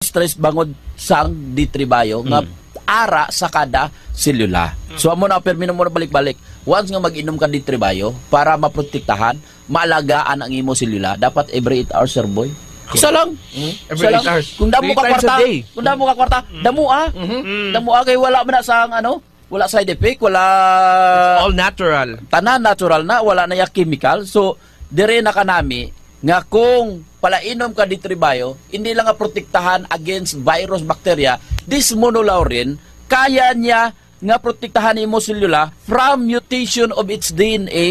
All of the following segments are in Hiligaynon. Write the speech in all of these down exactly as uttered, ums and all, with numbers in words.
stress bangod sang D three Bio nga Mm. ara sa kada selula. Mm. So, amo na, pirmi na mo na balik-balik. Once nga mag-inom ka D three Bio para maprotektahan, maalagaan ang imo selula, dapat every eight hours, sir boy. Isa lang. Mm. Isa Every lang. eight hours. Kung damo Three ka times a kwarta, day. kung damo ka kwarta, Mm. damo ah. Mhm. Mm. Damo ah, kay wala man na sang ano, wala side effect, wala It's all natural. tanan natural na, wala na ya chemical. So, dire na kanami nga kung palainom ka D three Bio, hindi lang nga protektahan against virus, bacteria, this monolaurin, kaya niya nga protektahan imo selula from mutation of its D N A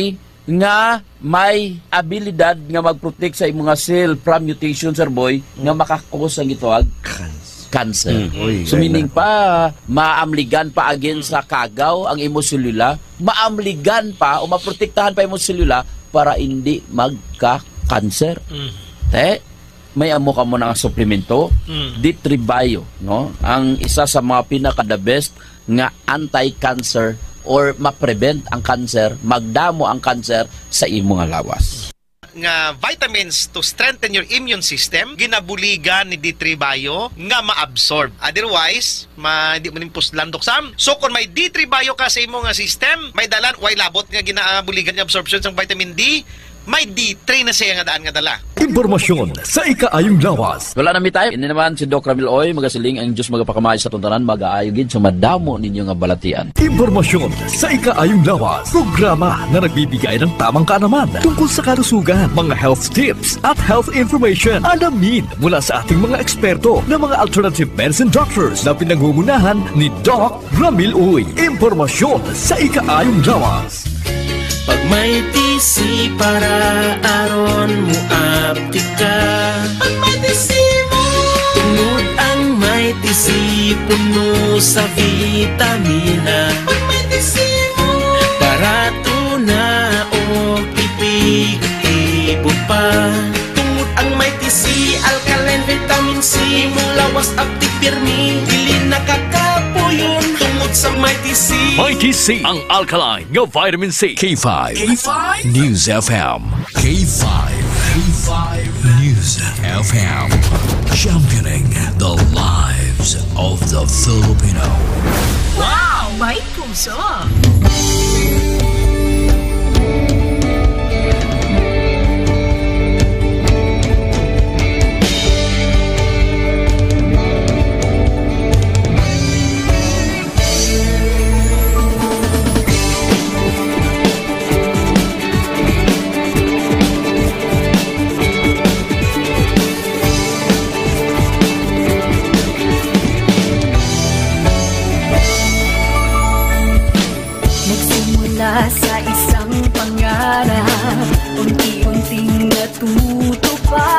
nga may abilidad nga mag-protect sa imo nga cell from mutation, sir boy, nga Mm. makakos ang gitawag Cancer. cancer. Mm. Uy, So, kaya meaning na. pa, maamligan pa again sa kagaw ang imo selula, maamligan pa o maprotektahan pa imo selula para hindi magka-cancer. Mm. Te, may amo ka mo nga suplemento, Mm. D three Bio, no? Ang isa sa mga pinaka the best nga anti-cancer or ma-prevent ang cancer, magdamo ang cancer sa imo nga lawas. Nga vitamins to strengthen your immune system, ginabuligan ni D three Bio nga ma-absorb. Otherwise, ma-, hindi mo ning puslan, Doc Sam. So, kung may D three Bio ka sa imo nga system, may dalan, way labot nga ginabuligan ni absorption sang vitamin D, may D three na siya nga daan nga dala. Impormasyon sa ikaayong lawas. Wala na mi time. Ini naman si Doc Ramil Oy, magasiling ang Diyos magapakamay sa tuntanan, magaayo gid sa madamo ninyo nga balatian. Impormasyon sa ikaayong lawas. Programa na nagbibigay ng tamang kaalaman tungkol sa kalusugan, mga health tips at health information. Alamin mula sa ating mga eksperto na mga alternative medicine doctors na pinangungunahan ni Doc Ramil Uy. Impormasyon sa ikaayong lawas. Pag may T C para aron mo aptika. Pag may T C mo. Tungod ang may T C puno sa vitamina. Pag may T C mo. Barato na o epektibo pa. Tungod ang Mighty C, alkaline vitamin C, imong lawas aptik pirmi, dili nakakapuyon tungod sa Mighty C. Mighty C, ang alkaline nga vitamin C. K five K five News F M. K five, K five News F M. Championing the lives of the Filipino. Wow! May puso! Nagsimula sa isang pangarap, unti-unting natutupad.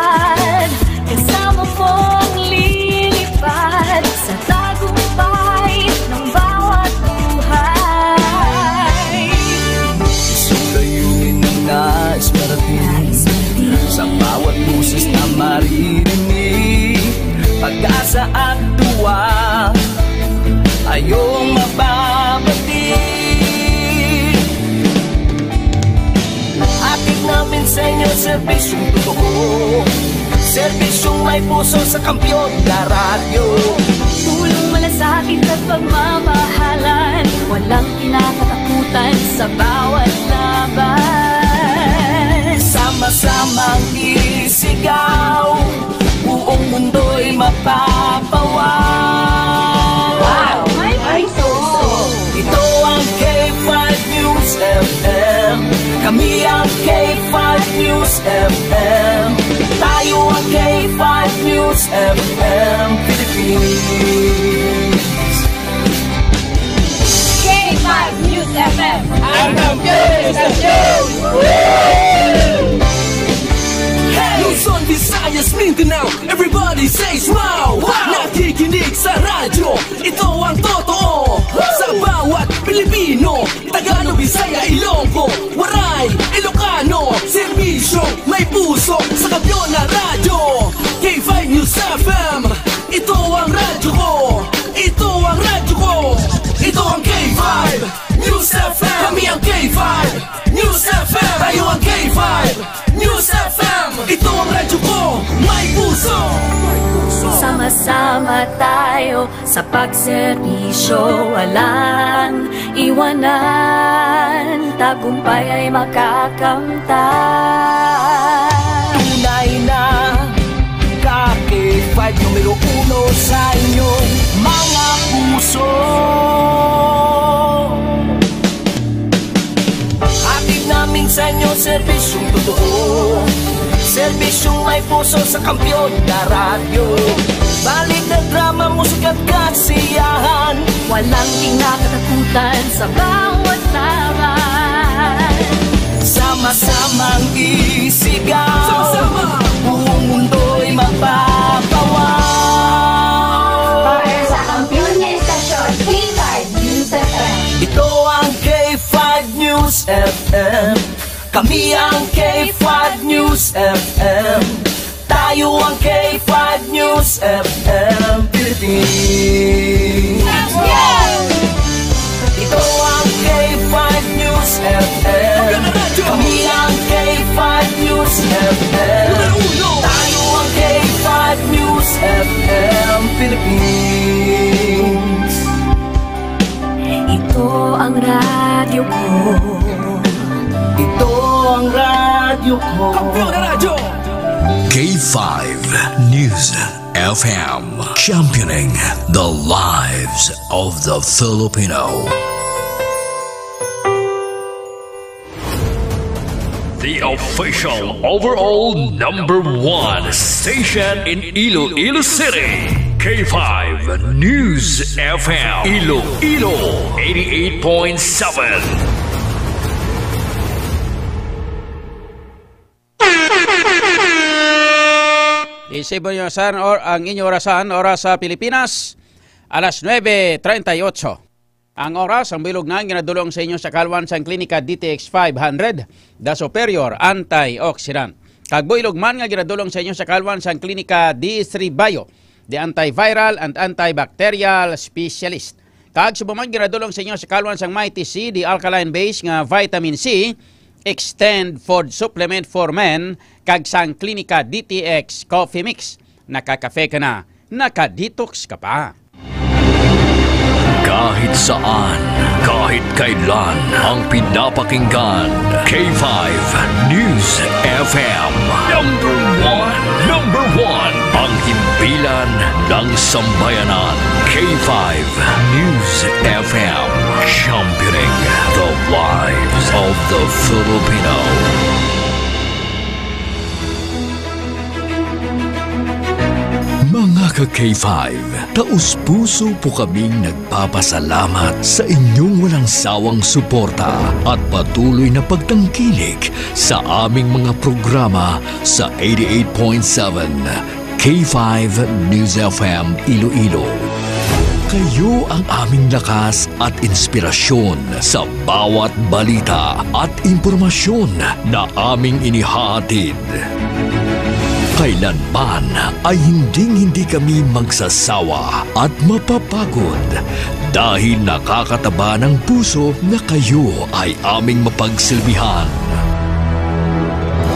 Kasama mong lilipad sa tagumpay ng bawat buhay. Isang layunin na nais marating. Nais marating. Sa bawat boses na maririnig, pag-asa at tuwa ay iyong mababati. Hatid namin sa inyo serbisyong totoo, serbisyong may puso sa Kampiyon na Radyo. Tulong, malasakit at pagmamahalan, walang kinakatakutan sa bawat laban. Sama-samang isigaw, buong mundo'y mapapawaw. Wow! May puso! Ito ang K five News F M. Kami ang K five News F M. Tayo ang K five News F M Philippines. K five News F M. Ang kampiyon sa show! Luzon, Visayas, Mindanao, everybody say smile! Wow! Nakikinig sa radyo, ito ang totoo. Sa bawat Pilipino, Tagalog, Bisaya, Ilonggo, Waray, Ilocano, serbisyo may puso sa Kampiyon na Radyo. K five News F M, ito ang radyo ko. Ito ang radyo ko. Ito ang K five News F M. Kami ang K five News F M. Tayo ang K five News F M. Ito ang radyo ko. May puso. Sama Sama tayo sa pagserbisyo, walang iwanan, tagumpay ay makakamtan. Tunay na ka K five numero uno sa inyong mga puso. Hatid namin sa inyo serbisyong totoo. Serbisyong may puso sa Kampiyon na Radyo. Balita, drama, musika at kasiyahan. Walang kinakatakutan sa bawat laban. Sama-samang isigaw. Sama-sama. Buong mundo'y mapapawaw. Para sa kampiyon nga estasyon, K five News F M. Ito ang K five News F M. Kami ang K five News F M. Tayo ang K five News F M Philippines. Ito ang K five News F M. Kami ang K five News F M. Tayo ang K five News F M Philippines. Ito ang radyo ko. Ito ang radyo ko. Kampiyon na radyo! K five News F M, championing the lives of the Filipino. The official overall number one station in Iloilo City, K five News F M, Iloilo, eighty-eight point seven. Isip mo yung orasan or ang inyong orasan, oras sa Pilipinas, alas nuebe treinta y ocho. Ang oras, ang bilog na ang ginadulong sa inyo sa kalwan sang Klinika D T X five hundred, the superior antioxidant. Kag builog man nga ginadulong sa inyo sa kalwan sang Klinika D three Bio, the antiviral and antibacterial specialist. Kag subong man ginadulong sa inyo sa kalwan sang Mighty C, the alkaline base nga vitamin C, extend food supplement for men, kag sang Klinika D T X Coffee Mix. Nakakafe ka na, naka-detox ka pa. Kahit saan, kahit kailan, ang pinapakinggan, K five News F M. Number one, number one, ang himpilan ng sambayanan. K five News F M, championing the lives of the Filipino. Mga ka-K five, taus-puso po kaming nagpapasalamat sa inyong walang sawang suporta at patuloy na pagtangkilik sa aming mga programa sa eighty-eight point seven K five News F M Iloilo. Kayo ang aming lakas at inspirasyon sa bawat balita at impormasyon na aming inihahatid. Kailanman ay hinding-hindi kami magsasawa at mapapagod dahil nakakataba ng puso na kayo ay aming mapagsilbihan.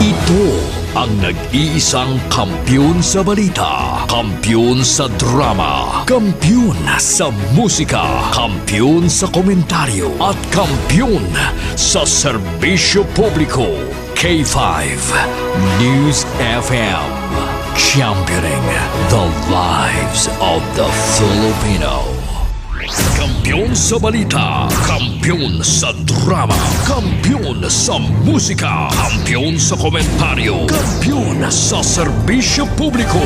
Ito ang nag-iisang kampiyon sa balita, kampiyon sa drama, kampiyon sa musika, kampiyon sa komentaryo, at kampiyon sa serbisyo publiko. K five News F M, championing the lives of the Filipino. Kampiyon sa balita, kampiyon sa drama, kampiyon sa musika, kampiyon sa komentaryo, kampiyon sa serbisyo publiko.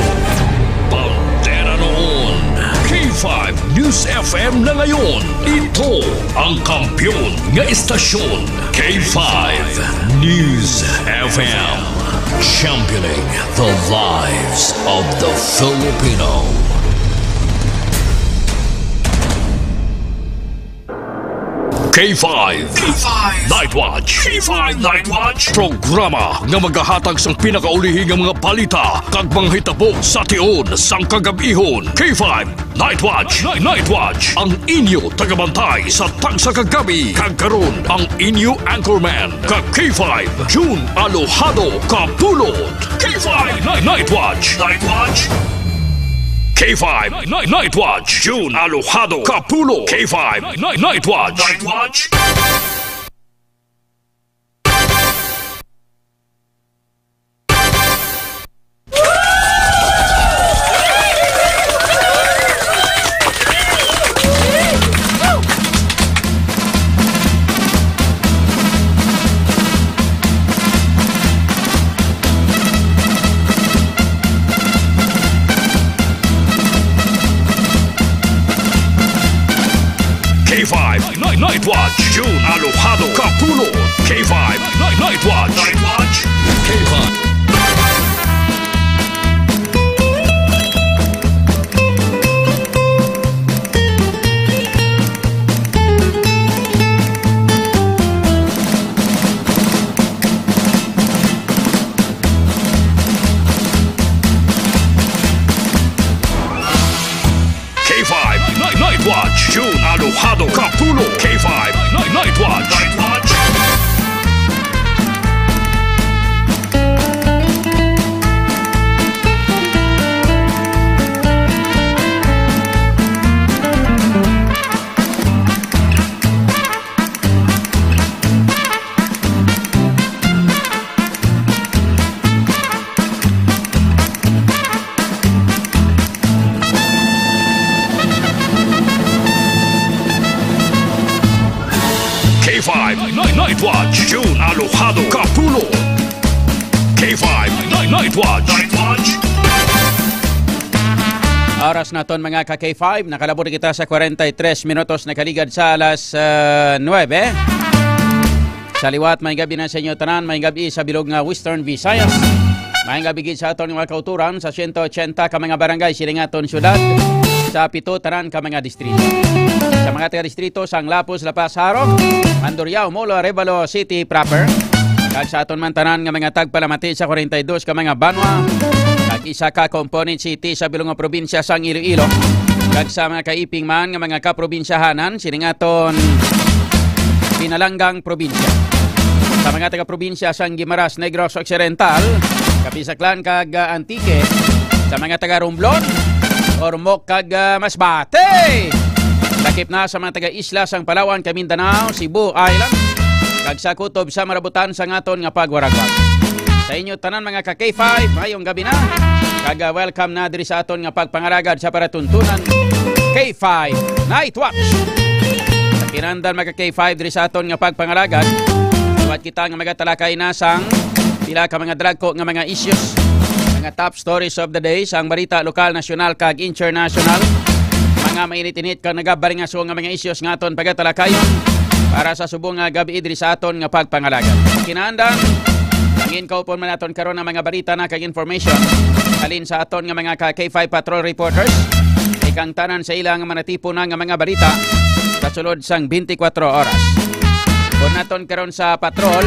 Bandera noon, K five News F M na ngayon. Ito ang kampiyon nga istasyon, K five News F M. Championing the lives of the Filipino. K five. K five. Night Watch. K five Night Watch. Programa nga magahatag sang pinakaulihi nga mga balita kag mga hitabo sa tion sang kagab-ihon. K five Night Watch. Night Watch. Ang inyo tagabantay sa tagsa ka gabi. Kag karon, ang inyo anchorman, ka K five, June Alojado Kapulot. K five Night, Night Watch. Night Watch. K five Night, Night Watch, June Alojado Kapulo. K five Night, Night Watch. Night Watch. K five Night, Night Watch, June Alojado Kapulo. K five Night, Night Watch. Night Watch. K five. K five Night, Night Watch, June Alojado Kapulo. K five Night, Night Watch. Night Watch. K five Night, Night Watch, June Alojado Kapulo. K five Night, Night Watch. Night Watch. Oras naton, mga ka K five, nakalabot na kita sa kwarenta y tres minutos, nakaligad sa alas, ah, nuebe. Sa liwat, may gabi na sa inyo tanan, may gabi sa bilog nga Western Visayas. May gabi gid sa aton mga kauturan sa siyento ochenta ka mga barangay sining aton syudad, sa pito tanan ka mga distrito. Sa mga taga-distrito sang Lapuz, La Paz, Jaro, Mandurriao, Molo, Arevalo City proper, kag sa aton man tanan nga mga tagpalamati sa kwarenta y dos ka mga banwa, kag isa ka component city sa bilog nga probinsya sang Iloilo, kag sa mga kaiping man nga mga kaprobinsyahanan sining aton pinalanggang probinsya. Sa mga taga-probinsya sang Guimaras, Negros Occidental, Capiz, Aklan, kag, ah, Antique, sa mga taga-Romblon, Ormoc, kag, ah, Masbate. Lakip na sa mga taga-isla sang Palawan, kag Mindanao, Cebu Island, kag sa kutob sa marabutan sang aton nga pagwaragwag. Sa inyo tanan, mga ka K five, mayong gabi na. Kag, ah, welcome na diri sa aton nga pagpangalagad sa paratuntunan, K five Night Watch. Sa kinahanglan, mga ka K five, diri sa aton nga pagpangalagad, liwat kita nga magatalakay na sang pila ka mga dalagko nga mga issues, mga top stories of the day, sang balita lokal, nasyonal, kag international, mga mainit-init kag nagabaringaso nga mga issues nga aton pagatalakayon para sa subong nga gabi diri sa aton nga pagpangalagad. Kinahanglan, ang inkaupon man naton karon ang mga balita na kag information halin sa aton nga mga ka K five patrol reporters, ikang tanan sa ila nga manatipon na nga mga balita sa sulod sang twenty-four oras. Kon naton karon sa patrol,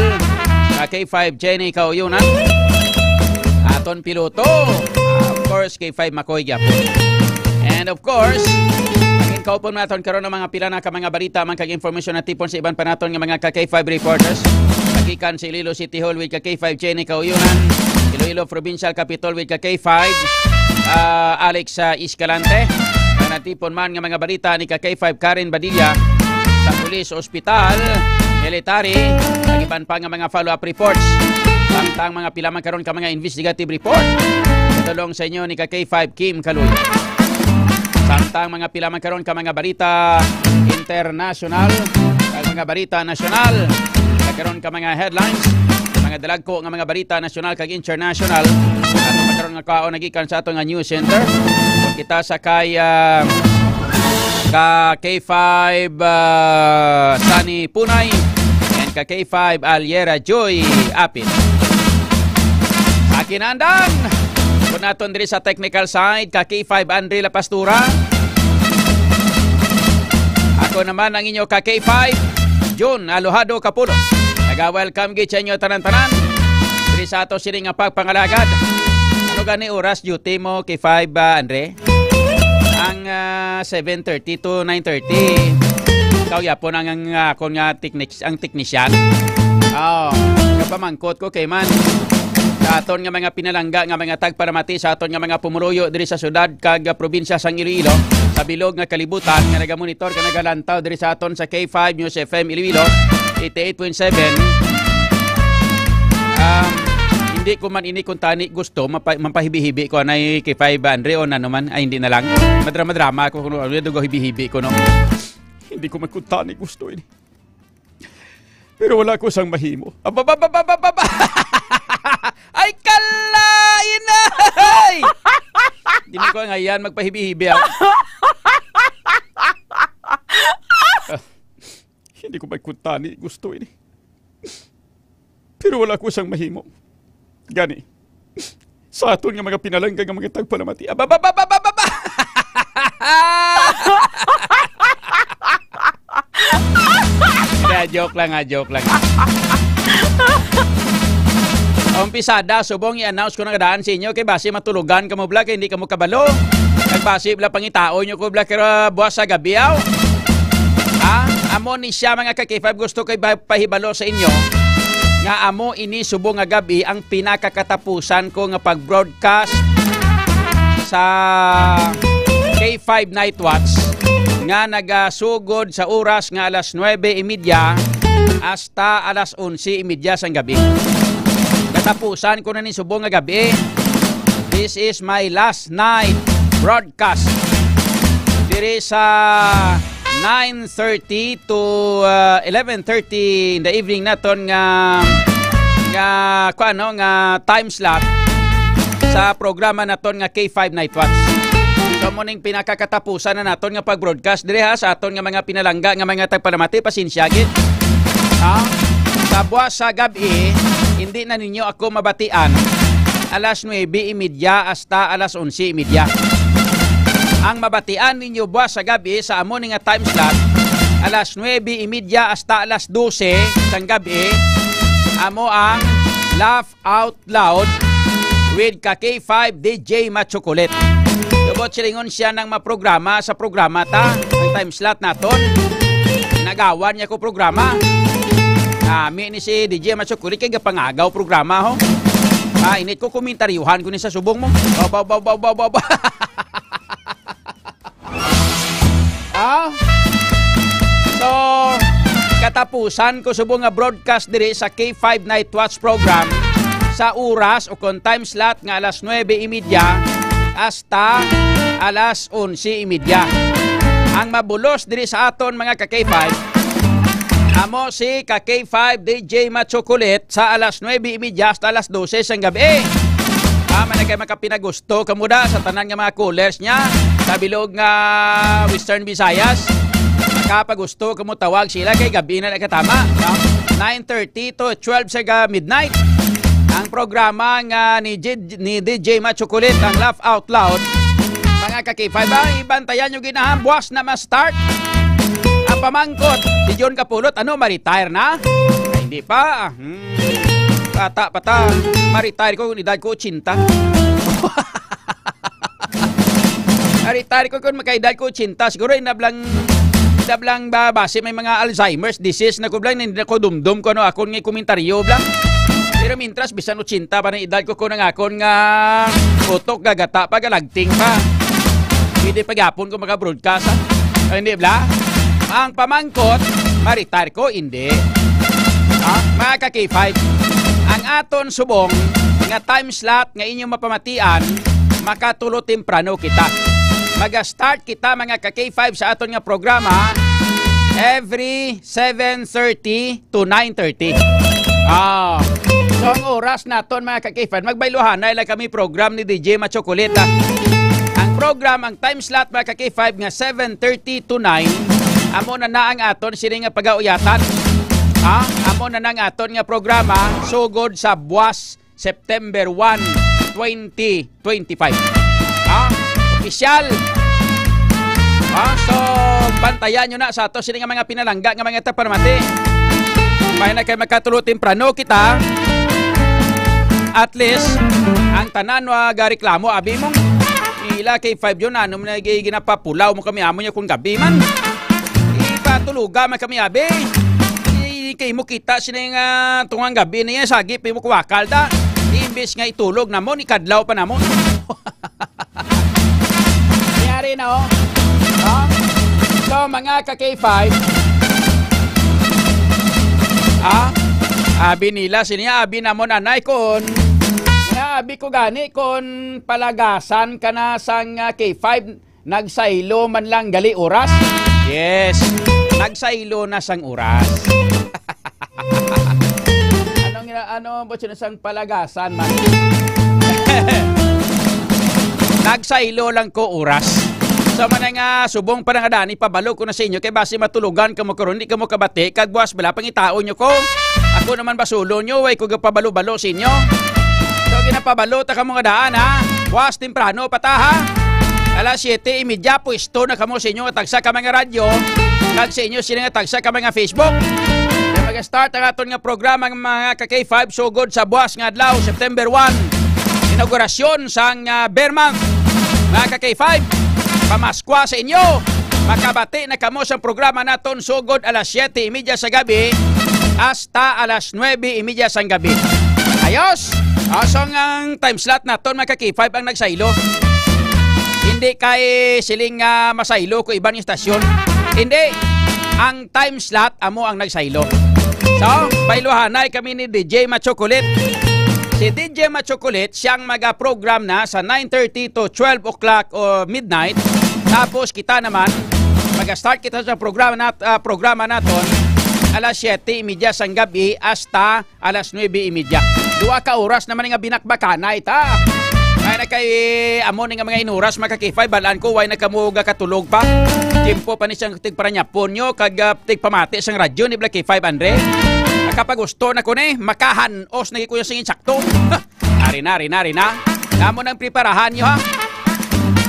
sa K five Jenny Kauyunan, aton piloto, of course, K five Makoy gyapon. And of course, ang inkaupon naton karon ang mga pila na ka mga balita man kag informasyon na tipon sa iban pa naton nga mga ka K five reporters. Gikan sa Iloilo City Hall with ka K five Jenny Kauyunan, Iloilo Provincial Capitol with ka K five, ah, Alex, ah, Escalante. Ang natipon man nga mga balita ni ka K five Karen Badilla sa pulis, ospital, military, kag iban pa nga mga follow-up reports. Samtang mga pila man karon ka mga investigative report, padulong sa inyo ni ka K five Kim Kaluy. Samtang mga pila man karon ka mga balita international, kag mga balita nasyonal, kag karon ka mga headlines, mga dalagko nga mga balita nasyonal kag international, ato man karon nga kaon nagikan sa ato nga news center. Kita sa kay, ah, ka K five, ah, Sunny Punay, and ka K five Aliera Joy Apit. Akin andan. Kung naton diri sa technical side, ka K five Andre La Pastura. Ako naman ang inyo ka K five, Jun Alojado Kapulo. Naga-welcome gid sa inyo tanan-tanan diri sa ato sini nga pagpangalagad. Ano gani oras duty mo, K five, ah, Andre? Ang, ah, seven thirty to nine thirty. Ikaw yapon ang, ang, ah, akon nga technic-, ang technician. Oh, kapamangkot ko kay man. Sa aton nga mga pinalangga nga mga tagpalamati, sa aton nga mga pumuluyo diri sa syudad kag, ah, probinsya sang Iloilo, sa bilog nga kalibutan nga nagamonitor kag nagalantaw diri sa aton sa K five News F M Iloilo, eighty-eight point seven. Um, hindi ko man ini kuntani gusto, mapa-, mapahibi-hibi ko anay K five Andre o nano man. Ay, hindi na lang. Madrama-drama ko kung ano, dugo hibi-hibi ko, no? Hindi ko man kuntani gusto ini. Pero wala ko sang mahimo. Ababababababa! Ay, kalain ay! Di man ko ngayan magpahibi-hibi, ah. Ah, hindi ko magkuntani gusto ini. Pero wala ko sang mahimo. Gani, sa aton nga mga pinalangga nga mga tagpalamati. Ababababababa! Kaya joke lang, ha, joke lang. Umpisada, subong i-announce ko na kadaan sa inyo, kay basi matulugan kamo bla, kay hindi kamo kabalo. Kag basi bla pangitaon nyo ko bla, kira buwas sa gabi, aw. Ha? Amo ni siya, mga ka-K five, gusto ko iba-, pahibalo sa inyo nga amo ini subong nga gabi ang pinakakatapusan ko nga pag-broadcast sa K five Night Watch nga nagasugod sa oras nga alas nuebe y media hasta alas onse y media sang gabi. Katapusan ko na ni subong nga gabi. This is my last night broadcast diri sa nine thirty to, uh, eleven thirty in the evening naton nga, nga, kuan, no, nga time slot sa programa naton nga K five Night Watch. So, mo ning pinakakatapusan na naton nga pag-broadcast diri, ha, sa aton nga mga pinalangga nga mga tagpalamati, pasensya gid. Ha? Sa buwas sa gab-i, hindi na ninyo ako mabatian alas nuebe y media hasta alas onse y media. Ang mabatian ninyo buwas sa gab-i sa amo ni nga time slot, alas nuebe y media hasta alas dose sang gab-i, amo ang Laugh Out Loud with ka K five D J Machocolate. Lubot silingon siya nang maprograma sa programa ta, ang time slot naton. Nagawan niya ko programa. Nami ni si D J Machocolate kay gapangagaw programa, ho. Ah, init ko, komentaryuhan ko ni sa subong mo. Ba, ba, ba, ba, ba, ba, ba. Ah? So, katapusan ko subong nga broadcast diri sa K five Night Watch Program sa oras o kon time slot nga alas nuebe y media hasta alas onse y media. Ang mabulos diri sa aton, mga ka K five, amo si ka K five D J Machocolate sa alas nuebe y media hasta alas dose sang gabi. Ah, man kay makapinagusto kamo da sa tanan nga mga callers niya sa bilog nga Western Visayas. Makapagusto kamo tawag sila kay gabi na nakatama, no? Nine thirty to twelve sa ga-, midnight. Ang programa nga ni J-, ni D J Machocolate, ang Laugh Out Loud. Mga ka K five, ah, ibantayan nyo ginahan, buwas na ma-start. Ang pamangkot, si John Kapulot, ano, ma-retire na? Ay, hindi pa. Hmm. Bata pa ta. Ma-retire ko, edad ko ochenta. Ma-retire ko kung makaedad ko ochenta. Siguro, inablang, inablang ba, basi may mga Alzheimer's disease na ko, blang, hindi na ko dumdum ko, ano, akon nga komentaryo, blang. Pero mintras, bisan ochenta pa na edad ko, kung ang akon nga utok, gagata pa, galagting pa. Pwede pa gyapon ko maka-broadcast, ha? Ay, hindi, bla? Ang pamangkot, ma-retire ko, hindi. Ha? Mga ka K five, ang aton subong nga time slot nga inyong mapamatian, makatulo temprano kita. Maga-start kita, mga ka K five, sa aton nga programa every seven thirty to nine thirty. Ah. So, ang oras naton, mga ka-K five, magbayluhanay lang kami program ni D J Machocolate, ah. Ang program, ang time slot, mga ka-K five, nga seven thirty to nine, amo na na ang aton sini nga pagauyatan. Ha? Amo na na ang aton nga programa, sugod sa buwas September one, twenty twenty-five. Ha? Opisyal. Ha? So, bantayan nyo na sa ato sini nga mga pinalangga nga mga tagpalamati. May na kay makatulo temprano kita. At least, ang tanan wa gareklamo, abi mong ila kay five yun, ano man na gi-, ginapapulaw mo kami amo niya kung gabi man. Ipatuluga man kami, abi. Di kay mo kita sini nga tungang gabi niya, sagi pa mo kuwakal da. Di Imbis nga itulog namon, ikadlaw pa namon. Nangyari na, oh. Oh? So, mga ka K five, ah, abi nila, sini abi namon, anay, kon, nga abi ko gani, kon palagasan ka na sang, ah, K five, nagsaylo man lang gali oras. Yes, nagsaylo na sang oras. Anong ina-, ano, ba't sila sang palagasan man? Nagsaylo lang ko oras. So, man nga, subong pa na nga dani, pabalo ko na sa inyo, kay basi matulogan kamo karon, di kamo kabati, kag buwas bala, pangitaon nyo ko. Ako naman basulon nyo, way ko gapabalo-balo sa inyo. So, ginapabalo ta kamo nga daan, ha? Buwas temprano pa ta, ha? Alas siyete y media, pwesto na kamo sa inyo nga tagsa ka mga radyo, kag sa inyo sila nga tagsa ka mga Facebook. Kaya mag-start ang aton nga programa, mga ka K five, sugod sa buwas nga adlaw, September one. Inaugurasyon sang, ah, Beer Month. Mga ka K five, pamaskwa sa inyo. Makabati na kamo sa programa naton sugod alas siyete y media sa gabi hasta alas nuebe y media sang gabi. Ayos! Ah, so ang time slot naton, mga ka K five, ang nagsaylo. Hindi kay siling nga masaylo ko iban yung stasyon. Hindi. Ang time slot amo ang nagsaylo. So, bayluhanay kami ni D J Machocolate. Si D J Machocolate, siyang maga-program na sa nine thirty to twelve o'clock o midnight. Tapos kita naman, mag-start kita sa programa nat-, ah, programa naton alas siyete y media sang gabi hasta alas nuebe y media. Duha ka oras naman nga binakbakanay ta. Ay na kay amo ni nga mga inuras, mga ka K five, balaan ko, way na kamo gakatulog pa. Tiempo pa ni siyang tigparanyapon nyo, kag, ah, tigpamati sang radyo ni Black K five, Andre. Nakapagusto na ko ni, makahanos na ko sing insakto. Ari na, ari na, ari na. Namo nang preparahan nyo, ha?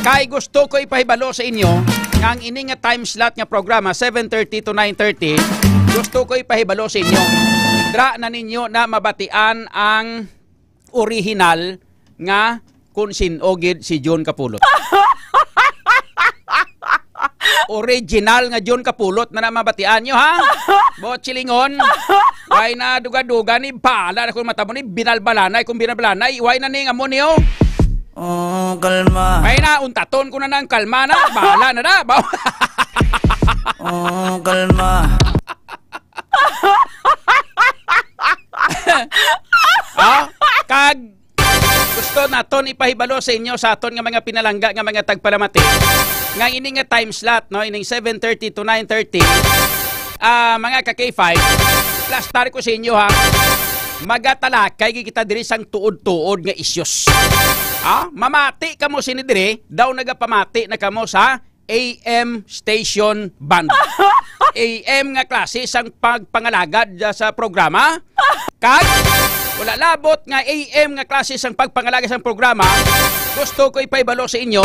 Kay gusto ko ipahibalo sa inyo nga ang ini nga time slot nga programa, seven thirty to nine thirty, gusto ko ipahibalo sa inyo. Dra na ninyo na mabatian ang original nga kung sin-o gid si Jun Kapulot. Original nga Jun Kapulot na na mabatian nyo, ha? Bot silingon. Ay na duga-duga ni bala na kung mata mo ni binalbalanay, kung binalbalanay, way na ning amo niyo. Oh, kalma. Ay na, untaton ko na nang kalma na. Bala na na. Ba- Oh, kalma. Ah, kag gusto naton ipahibalo sa inyo, sa aton nga mga pinalangga nga mga tagpalamati, nga ini nga time slot, no, ining seven thirty to nine thirty, ah, mga ka K five, plastar ko sa inyo, ha. Magatalakay gid kita diri sang tuod-tuod nga issues. Ha? Mamati kamo sini diri, daw nagapamati na kamo sa A M station band. A M nga klase sang pagpangalagad, ah, sa programa. Kag wala labot nga A M nga klase sang pagpangalagad sang programa, gusto ko ipahibalo sa inyo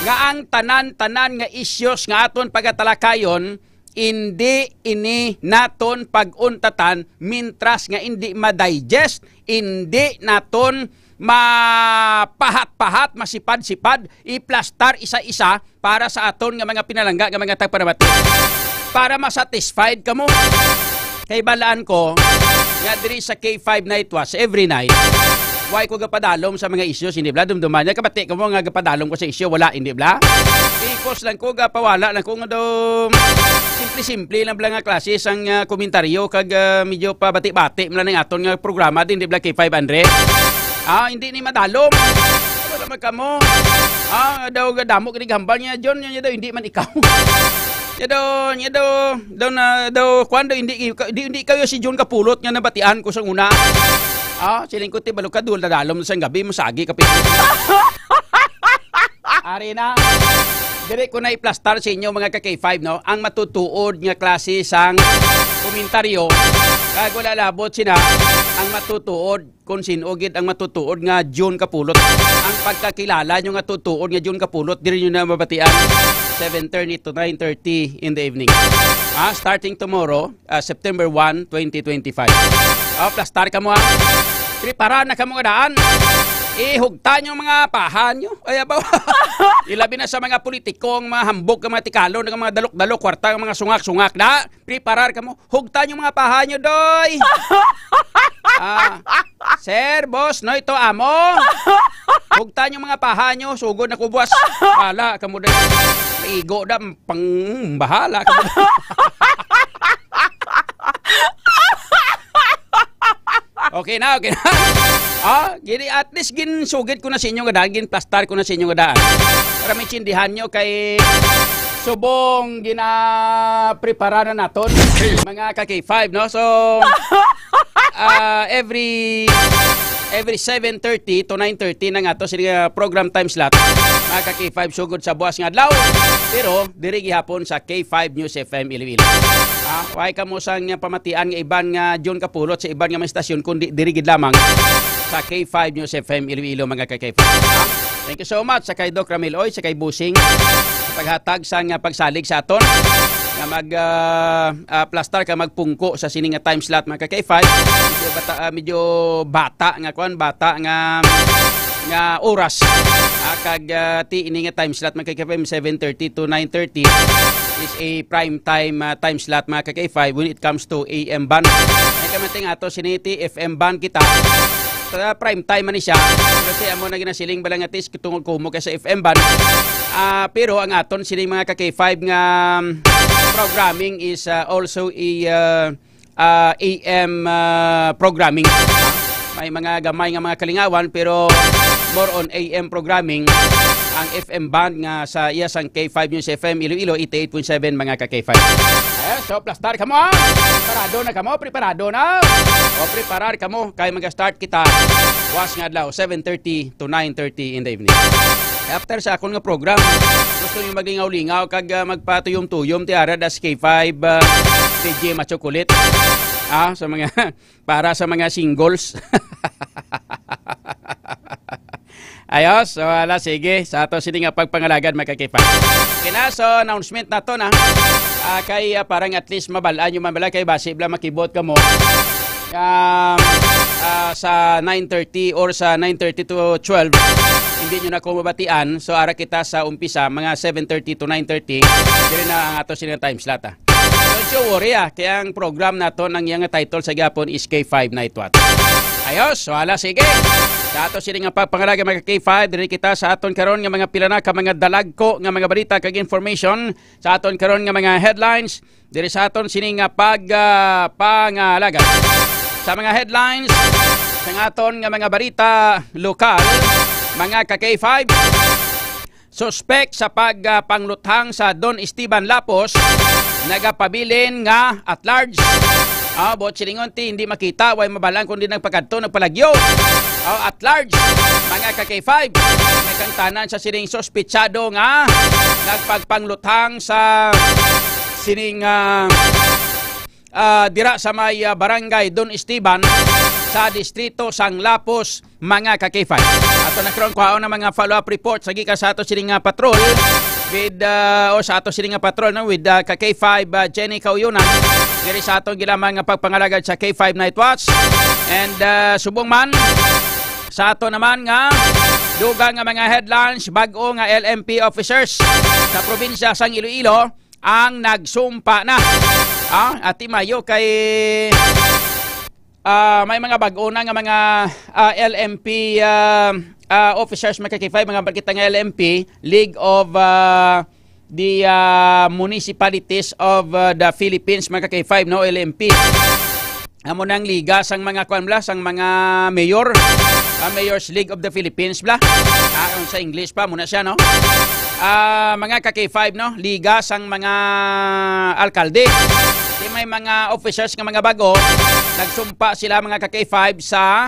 nga ang tanan-tanan nga issues nga aton pagatalakayon, indi ini naton pag-untatan mintras nga indi ma-digest, indi naton mapahat-pahat, masipad-sipad, iplastar isa-isa para sa aton nga mga pinalangga nga mga tagpanamati. Para masatisfied kamo. Kay balaan ko nga diri sa K five Night Watch, every night, why ko gapadalom sa mga issues, hindi bla? Dumduman niya, kabati kamo nga gapadalom ko sa issue, wala, hindi bla? Focus lang ko, gapawala lang ko nga daw simple-simple lang bla nga klase sang, ah, komentaryo kag, ah, medyo pabati-bati man lang aton nga programa din, di bla, K five hundred? Ah, hindi ni madalom. Ano naman kamo? Ah, daw damo gid hambal niya, John, niya daw hindi man ikaw. Niya daw, niya daw, daw na, daw, kwan daw, hindi, di, hindi kayo si John Kapulot nga nabatian ko sa una. Ah, siling ko, ti, balo ka, dul, dadalom sa gabi, masagi ka, pi-, Ari na. Dire ko na iplastar sa inyo, mga ka K five, no? Ang matutuod nga klase sang komentaryo, kag wala labot sina ang matutuod, kung sin-o gid ang matutuod nga Jun Kapulot. Ang pagkakilala nyo nga tutuod nga Jun Kapulot, diri nyo na mabatian, seven thirty to nine thirty in the evening. Ah, starting tomorrow, ah, September one, twenty twenty-five. Ah, plastar kamo, ha. Prepara na kamo nga daan. Ihugtan yung mga pahan nyo. Ay, abaw. Ilabi na sa mga politikong, mga hambog, mga tikalon, mga dalok-dalok, kwarta, mga sungak-sungak na. Preparar kamo. Hugtan yung mga pahan nyo, doy. Ah, sir, boss, no, ito amo. Hugtan yung mga pahan nyo. Sugod na ko, boss. Wala, kamo, doy. Maigo na, pang, bahala, kamo. Okay na, okay na. Ah, gini, at least ginsugid ko na sa inyo nga daan, ginplastar ko na sa inyo nga daan. Para maintindihan nyo kay subong ginaprepara na naton, mga ka K five, no? So, ah, every every seven thirty to nine thirty na nga to sini nga program time slot, mga ka K five, sugod sa buwas nga adlaw. Pero diri gihapon sa K five News F M Iloilo. Ah, way kamo sang pamatian nga iban nga John Kapulot sa iban nga mga istasyon, kundi diri gid lamang sa K five News F M Iloilo, mga ka K five. Ah, thank you so much sa kay Doc Ramil Oy, sa kay Busing, sa paghatag sa nga pagsalig sa aton nga mag ah, ah, plastar ka magpungko sa sini nga time slot, mga ka K five. Medyo bata, ah, medyo bata nga kuan, bata nga nga oras. Ah, kag ah, ti ini nga time slot, mga ka K five, seven thirty to nine thirty is a prime time ah, time slot, mga ka K five, when it comes to A M band. Ay kamanting ato sini ti F M band kita. Sa prime time man ni siya. Kasi amo na ginasiling bala nga tis tungod kumo kay sa F M band. Ah, pero ang aton sini, mga ka K five, nga um, programming is ah, also a ah, ah, A M ah, programming. May mga gamay nga mga kalingawan, pero more on A M programming ang F M band nga sa iya sang K five News F M Iloilo, eighty-eight point seven, mga ka K five. Ayan, so plastar kamo, ah. Preparado na kamo, preparado na. O preparar kamo kay mag-start kita buwas nga adlaw, seven thirty to nine thirty in the evening. After sa akon nga program, gusto niyo maglingaw-lingaw kag ah, magpatuyom-tuyom ti ara das K five ah, P G Machocolate. Ah, sa mga para sa mga singles. Ayos, so wala, sige. Sa ato sini nga pagpangalagad, mga ka K five. Kina, so announcement na to na. Ah, kay ah, parang at least mabalaan yung mabala kay basi bla makibot ka mo. Um, ah, sa nine thirty or sa nine thirty to twelve, hindi nyo na ko mabatian. So, ara kita sa umpisa, mga seven thirty to nine thirty. Dili na ang ato sini time slot, ah. Don't you worry, ah. Kaya ang program nato, ang iyang title sa gihapon is K five Night Watch. Ayos, so hala, sige. Sa ato sini nga pagpangalaga, mga K five, diri kita sa aton karon nga mga pila na ka mga dalagko nga mga balita kag information sa aton karon nga mga headlines diri sa aton sini nga pag ah, pangalaga. Sa mga headlines sa aton nga mga balita lokal, mga ka K five, suspek sa pagpangluthang sa Don Esteban Lapos nagapabilin nga at large. Ah, buot silingon ti hindi makita, way mabalaan kundi nagpakadto, nagpalagyo. Oh, at large, mga ka K five, nagkangtanan sa sining suspetsado nga nagpagpangluthang sa sining ah, ah, dira sa may ah, barangay Don Esteban sa distrito sang Lapos, mga ka K five. Ato na karon kuhaon ang mga follow-up report sa gikan sa ato sini nga patrol with ah, o sa ato sini nga patrol, no, with ah, ka K five, ah, Jenny Kauyonan diri sa aton gilamang nga pagpangalagad sa K five Night Watch. And ah, subong man sa ato naman nga dugang nga mga headlines, bag-o nga L M P officers sa probinsya sang Iloilo ang nagsumpa na. Ah, ati mayo kay ah, may mga bag-o na nga mga ah, L M P ah, ah, officers, mga ka K five, mga bakita nga L M P, League of ah, the ah, Municipalities of ah, the Philippines, mga ka K five, no, L M P. Amo nang liga sang mga kuan bla, sang mga mayor, ah, Mayor's League of the Philippines bla. Ah, sa English pa muna siya, no? Ah, mga ka K five, no? Liga sang mga alkalde. Di may mga officers nga mga bago, nagsumpa sila, mga ka K five, sa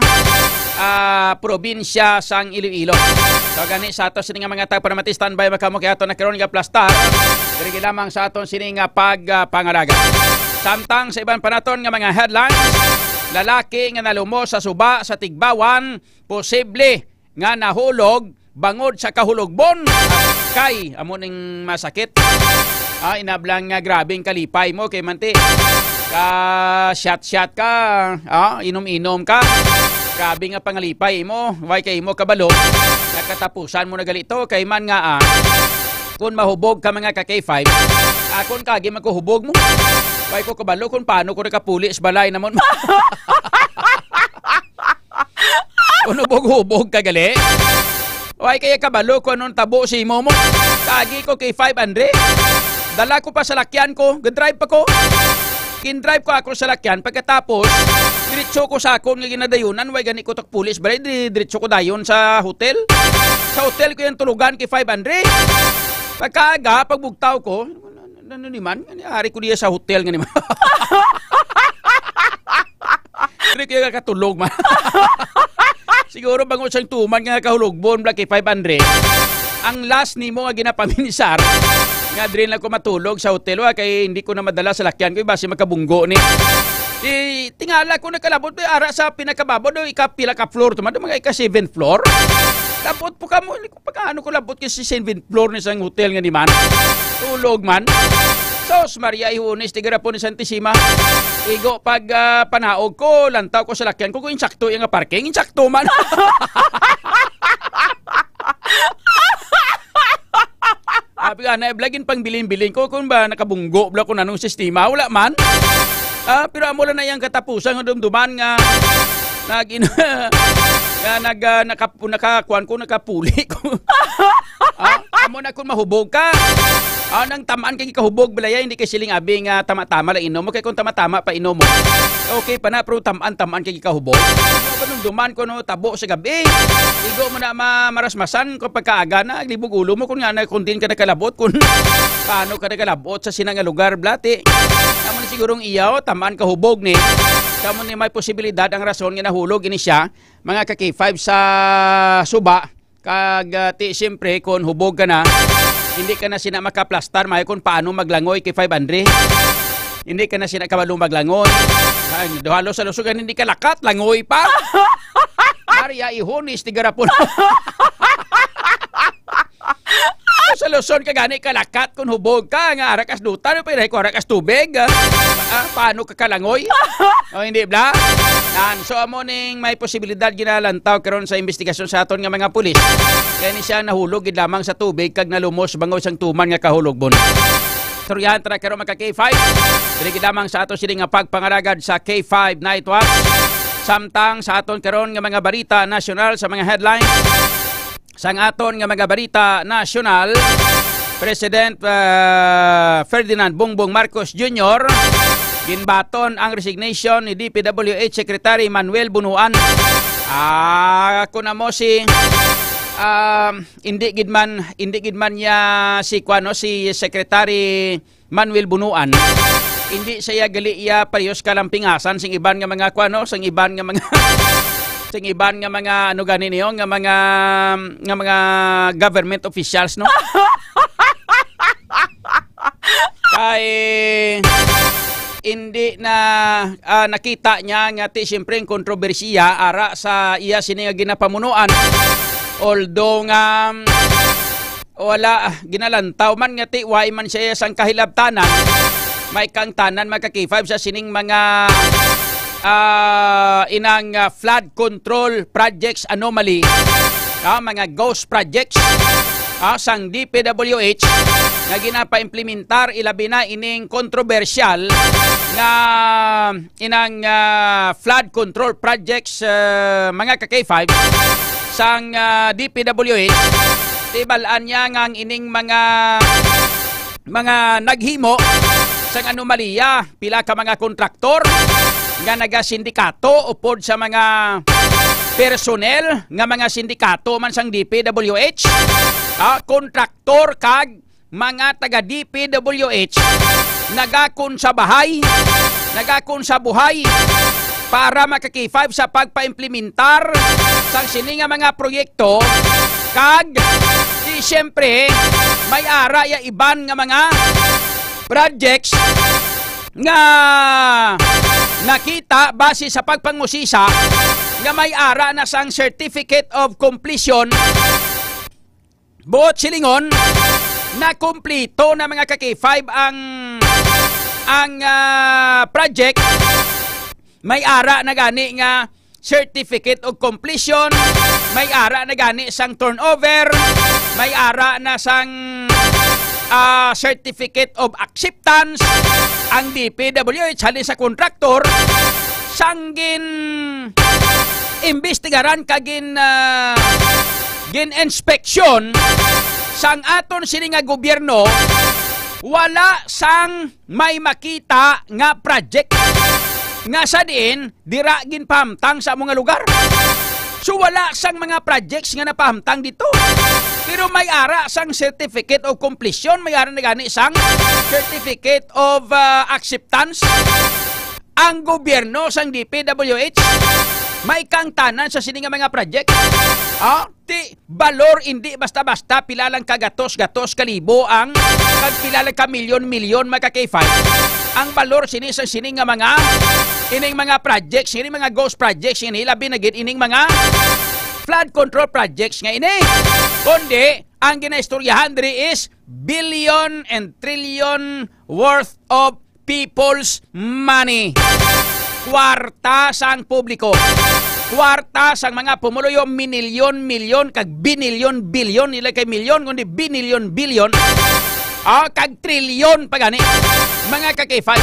ah, probinsya sang Iloilo. So gani sa ato sini nga mga tagpanamati, standby makamo kay ato na karon nga plastar. Diri gid lamang sa aton sini nga pag ah, pangalaga. Samtang sa iban pa naton nga mga headlines, lalaki nga nalumos sa suba sa Tigbawan, posible nga nahulog bangod sa kahulogbon. Kay amo ning masakit. Ah, inablang nga grabing kalipay mo kay manti ka shot-shot ka, ah, inom-inom ka. Grabe nga pangalipay imo, way kay imo kabalo. Nakatapusan mo na gali to, kay man nga, ah, kung mahubog ka, mga ka K five, akon kagi magkuhubog mo. Way ko kabalo kung paano ko nakapuli sa balay namon. Kung hubog-hubog ka gali. Way kaya kabalo kung anong tabo sa imo mo. Kagi ko K five, Andre. Dala ko pa salakyan ko, ga-drive pa ko. Kin-drive ko ako salakyan, pagkatapos diretso ko sa akon nga ginadayunan, way gani ko takpulis, balay, di, diretso ko dayon sa hotel. Sa hotel ko yung tulugan kay five hundred. Pagkaaga, pagbugtaw ko, ano, ano ni man? Ano, ari ko diya sa hotel nga ni man. Ari ko yung katulog man. Siguro bangod sang tuman nga kahulogbon, Black, kay five hundred. Ang last nimo nga ginapaminsar, nga diri lang ko matulog sa hotel, wa, kay hindi ko na madala sa lakyan ko, basi makabunggo ni. Di, tingala ko nakalabot, may ara sa pinakababaw, do, ika pila ka floor, to, mga ika seventh floor. Labot po ka mo, hindi ko pagkaano ko labot kay si seventh floor ni sang hotel nga ni man. Tulog man. Sos, Maria, ihunis, tigra po ni Santisima. Igo pag, ah, panaog ko, lantaw ko sa lakyan ko, kung insakto yung parking, insakto man. Abi nga na, vlog, in pangbilin-bilin ko kung ba nakabunggo bla kung anong sistema, wala man. Ah, pero amo lang na yang katapusan nga dumduman nga nag-, nga nag-, ah, nakap-, nakakuan ko, nakapuli ko. Ah, amo na kung mahubog ka. Ah, nang tamaan kay kahubog, balaya, hindi kay siling abi nga tama-tama lang inom mo. Kay kung tama-tama pa inom mo, okay pa na, pero tamaan-tamaan kay kahubog. Ano ba nung duman ko, no, tabo sa gabi? Igo mo na ma-, marasmasan ko pagkaaga na, libog ulo mo kung nga na, kung din ka nakalabot, kung paano ka nakalabot sa sina nga lugar, blati. Amo ni sigurong iyaw, tamaan ka hubog ni. Kamo ni may posibilidad ang rason nga nahulog ini siya, mga ka K five, sa suba. Kag, ah, ti, siyempre, kung hubog ka na, hindi ka na sina makaplastar, may kung paano maglangoy kay five hundred. Hindi ka na sina kabalo maglangoy. Ay, duhalo sa lusugan, hindi ka lakat, langoy pa. Maria Ihonis, tigarapon. Sa Luzon ka gani kalakat kung hubog ka, nga ara kas duta, no, pero ko ara kas tubig. Ah, ah, paano ka kalangoy? O, hindi bla? Nan, so amo ning may posibilidad ginalantaw karon sa investigasyon sa aton nga mga pulis. Kaya ni siya nahulog gid lamang sa tubig kag nalumos bangod sang tuman nga kahulogbon. Istoryahan ta na karon, mga ka K five. Diri gid lamang sa ato sini nga pagpangalagad sa K five Night Watch. Samtang sa aton karon nga mga balita nasyonal, sa mga headlines, sang aton nga mga balita nasyonal, President, ah, Ferdinand Bongbong Marcos Junior ginbaton ang resignation ni D P W H Secretary Manuel Bunuan. Ah, kuno mo si, ah, hindi gid man, hindi gid man niya si kuano, si Secretary Manuel Bunuan. Hindi siya gali iya parehas kalampingasan sing iban nga mga kuano, sing iban nga mga, sing iban nga mga, ano gani niyo, nga mga, nga mga government officials, no? Kay hindi na, ah, nakita niya nga ti siyempre ang kontrobersiya ara sa iya sini nga ginapamunuan. Although nga, wala, ah, ginalantaw man nga ti, way man siya sang kahilabtanan. May kangtanan, mga ka K five, sa sining mga, ah, inang, ah, flood control projects anomaly, ah, mga ghost projects, ah, sang D P W H nga ginapaimplementar, ilabi na ining kontrobersyal nga inang, ah, flood control projects, ah, mga ka K five, sang, ah, D P W H, tibal-an niya nga ang ining mga, mga naghimo sang anomalya, pila ka mga kontraktor nga nagasindikato upod sa mga personnel nga mga sindikato man sang D P W H, ah, kontraktor kag mga taga D P W H nagakon sa bahay, nagakon sa buhay para makakifab sa pagpaimplementar sang sini nga mga proyekto, kag di siyempre may ara ya iban nga mga projects nga nakita base sa pagpangusisa nga may ara na sang certificate of completion. Buot silingon, nakumplito na, mga ka-K five, ang, ang, ah, project. May ara na gani nga certificate of completion, may ara na gani sang turnover, may ara na sang, ah, certificate of acceptance ang D P W H halin sa kontraktor, sang gin-imbestigaran kag gin, ah, gin-inspeksyon sang aton sini nga gobyerno, wala sang may makita nga project nga sa diin dira ginpahamtang sa amo nga lugar. So, wala sang mga projects nga napahamtang dito. Pero may ara sang certificate of completion, may ara na gani sang certificate of, ah, acceptance ang gobyerno sang D P W H. May kangtanan sa sini nga mga project. Ah, ti balor, hindi basta-basta pila lang ka gatos-gatos ka libo ang, kag pila lang ka milyon-milyon, mga ka K five. Ang balor sini sa sini nga mga, ining mga projects, ining mga ghost projects, ini labi na gid ining mga flood control projects nga ini. Kundi ang ginaistoryahan diri is billion and trillion worth of people's money. Kwarta sang publiko. Kwarta sang mga pumuluyo, minilyon-milyon kag binilyon-bilyon, dili kay milyon kundi binilyon-bilyon. Ah, kag trilyon pa gani, mga ka K five,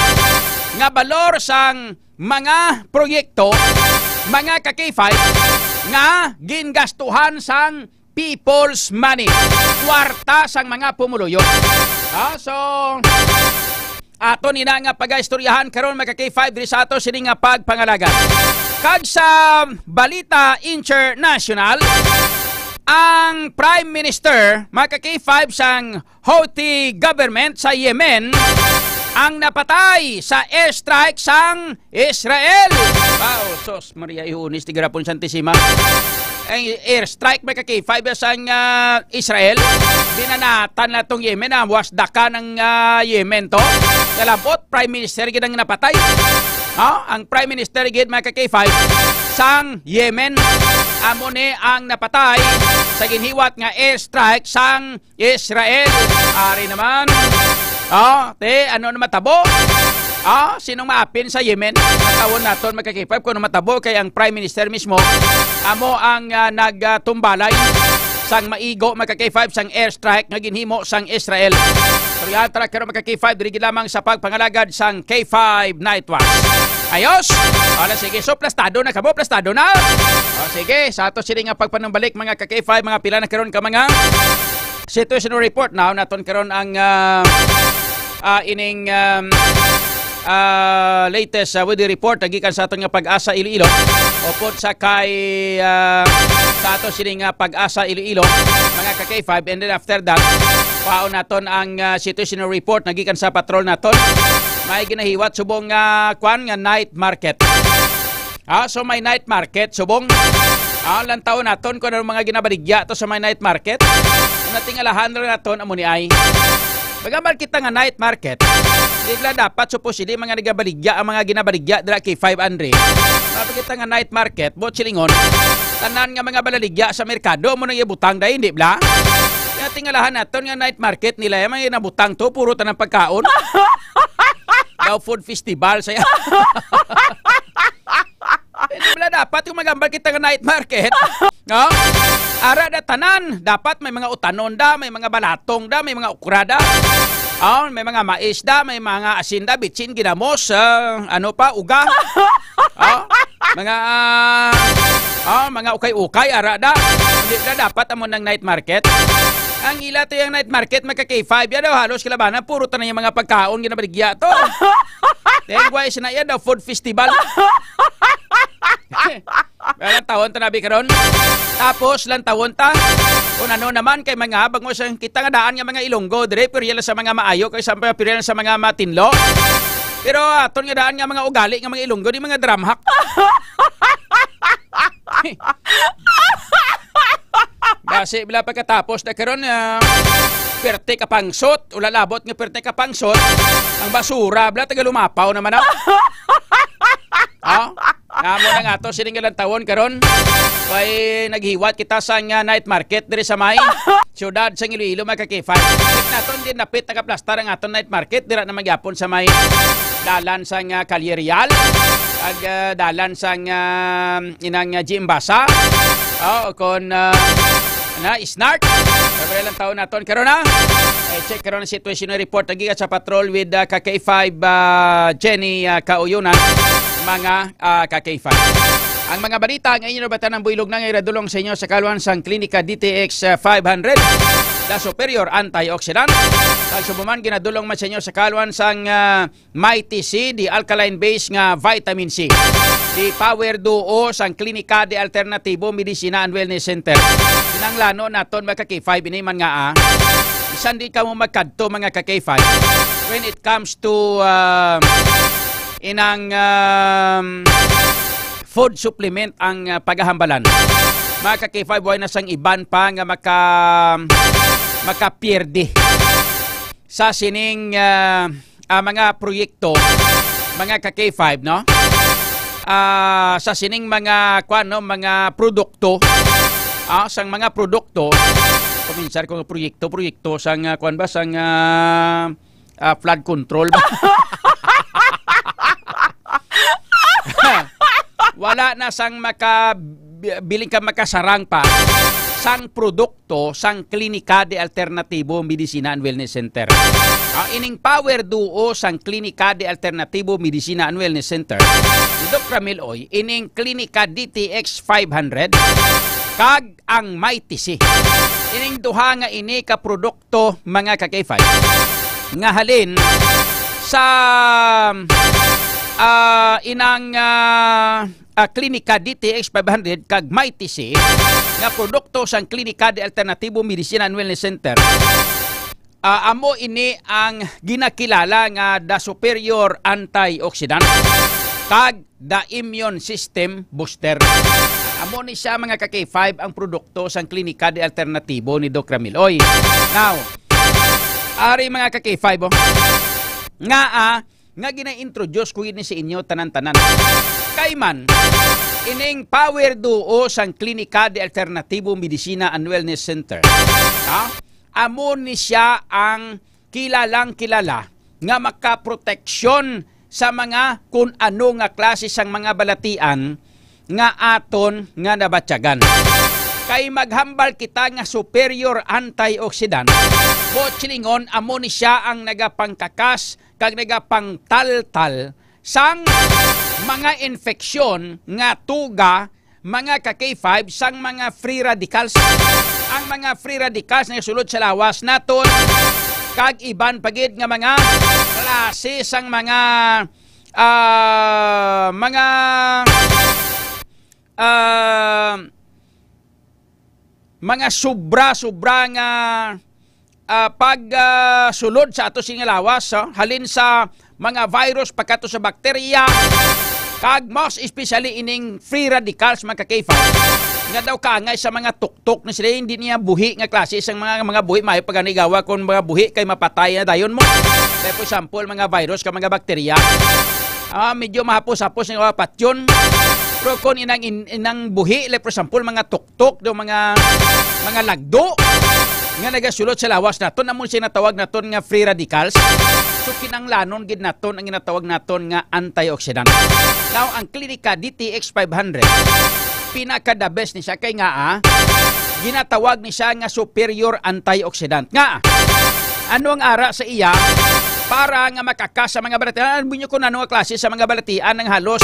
nga balor sang mga proyekto, mga ka K five, nga gingastuhan sang people's money, kwarta sang mga pumuluyo. Ah, so, aton ina nga pagaistoryahan karon, mga ka K five, diri sa ato sini nga pagpangalagad. Kag sa balita international, ang Prime Minister, mga ka K five, sang Houthi government sa Yemen ang napatay sa airstrike sang Israel. Wow, sos, Maria, ihunis ti garapon Santisima. Ang airstrike, mga ka K five, sang, ah, Israel. Binanatan na tong Yemen, ah, wasdaka ng, ah, Yemen to. Kalabot, Prime Minister gid ang napatay. Ha? Ang Prime Minister gid, mga ka K five, sang Yemen, amo ni ang napatay sa ginhiwat nga airstrike sang Israel. Ari naman. Oh, te, ano na matabo? Ah, sinong maapin sa Yemen? Tawon naton, mga ka K five, kung ano matabo kay ang Prime Minister mismo amo ang, ah, nagtumbalay sang maigo, mga ka K five, sang airstrike nga ginhimo sang Israel. Pero yan, tara, karon, mga ka K five, diri gid lamang sa pagpangalagad sang K five Night Watch. Ayos? Ala, sige. So, plastado na kamo? Plastado na? O, sige. Sa ato sini nga pagpanumbalik, mga ka K five, mga pila na karon ka mga situational report. Now, naton karon ang, ah, ah, ining, um, ah, latest, ah, weather report na gikan sa aton nga Pag-asa Iloilo. Upod sa kay, ah, sa ato sini nga Pag-asa Iloilo, mga ka K five, and then after that, paon naton ang, ah, situational report na gikan sa patrol naton. May ginahiwat subong nga, kwan, nga night market. Ah, so may night market subong. Ah, lantawon naton kung ano mga ginabaligya to sa may night market. Ang natingalahan ra naton amo ni ay, magambal kita nga night market. Di bala dapat supposedly mga nagabaligya ang mga ginabaligya dira kay five hundred. Dapat kita nga night market, buot silingon, tanan nga mga balaligya sa merkado mo nang ibutang dai, di bala? Kaya tingalahan naton nga night market nila, yung mga nabutang to, puro tanang pagkaon. Daw food festival saya. Hindi bala dapat yung magambal kita nga night market. No? Ara na tanan, dapat may mga utanon da, may mga balatong da, may mga okra da. Oh, may mga mais da, may mga asin da, bitsin, ginamos, ah, ano pa, uga. Oh, mga, ah, oh, mga ukay-ukay, ara da. Hindi na dapat amo ng night market. Ang ila to yung night market, magka K five. Yan daw, halos kalabanan, puro tanan yung mga pagkaon, ginabaligya to. Then, why is na yan daw, food festival? Lantawon ta nabi karon. Tapos lantawon ta kung ano naman kay mga bangos ang kita nga daan nga mga Ilonggo dire, pero yan sa mga maayo kay sa pero yan sa mga matinlo. Pero aton nga daan nga mga ugali nga mga Ilonggo di mga dramhak. Basi bila pagkatapos na karon, ah, perte ka pangsot, ulalabot nga perte ka pangsot, ang basura, bla, taga lumapaw naman ako. Oh? Nga mo na nga to, sining ilang taon karon. Kay naghiwat kita sa nga night market diri sa may siyudad sa Iloilo, mga ka-K five. Naton din napit nakaplastar ang aton night market, dira na magyapon sa may dalan sa nga Kalye Real. Ag ah, dalan sang ah, inang ah, G M Basa. Oh, kon ah, na snart. Pero lang taon naton karon na. Eh, check karon ang situation report agi sa patrol with ah, ka K five ah, Jenny ah, Kauyonan, mga ah, ka K five. Ang mga balita ang inyo nabatan ang builog na nga iradulong sa inyo sa kalwan sang Klinika D T X ah, five hundred, the superior antioxidant. Kag subuman ginadulong man sa inyo sa kalwan sang ah, Mighty C, the alkaline base nga vitamin C. The power duo sang Klinika de Alternatibo Medicina and Wellness Center. Kinanglano naton, mga ka K five, ini man nga ah. Bisan di kamo magkadto, mga ka K five, when it comes to ah, inang ah, food supplement ang ah, pagahambalan. Mga ka K five, way na sang iban pa nga maka makapierde sa sining ah, ah, mga proyekto, mga ka K five, no? Ah, sa sining mga, kwan, no, mga produkto, ah, sang mga produkto, kuminsar ko nga proyekto, proyekto sang ah, kwan ba, sang ah, ah, flood control ba? Wala na sang maka biling ka makasarang pa sang produkto sang Klinika de Alternatibo Medicina and Wellness Center. Ah, ining power duo sang Klinika de Alternatibo Medicina and Wellness Center, ni Doc Ramil Oy, ining Klinika D T X five hundred, kag ang Mighty C. Ining duha nga ini ka produkto, mga ka K five, nga halin sa ah, inang ah, ah, Klinika D T X five hundred kag Mighty C nga produkto sang Klinika de Alternatibo Medicina and Wellness Center. Ah, amo ini ang ginakilala nga the superior antioxidant kag the immune system booster. Amo ni siya, mga ka K five, ang produkto sang Klinika de Alternatibo ni Doc Ramil Oy. Now, ari, mga ka K five, oh, nga ah, nga gina-introduce ko ini sa inyo tanan-tanan. Kay man, ining power duo sang Klinika de Alternatibo Medicina and Wellness Center, ha? Amo ni siya ang kilalang kilala nga makaproteksyon sa mga kun ano nga klase sang mga balatian nga aton nga nabatyagan. Kay maghambal kita nga superior antioxidant, buot silingon, amo ni siya ang nagapangkakas kag nagapangtaltal sang mga infeksyon nga tuga, mga ka K five, sang mga free radicals. Ang mga free radicals nga sulod sa lawas naton, kag iban pa gid nga mga klase sang mga ah, mga ah, mga sobra-sobra nga ah, pag ah, sulod sa ato sini nga lawas, oh, halin sa mga virus pagkadto sa bakterya, kag most especially ining free radicals, mga ka K five, nga daw kaangay sa mga tuktok na sila, hindi niya buhi nga klase sang mga mga buhi, may pag-anigawa kung mga buhi kay mapatay na dayon mo. Kay, for example, mga virus ka mga bakterya, ah, medyo mahapos-hapos nga mapatyon. Pero kung inang in- inang buhi, like, for example, mga tuktok, do mga mga lagdo nga nagasulod sa lawas naton, amo siya natawag naton nga free radicals. So, kinanglanon gid naton ang ginatawag naton nga antioxidant. Now, ang Klinika D T X five hundred, pinaka the best ni siya kay nga ah, ginatawag ni siya nga superior antioxidant. Nga, ano ang ara sa iya para nga makakas sa mga balatian? Ano niyo kung ano nga klase sa mga balatian ang halos,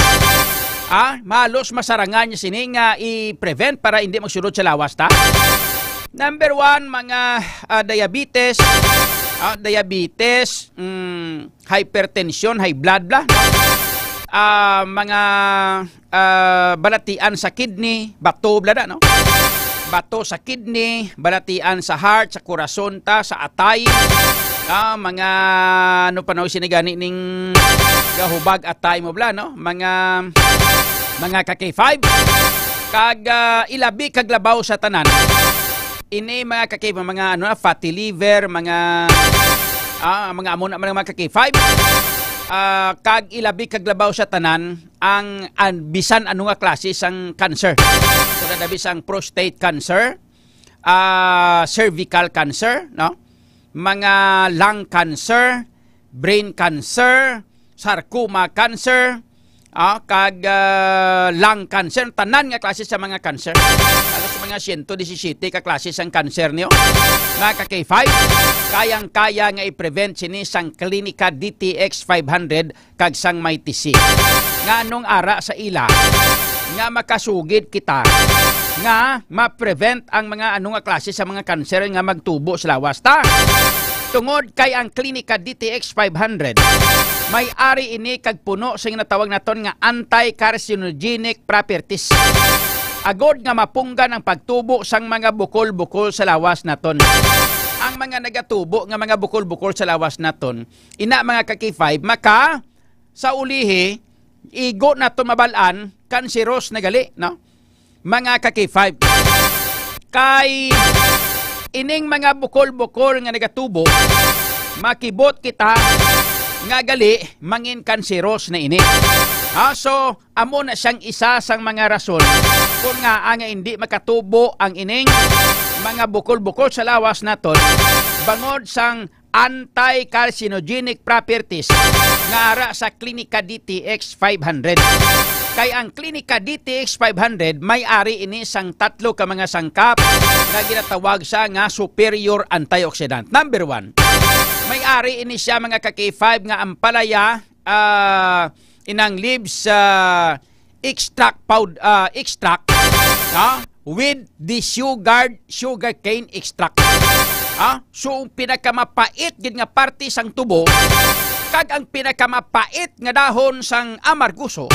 ah, malos masarangan niya sini nga i-prevent para hindi magsulod sa lawas ta? Number one, mga ah, diabetes, ah, diabetes, mm, hypertension, high blood, bla, no? Ah, mga ah, balatian sa kidney, bato, bla, da, no? Bato sa kidney, balatian sa heart, sa corazon ta, sa atay. Ah, mga ano pa na sini gani ning gahubag atay mo, bla, no? Mga mga ka K five, kag ah, ilabi kag labaw sa tanan. Ini, mga ka K five, mga ano, fatty liver, mga ah, mga amo na mga ka K five. Ah, kag ilabi kag labaw sa tanan ang, ang bisan ano nga klase sang cancer. Kung nadabi sang prostate cancer, ah, cervical cancer, no? Mga lung cancer, brain cancer, sarcoma cancer, ah, kag, ah, lung cancer, tanan nga klase sa mga cancer. Halos mga siyento disisiyete ka klase sang cancer niyo. Mga ka-K five, kayang-kaya nga i-prevent sini sang Klinika D T X five hundred kag sang Mighty C. Nganong ara sa ila nga makasugid kita nga ma-prevent ang mga ano nga klase sa mga cancer nga magtubo sa lawas ta? Tungod kay ang Klinika D T X five hundred may ari ini kag puno sa ginatawag naton nga anti-carcinogenic properties, agod nga mapunggan ang pagtubo sang mga bukol-bukol sa lawas naton. Ang mga nagatubo nga mga bukol-bukol sa lawas naton, ina, mga ka-K five, maka sa ulihi, igo naton mabal-an, kanseros na gali, no? Mga ka-K five. Kay ining mga bukol-bukol nga nagatubo, makibot kita nga gali mangin kanseros na ini. Ha, so, amo na siyang isa sang mga rason kung ngaa nga hindi makatubo ang ining mga bukol-bukol sa lawas naton bangod sang anti-carcinogenic properties nga ara sa Klinika D T X five hundred. Kay ang Klinika D T X five hundred may ari ini sang tatlo ka mga sangkap nga ginatawag sa nga superior antioxidant. Number one, may ari ini siya, mga ka-K five, nga ampalaya, ah, inang leaves, ah, extract powd-, ah, extract, ha? With the sugared sugarcane extract. Ha? So, ang pinakamapait gid nga parte sang tubo, kag ang pinakamapait nga dahon sang amarguso,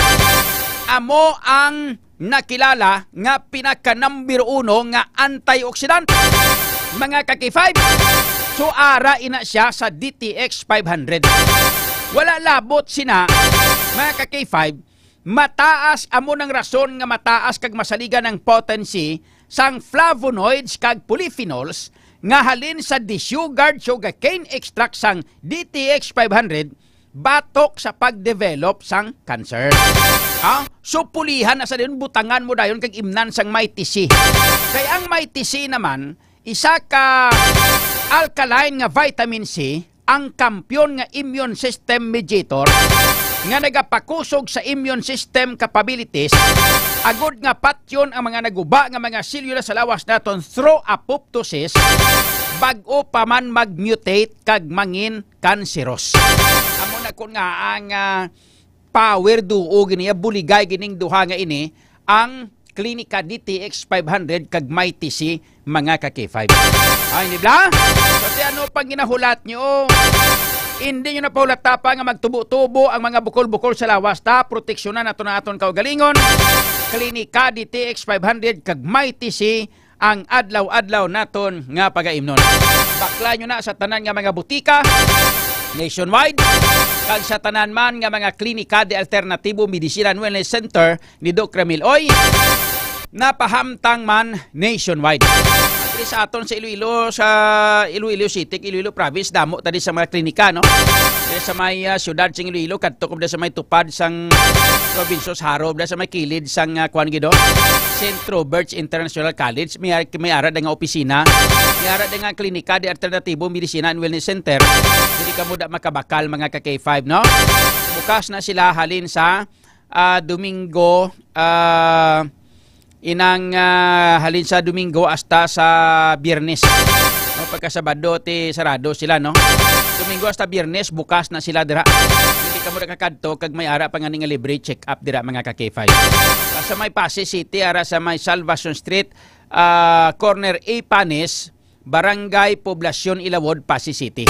amo ang nakilala nga pinaka number uno nga antioxidant, mga ka-K five. So, ara ina siya sa D T X five hundred. Wala labot sina, mga ka-K five, mataas, amo nang rason nga mataas kag masaligan ang potency sang flavonoids kag polyphenols nga halin sa desugared sugarcane extract sang D T X five hundred batok sa pag-develop sang cancer. Ha? So, pulihan na sa dayon, butangan mo dayon kag imnan sang Mighty C. Kay ang Mighty C naman, isa ka alkaline nga vitamin C, ang kampiyon nga immune system mediator nga nagapakusog sa immune system capabilities, agud nga patyon ang mga naguba nga mga selula sa lawas naton through apoptosis, bag-o pa man mag-mutate kag mangin kanseros. Amo na kun nga ang, ah, power duo gini, buligay gining duha nga ini, ang Klinika D T X five hundred kag Mighty C, mga ka-K five. Ay, di ba? So, ti ano pang ginahulat nyo? Hindi nyo na pahulata pa nga magtubo-tubo ang mga bukol-bukol sa lawas, ta? Proteksyonan nato na aton kaugalingon. Klinika D T X five hundred kag Mighty C ang adlaw-adlaw naton nga pagaimnon. Bakla nyo na sa tanan nga mga butika nationwide, kag sa tanan man nga mga klinika de alternatibo, medisina and wellness center ni Doc Ramil Oy, napahamtang man nationwide. Diri sa aton sa Iloilo, sa Iloilo City, Iloilo Province, damo ta di sa mga klinika, no? Diri sa may, ah, siyudad sa Iloilo, kadto ko diri sa may tupad sang Provincial Harrow, diri sa may kilid sang, ah, kuan gid, oh, Saint Robert's International College, may, may ara da nga opisina, may ara da nga klinika de alternatibo, medisina and wellness center. Hindi ka mo da makabakal, mga ka-K five, no? Bukas na sila halin sa, ah, Domingo, ah, inang, ah, halin sa Domingo hasta sa Biyernes. No, pagka Sabado, ti sarado sila, no? Domingo hasta Biyernes, bukas na sila dira. Hindi ka mo nakakadto kag may ara pa nga ni nga libre check-up dira, mga ka-K five. Ah, sa may Passi City, ara sa may Salvacion Street, ah, corner A Panes, Barangay Poblacion Ilawod, Passi City.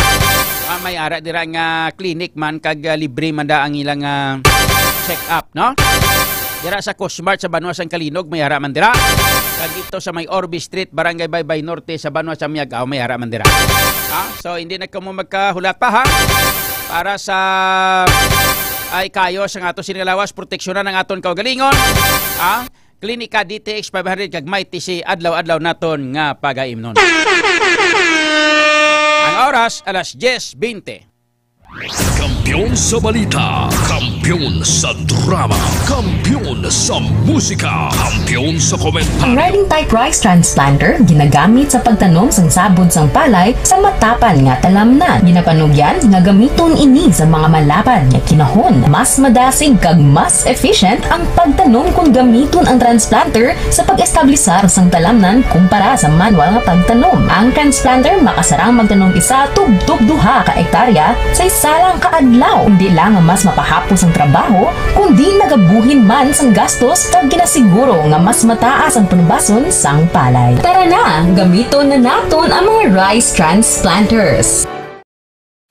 Ah, may ara dira nga clinic man kag, ah, libre man da ang ilang, ah, check-up, no? Dira sa Cosmart sa banwa sang Calinog, may ara man dira. Kag dito sa may Orbe Street, Barangay Baybay Norte sa banwa sa Miag-ao, may ara man dira. Ha? So, hindi na kamo magkahulat pa, ha? Para sa ay kayo sa ato sini nga lawas, proteksyonan ang aton kaugalingon. Ha? Klinika D T X five hundred kag Mighty C, adlaw-adlaw naton nga pagaimnon. Ang oras, alas diyes bente. Kampiyon sa balita, kampiyon sa drama, kampiyon sa musika, kampiyon sa komentaryo. Ang Riding Type Rice Transplanter ginagamit sa pagtanom sang sabon sang palay sa matapan nga talamnan. Ginapanugyan nga gamiton ini sa mga malapad nga kinahon. Mas madasig kag mas efficient ang pagtanom kon gamiton ang transplanter sa pag-establisar sang talamnan kumpara sa manual nga pagtanom. Ang transplanter makasarang magtanom isa tubtob duha ka ektarya sa isa lang ka adlaw. Hindi lang nga mas mapahapos ang trabaho, kundi nagabuhin man sang gastos kag ginasiguro nga mas mataas ang panubason sang palay. Tara na, gamiton na naton ang mga rice transplanters.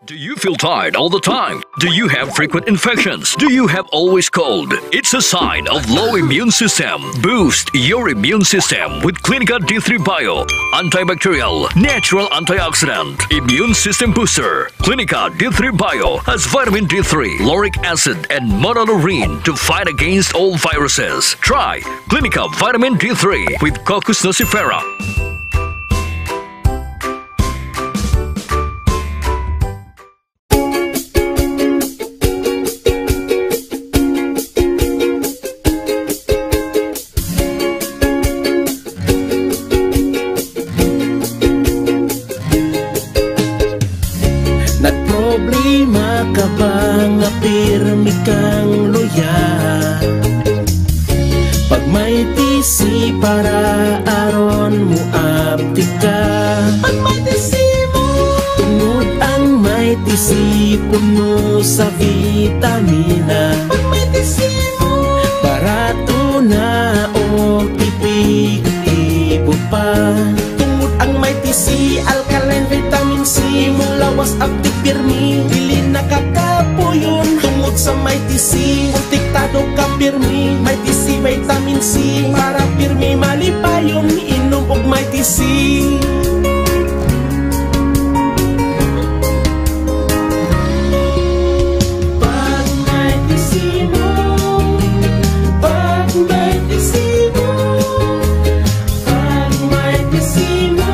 Do you feel tired all the time? Do you have frequent infections? Do you have always cold? It's a sign of low immune system. Boost your immune system with Clinica D three Bio. Antibacterial, natural antioxidant, immune system booster. Clinica D three Bio has vitamin D three, lauric acid, and monolaurin to fight against all viruses. Try Clinica Vitamin D three with Cocos nucifera. Nagproblema ka ba nga pirmi kang luya? Pag may T C para aron muabtik ka. Pag may T C mo. Tungod ang may T C puno sa vitamina. Pag may T C mo. Barato na o epektibo pa. Tungod ang may T C, alkaline vitamin C, imong lawas abtik pirmi, dili na ka kapuyon. Tungod sa may T C, protektado ka pirmi, may T C vitamin C, para pirmi malipayon, inom og may T C. Pag may T C mo, pag may T C mo, pag may T C mo,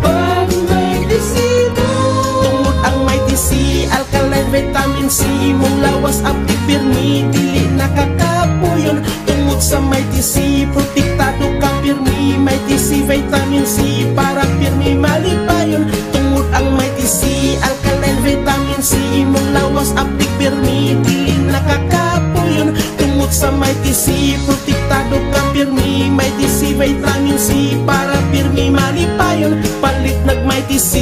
pag may T C mo. Tungod ang may T C, alkaline vitamin C, imong lawas abtik pirmi, dili na ka kapuyon. Tungod sa may T C, protektado ka pirmi, may T C vitamin C, para pirmi malipayon. Tungod ang may T C, alkaline vitamin C, imong lawas abtik pirmi, dili na ka kapuyon. Tungod sa may T C, protektado ka pirmi, may T C vitamin C, para pirmi malipayon. Palit nag may T C.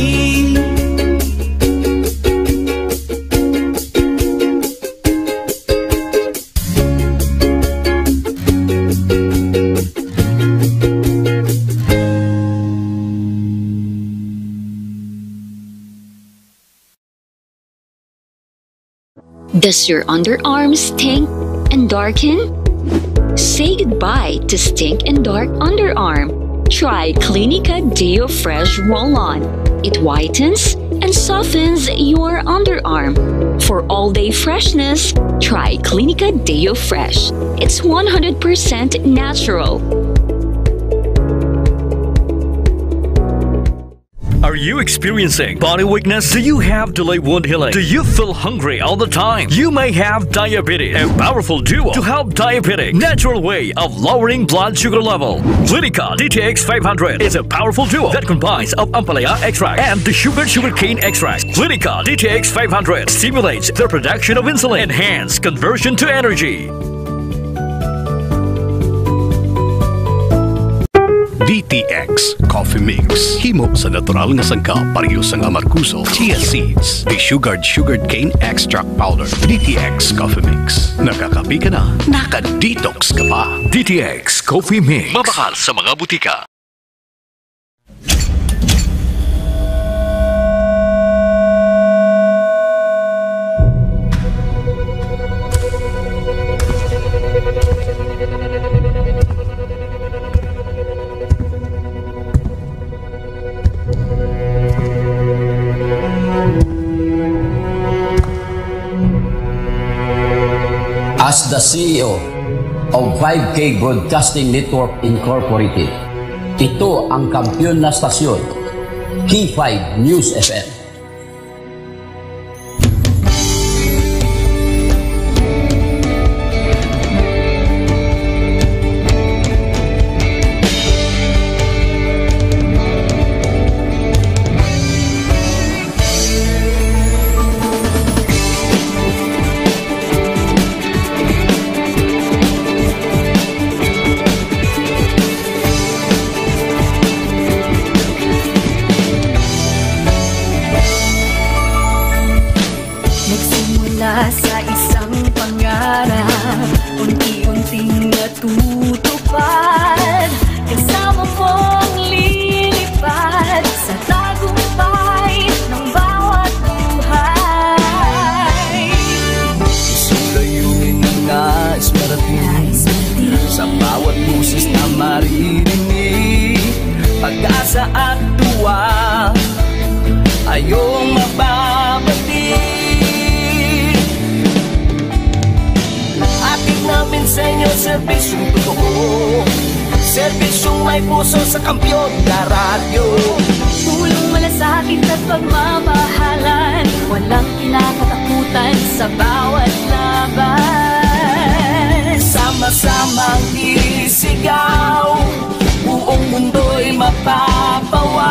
Does your underarm stink and darken? Say goodbye to stink and dark underarm. Try Clinica Deo Fresh Roll-On. It whitens and softens your underarm. For all-day freshness, try Clinica Deo Fresh. It's one hundred percent natural. Are you experiencing body weakness? Do you have delayed wound healing? Do you feel hungry all the time? You may have diabetes. A powerful duo to help diabetic natural way of lowering blood sugar level. Clinica D T X five hundred is a powerful duo that combines of ampalaya extract and the sugar sugarcane extract. Clinica D T X five hundred stimulates the production of insulin, enhance conversion to energy. D T X Coffee Mix. Himo sa natural nga sangkap, pareho sang amargoso, chia seeds, desugared sugarcane extract powder. D T X Coffee Mix. Nakakape ka na, naka-detox ka pa. D T X Coffee Mix. Mabakal sa mga butika. As the C E O of five K Broadcasting Network Incorporated, ito ang kampiyon na stasyon, K five News F M. Sa isang pangarap, unti-unting natutupad. Kasama mong lilipad sa tagumpay ng bawat buhay. Isang layunin na nais marating. Sa bawat boses na maririnig, pag-asa at tuwa, ayong mababati. Hatid namin sa inyo serbisyong totoo, serbisyong may puso sa kampiyon na radyo. Tulong, malasakit at pagmamahalan, walang kinakatakutan sa bawat laban. Sama-samang isigaw, buong mundo'y mapapawaw.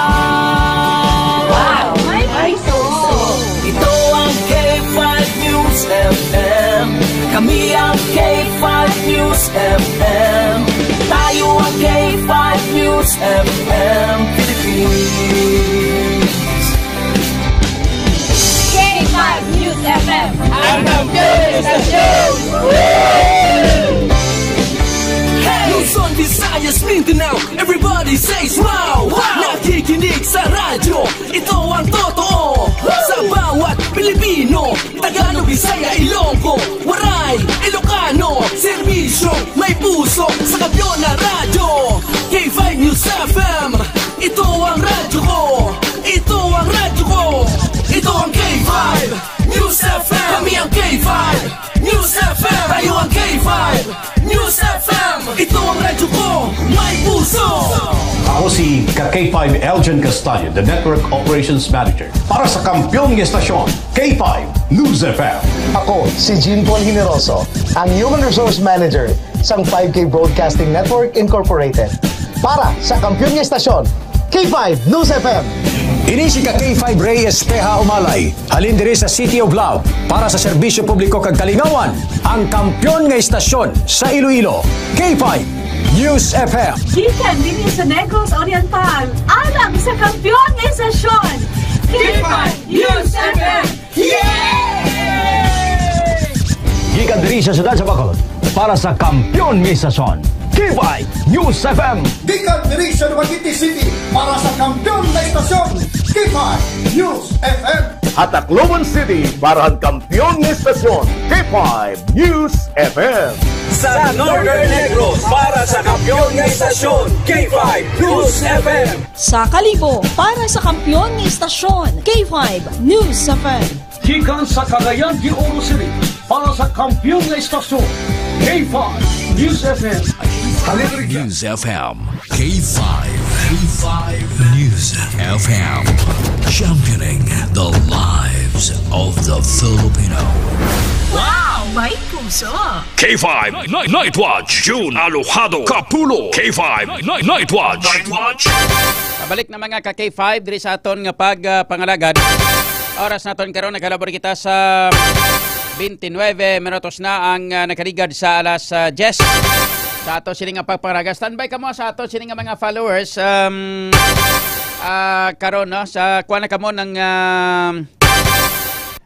Wow! May puso! Ito ang K five News F M. Kami ang K five News F M. Tayo ang K five News F M Philippines. K five News F M. Ang kampiyon sa show! Hey! Luzon, Visayas, Mindanao, everybody says wow! Wow! Nakikinig sa radyo, ito ang totoo. Sa bawat Pilipino, Tagalog, Bisaya, Ilonggo, Waray, Ilocano, serbisyo, may puso, sa kampiyon na radyo. K five News F M, ito ang radyo ko. Ito ang radyo ko. Ito ang K five News F M. Kami ang K five News F M. Tayo ang K five News F M. Ito ang radyo ko. May puso. Ako si ka K five Elgin Castaño, the Network Operations Manager. Para sa kampiyon nga estasyon, K five News F M. Ako si Jean Paul Generoso, ang Human Resource Manager sang five K Broadcasting Network Incorporated. Para sa kampiyon nga estasyon, K five News F M. Ini si ka K five Rey Espeha Umalay, halin diri sa City of Love, para sa serbisyo publiko kag kalingawan, ang kampiyon nga estasyon sa Iloilo, K five News F M. Gikan dinhi sa Negros Oriental, alang sa kampiyon nga estasyon, K five News F M. Yay! Gikan diri sa siyudad sa Bacolod, para sa kampiyon nga estasyon, K five News F M. Gikan diri sa Dumaguete City, para sa kampiyon nga estasyon, K five News F M. Sa Tacloban City, para sa kampiyon nga estasyon, K five News F M. Sa Northern Negros, para sa kampiyon nga estasyon, K five News F M. Sa Kalibo, para sa kampiyon nga estasyon, K five News F M. Gikan sa Cagayan de Oro City, para sa kampiyon nga estasyon, K five News F M. News F M, K five, K five News F M, championing the lives of the Filipino. Wow! May puso! K five Night, Night Watch, June Alojado Kapulo. K five Night, Night Watch. Night Watch. Pabalik na, mga ka K five, diri sa aton nga pag, ah, pangalagad. Oras naton karon, naghalabor kita sa twenty-nine minutos na ang, ah, nakaligad sa alas, ah, diyes. Sa ato sini nga pagpangalaga, standby kamo sa ato sini nga mga followers. Um, ah, karon, no, sa kuha na kamo ng, ah,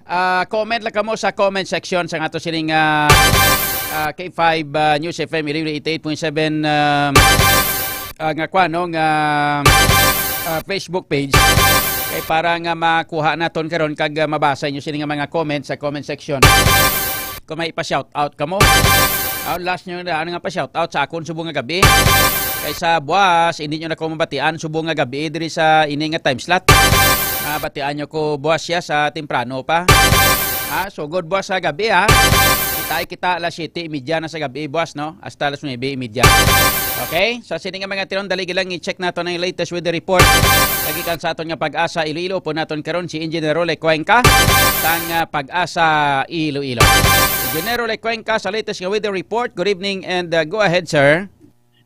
ah, comment lang kamo sa comment section sa ato sining, ah, ah, K five, ah, News F M Iloilo eighty-eight point seven, ah, ah, nga kuan, no, nga, ah, Facebook page. Kay para nga makuha naton karon kag, ah, mabasa inyo sini nga mga comment sa comment section. Kung may ipa-shout out kamo, ah, last nyo na, ano nga pa-shout out sa akon subong nga gabi. Kay sa buwas, hindi nyo na ko mabatian subong nga gabi diri sa ini nga time slot. Mabatian nyo ko buwas siya sa temprano pa. Ah, sugod buwas sa gabi, ha. Kita kita alas siyete y media na sa gabi, buwas, no? Hasta alas nuebe y media. Okay? So, sini nga mga tiron, dali lang i-check nato ang latest weather report. Lagi kan sa aton nga Pag-asa Iloilo po naton karon si Engineer Rolly Cuenca sang, ah, Pag-asa Iloilo. Engineer Rolly Cuenca sa latest nga weather report. Good evening and, ah, go ahead, sir.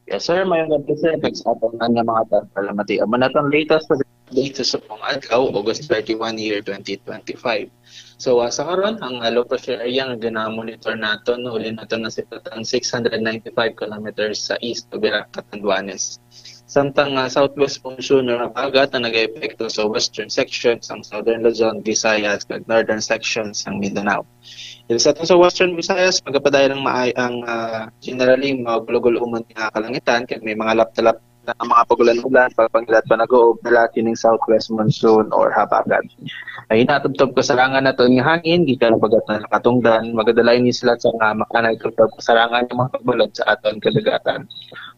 Yes, sir. Mayong gabi, sir. Kag sa aton nga mga tagpalamati. Amo na tong latest sa dito sa pong adlaw, August thirty-one, year twenty twenty-five. So, ah, sa karon, ang, ah, low pressure area nga gina-monitor nato, no, uli nato na sipatan six hundred ninety-five kilometers sa east of Iraq, Catanduanes. Samtang, ah, southwest monsoon or habagat ang nagaepekto sa western section sang Southern Luzon, Visayas, kag northern section sang Mindanao. Diri sa aton sa Western Visayas, magapadayon ang maay-, ang, ah, generally magulugol umon nga kalangitan, kag may mga lapta-lapta nga mga pagulan-ulan, pagpangilat pa nag-uob dala kining southwest monsoon or habagat. Ay natubtob kasarangan naton nga hangin gikan habagat na nakatungdan, magadala ini sila sa nga makanay tubtob kasarangan nga mga pagbalod sa aton kadagatan.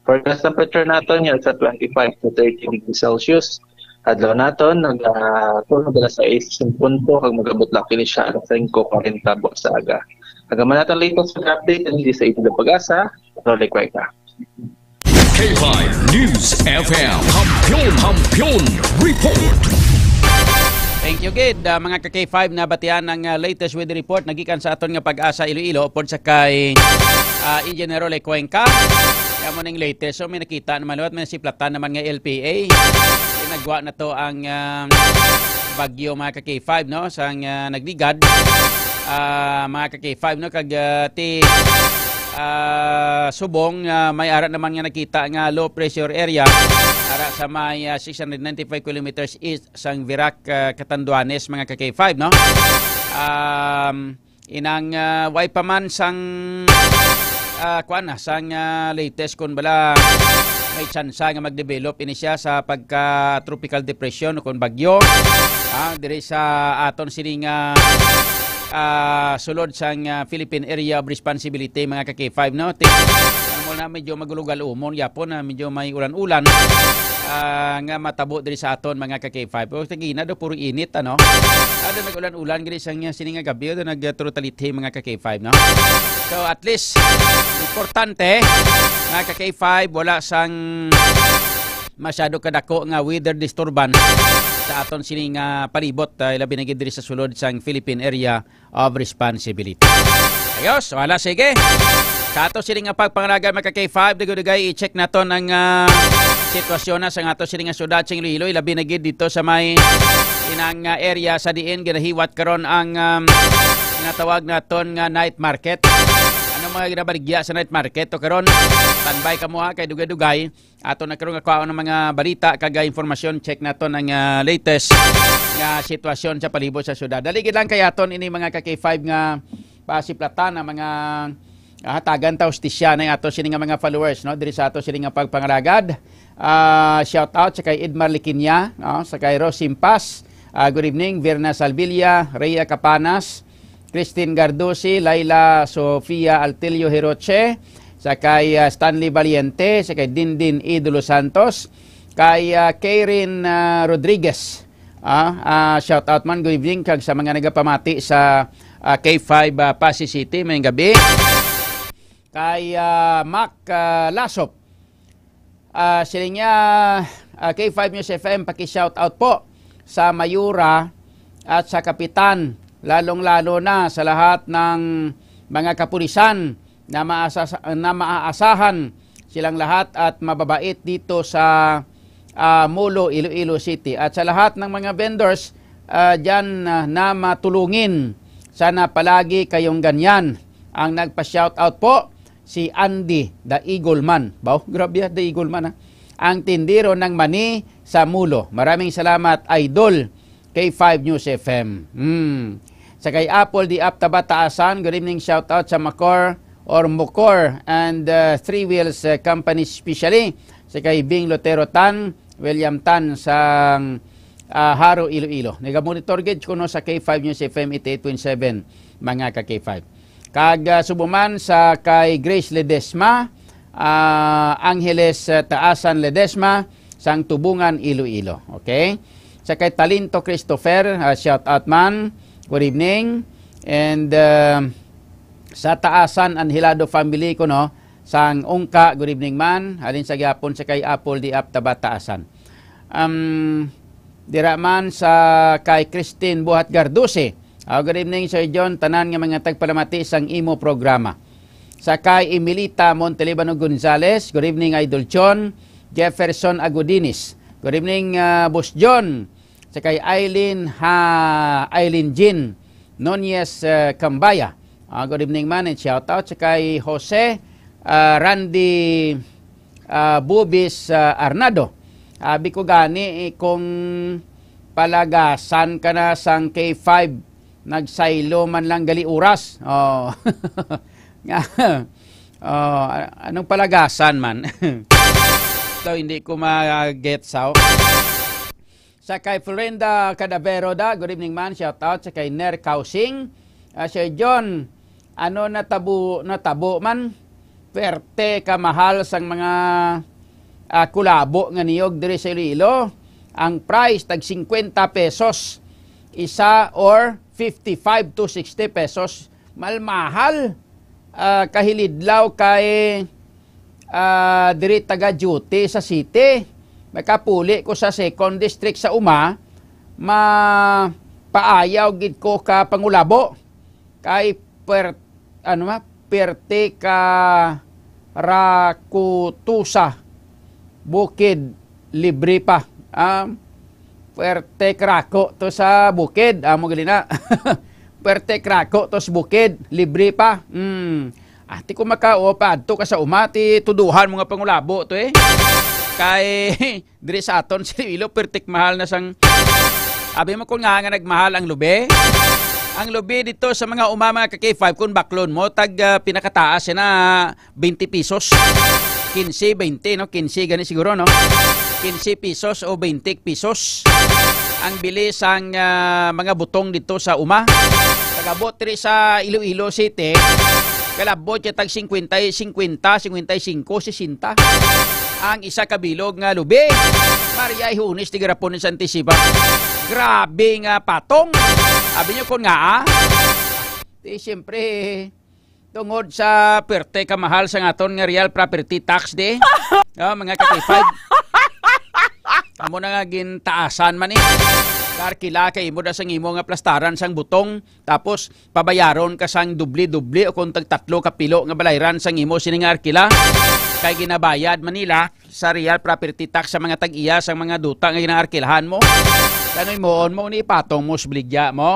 Forecast temperature naton nga sa twenty-five to thirty degrees Celsius. Adlaw naton nag ah, tulo alas sais sa punto kag mag-abot lang kini siya alas singko kwarenta buwas sa aga. Hanggang man naton latest nga update, ang di sa ito ng pag-asa, Rolly Cuenca. K five News F M. Kampiyon, Kampiyon Report. Thank you gid, ah, mga ka K five, na batian ang ah, latest weather report nagikan sa aton nga pag-asa Iloilo upod sa kay ah, Engineer Rolly Cuenca. Kaya mo ning latest, so may nakita naman liwat, may siplatan naman nga L P A. Nagwa na to ang ah, bagyo, mga ka K five, no, sang ah, nagligad. Ah, mga ka K five, no, kag ah, ti ah, subong, ah, may ara naman nga nakita nga low pressure area ara sa may ah, six hundred ninety-five kilometers east sang Virac, ah, Catanduanes, mga ka K five, no? Um, inang ah, way pa man sang ah, kuan na, sang ah, latest kun bala may tsansa nga mag-develop ini siya sa pagka tropical depression o kun bagyo. Ah, diri sa aton sini nga ah, sulod sang ah, Philippine Area of Responsibility, mga ka K five, no? Ti-, mo na medyo magulugal umon yapon na medyo may ulan-ulan ah, nga matabo diri sa aton, mga ka K five. O, tagina do puro init, ano? Ado nag-ulan-ulan gid sang sini nga gabi, do nagtrutalite, mga ka K five, no? So at least importante, mga ka K five, wala sang masyado kadako nga weather disturbance sa aton sini nga palibot, ah, ilabi na gid diri sa sulod sang Philippine Area of Responsibility. Ayos, wala, sige. Sa ato sini nga pagpangalagad, mga ka K five, dugay-dugay i-check naton ang ah, sitwasyon na sa ato sini nga syudad sing Iloilo, labi na gid dito sa may inang ah, area sa diin ginahiwat karon ang um, ginatawag naton nga night market. Ano mga ginabaligya sa night market to karon? Standby kamo ha, kay dugay-dugay ato na karon nga kwaon ang mga balita kag ah, informasyon. Check naton ang ah, latest nga sitwasyon sa palibot sa syudad. Dali gid lang kay aton ini, mga ka K five, nga pasiplatan ang mga ah, hatagan ta hustisya na ato sini nga mga followers, no, diri sa ato sini nga pagpangalagad. Ah, shout out sa kay Edmar Liquiña, no, sa kay Rose Simpas. Ah, good evening, Virna Salvilla, Rhea Capanas, Christine Gardusi, Laila Sofia Altilio Hiroche, sa kay ah, Stanley Valiente, sa kay Dindin Idolo Santos, kay ah, Karen ah, Rodriguez. Ah, ah, shout out man, good evening, kag sa mga nagapamati sa ah, K five ah, Passi City, may gabi. Kay ah, Mac ah, Lasop, ah, sila niya, ah, K five News F M, paki-shout out po sa Mayura at sa Kapitan, lalong-lalo na sa lahat ng mga kapulisan na, maasas- na maaasahan silang lahat at mababait dito sa ah, Molo, Iloilo City. At sa lahat ng mga vendors ah, dyan ah, na matulungin, sana palagi kayong ganyan. Ang nagpa-shout out po, si Andy, the Eagle Man. Baw, grabe ah, the Eagle Man, ah. Ang tindero ng mani sa Molo. Maraming salamat, Idol, K five News F M. Hmm. Sa kay Apple di Aptaba Taasan, good evening, shout out sa Macor or Mocor and uh, Three Wheels uh, Company, especially sa kay Bing Lotero Tan, William Tan sa ah, Haro, Iloilo. Nagamonitor gid kuno sa K five News F M eighty-eight point seven, mga ka K five. Kag ah, subuman sa kay Grace Ledesma, ah, Angeles ah, Taasan Ledesma, sang Tubungan, Iloilo. Okay? Sa kay Talento Christopher, ah, shout out man. Good evening. And ah, sa Taasan Anhelado family kuno, sang Ungka, good evening man. Halin sa gihapon sa kay Apple di Aptaba Taasan. Um, dira man sa kay Christine Buhat Garduce. Ah, good evening, Sir John, tanan nga mga tagpalamati sang imo programa. Sa kay Emilita Montelibano Gonzales, good evening, Idol John. Jefferson Agudinis, good evening, ah, Boss John. Sa kay Eileen, ha, Eileen Jean Nunez ah, Cambaya. Ah, good evening man and shout out. Sa kay Jose ah, Randy ah, Bubis, ah, Arnado. Abi ko gani, eh, kung palagasan ka na sang K five, nagsaylo man lang gali oras. Oh. Nga, oh, a-, anong palagasan man? So, hindi ko ma-gets, oh. Sa kay Florinda Cadavero da, good evening man, shout out. Sa kay Ner Kausing, ah, Sir John, ano natabo, natabo man? Perte ka mahal sang mga, ah, kulabo nga niyog diri sa Iloilo. Ang price, tag singkwenta pesos isa or fifty-five to sixty pesos. Mahal-mahal. Ah, kahilidlaw kay, ah, diri taga-duty sa city. Makapuli ko sa second district sa uma, mapaayaw gid ko ka pangulabo. Kay per-, ano ma, perte ka rakutusa. Bukid, libre pa. Ah, perte krako to sa bukid. Amo gali na. Perte krako to sa bukid, libre pa. Hmm. Ati ko maka-, o, paadto ka sa uma, ti tuduhan mo nga pangulabo to, eh. Kay, diri sa aton, sa Iloilo, pertik mahal na sang, abi mo kung nga, nga nagmahal ang lubi? Ang lubi dito sa mga uma, mga ka-K five, kung baklon mo, tag, ah, pinakataas siya na twenty pesos. Quince, twenty, no? Quince gani siguro, no? Quince pesos o twenty pesos ang bili sang, ah, mga butong dito sa uma. Pag-abot diri sa Iloilo City, kalabot siya tag singkwenta, singkwenta, singkwenta y singko, sesenta ang isa ka bilog nga lubi. Maria Ihunis, tigarapon ni Santisiba. Grabe nga patong. Abi niyo kon nga, ah? Di, siyempre, tungod sa perte kamahal sa aton nga real property tax di. Oh, mga ka-K five. Amo na nga gintaasan man eh. Arkila kay imo da sang imo nga plastaran sang butong, tapos pabayaron ka sang doble-doble o kung tag tatlo ka pilo nga balayran sang imo sini nga arkila. Kay ginabayad man nila sa real property tax sa mga tag-iya sang mga duta nga ginaarkilahan mo. Kano imoon mo ni ipatong mo sa baligya mo?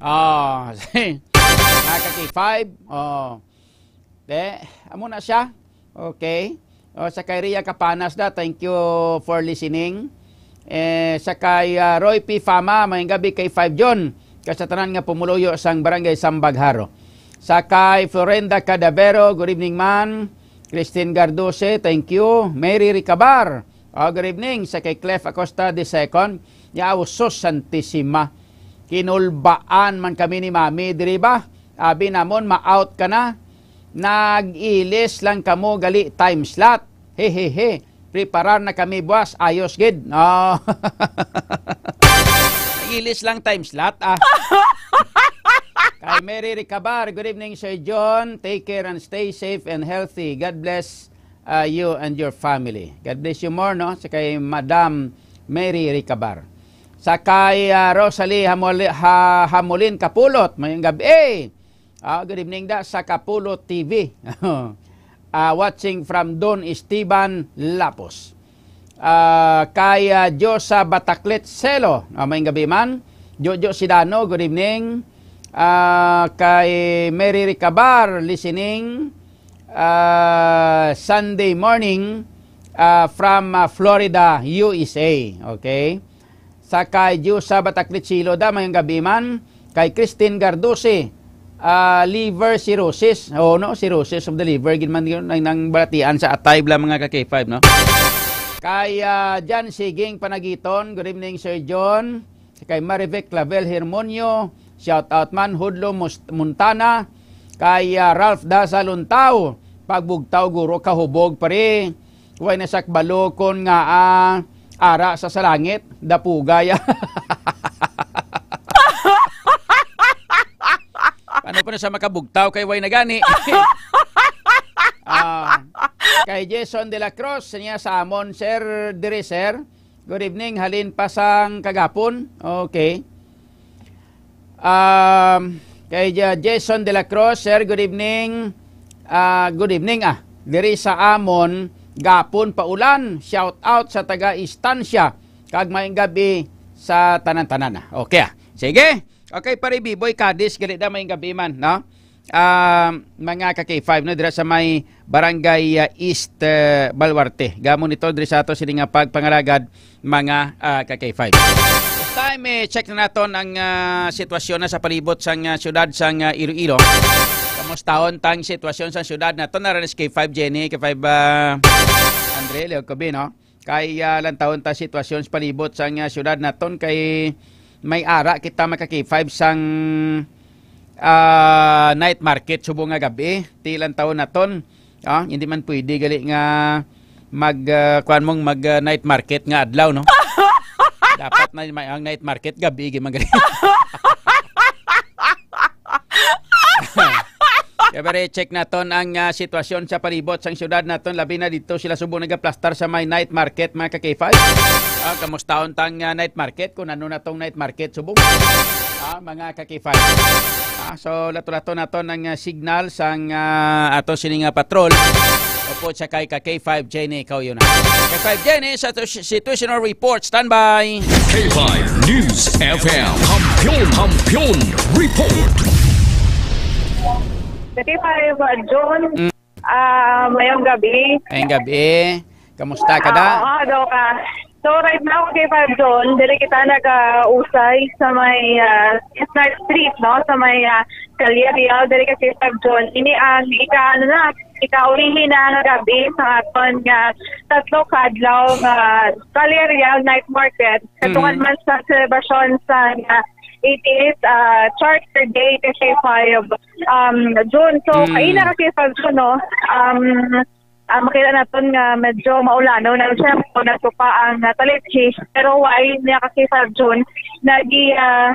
Ah, mga ka-K five. Oh. De, amo na siya. Okay. Oh, sa kay Ria Capanas da, thank you for listening. Eh, sa kay, ah, Roy P Fama, may gabi kay Five John. Kay sa tanan nga pumuluyo sang Barangay Sambagharo. Sa kay Florenda Cadavero, good evening man. Christine Gardose, thank you. Mary Ricabar, oh, good evening. Sa kay Clef Acosta the second, ya usos Santisima. Kinulbaan man kami ni Mami, diri ba? Abi namon, ma-out ka na. Nag-ilis lang kamo gali time slot. Hehehe. Preparar na kami buwas. Ayos gid. No. Nag-ilis lang time slot, ah. Kay Mary Ricabar, good evening, Sir John. Take care and stay safe and healthy. God bless, uh, you and your family. God bless you more, no? Sa kay Madam Mary Ricabar. Sa kay, ah, Rosalie Hamuli-, ha-, Hamulin Kapulot, may gabi. Ah, good evening da sa Kapulot T V. Ah, watching from Don Esteban Lapos. Ah, kay, ah, Diosa Bataclet Selo, ah, may gabi man. Jojo Sidano, good evening. Ah, kay Mary Ricabar, listening. Ah, Sunday morning, ah, from, ah, Florida, U S A. Okay. Sa kay Diosa Bataclit Silo da, may gabi man. Kay Christine Garduce, ah, liver cirrhosis. Oo, no? Cirrhosis of the liver, gid man yun, ang, ang balatian sa atay bala, mga ka-K five, no? Kay, ah, Jan Siging Panagiton, good evening, Sir John. Sa kay Marivic Clavel Hermonio, shout out man, Hudlo Mus-, Montana. Kay, ah, Ralph Daza Luntao, pagbugtaw guro kahubog, pare. Way na sak balukon nga, ah, ara sa salangit, dapugay. Ano pa na sa makabugtaw kay way na gani? Ah, kay Jason de la Cruz, niya sa amon, sir, diri, sir. Good evening, halin pa sang kagapon. Okay. Um, kay Ja-, Jason de la Cruz, sir, good evening. Ah, good evening, ah. Diri sa amon, gapon pa ulan. Shout out sa taga Estancia. Kag maayong gabi sa tanan-tanan, ah. Okay, ah. Sige. Okay, pare Biboy Cadiz, gali na, maayong gabi man, no? ah, mga ka K five, no, dira sa may Barangay, ah, East, ah, Baluarte. Gamon ito diri sa ato sini nga pagpangalagad, mga, ah, ka K five. This time, eh, check na naton ang, ah, sitwasyon na sa palibot sang, ah, siyudad sang, ah, Iloilo. Kamustahon tang sitwasyon sa siyudad naton, nara ni si K five Jenny, K five, ah, Andre, Leo Kobe, no? Kay, ah, lantawon ta sitwasyon sa palibot sang, ah, siyudad naton kay may ara kita, mga ka K five, sang, ah, night market subong nga gabi. Ti lantawon naton. Ah, hindi man pwede gali nga mag, ah, kuwan mong mag, ah, night market nga adlaw, no? Dapat na may, ang night market gabi, gid man gali. Kaya, pare, check naton ang, ah, sitwasyon sa palibot sang siyudad naton, labi na dito sila subong nagaplastar sa may night market, mga ka K five. Ah, kamustahon tang, ah, night market, kung ano na tong night market subong, ah, mga ka K five. Ah, so, lato-lato naton ang, ah, signal sang, ah, ato sini nga patrol. Upod sa kay ka K five Jenny, ikaw yun, ah. K five Jenny sa to-, situational report. Standby. K five News F M. Kampiyon, Kampiyon Report. K five, uh, John. Mm. Ah, mayong gabi. Mayong gabi. Kamusta ka, da? Ah, oo, daw ka. So, right now, K five John, diri kita nag-usay sa may, ah, East Ninth Street, no? Sa may, ah, Calle Real, diri ka K five John. Ini ang ika, ano na, ikaulihi na nga gabi sa aton nga tatlo ka adlaw nga Calle Real Night Market. Katungan Mhm. man sa selebrasyon sa, ah, eighty-eighth, ah, Charter Day ka K five, um, June. So, Mm. kaina ka K five June, no? Um, ah, makita naton nga medyo maulano na, siyempre, nagtupa ang, ah, talithi. Pero why niya ka K five June? Nagi, ah,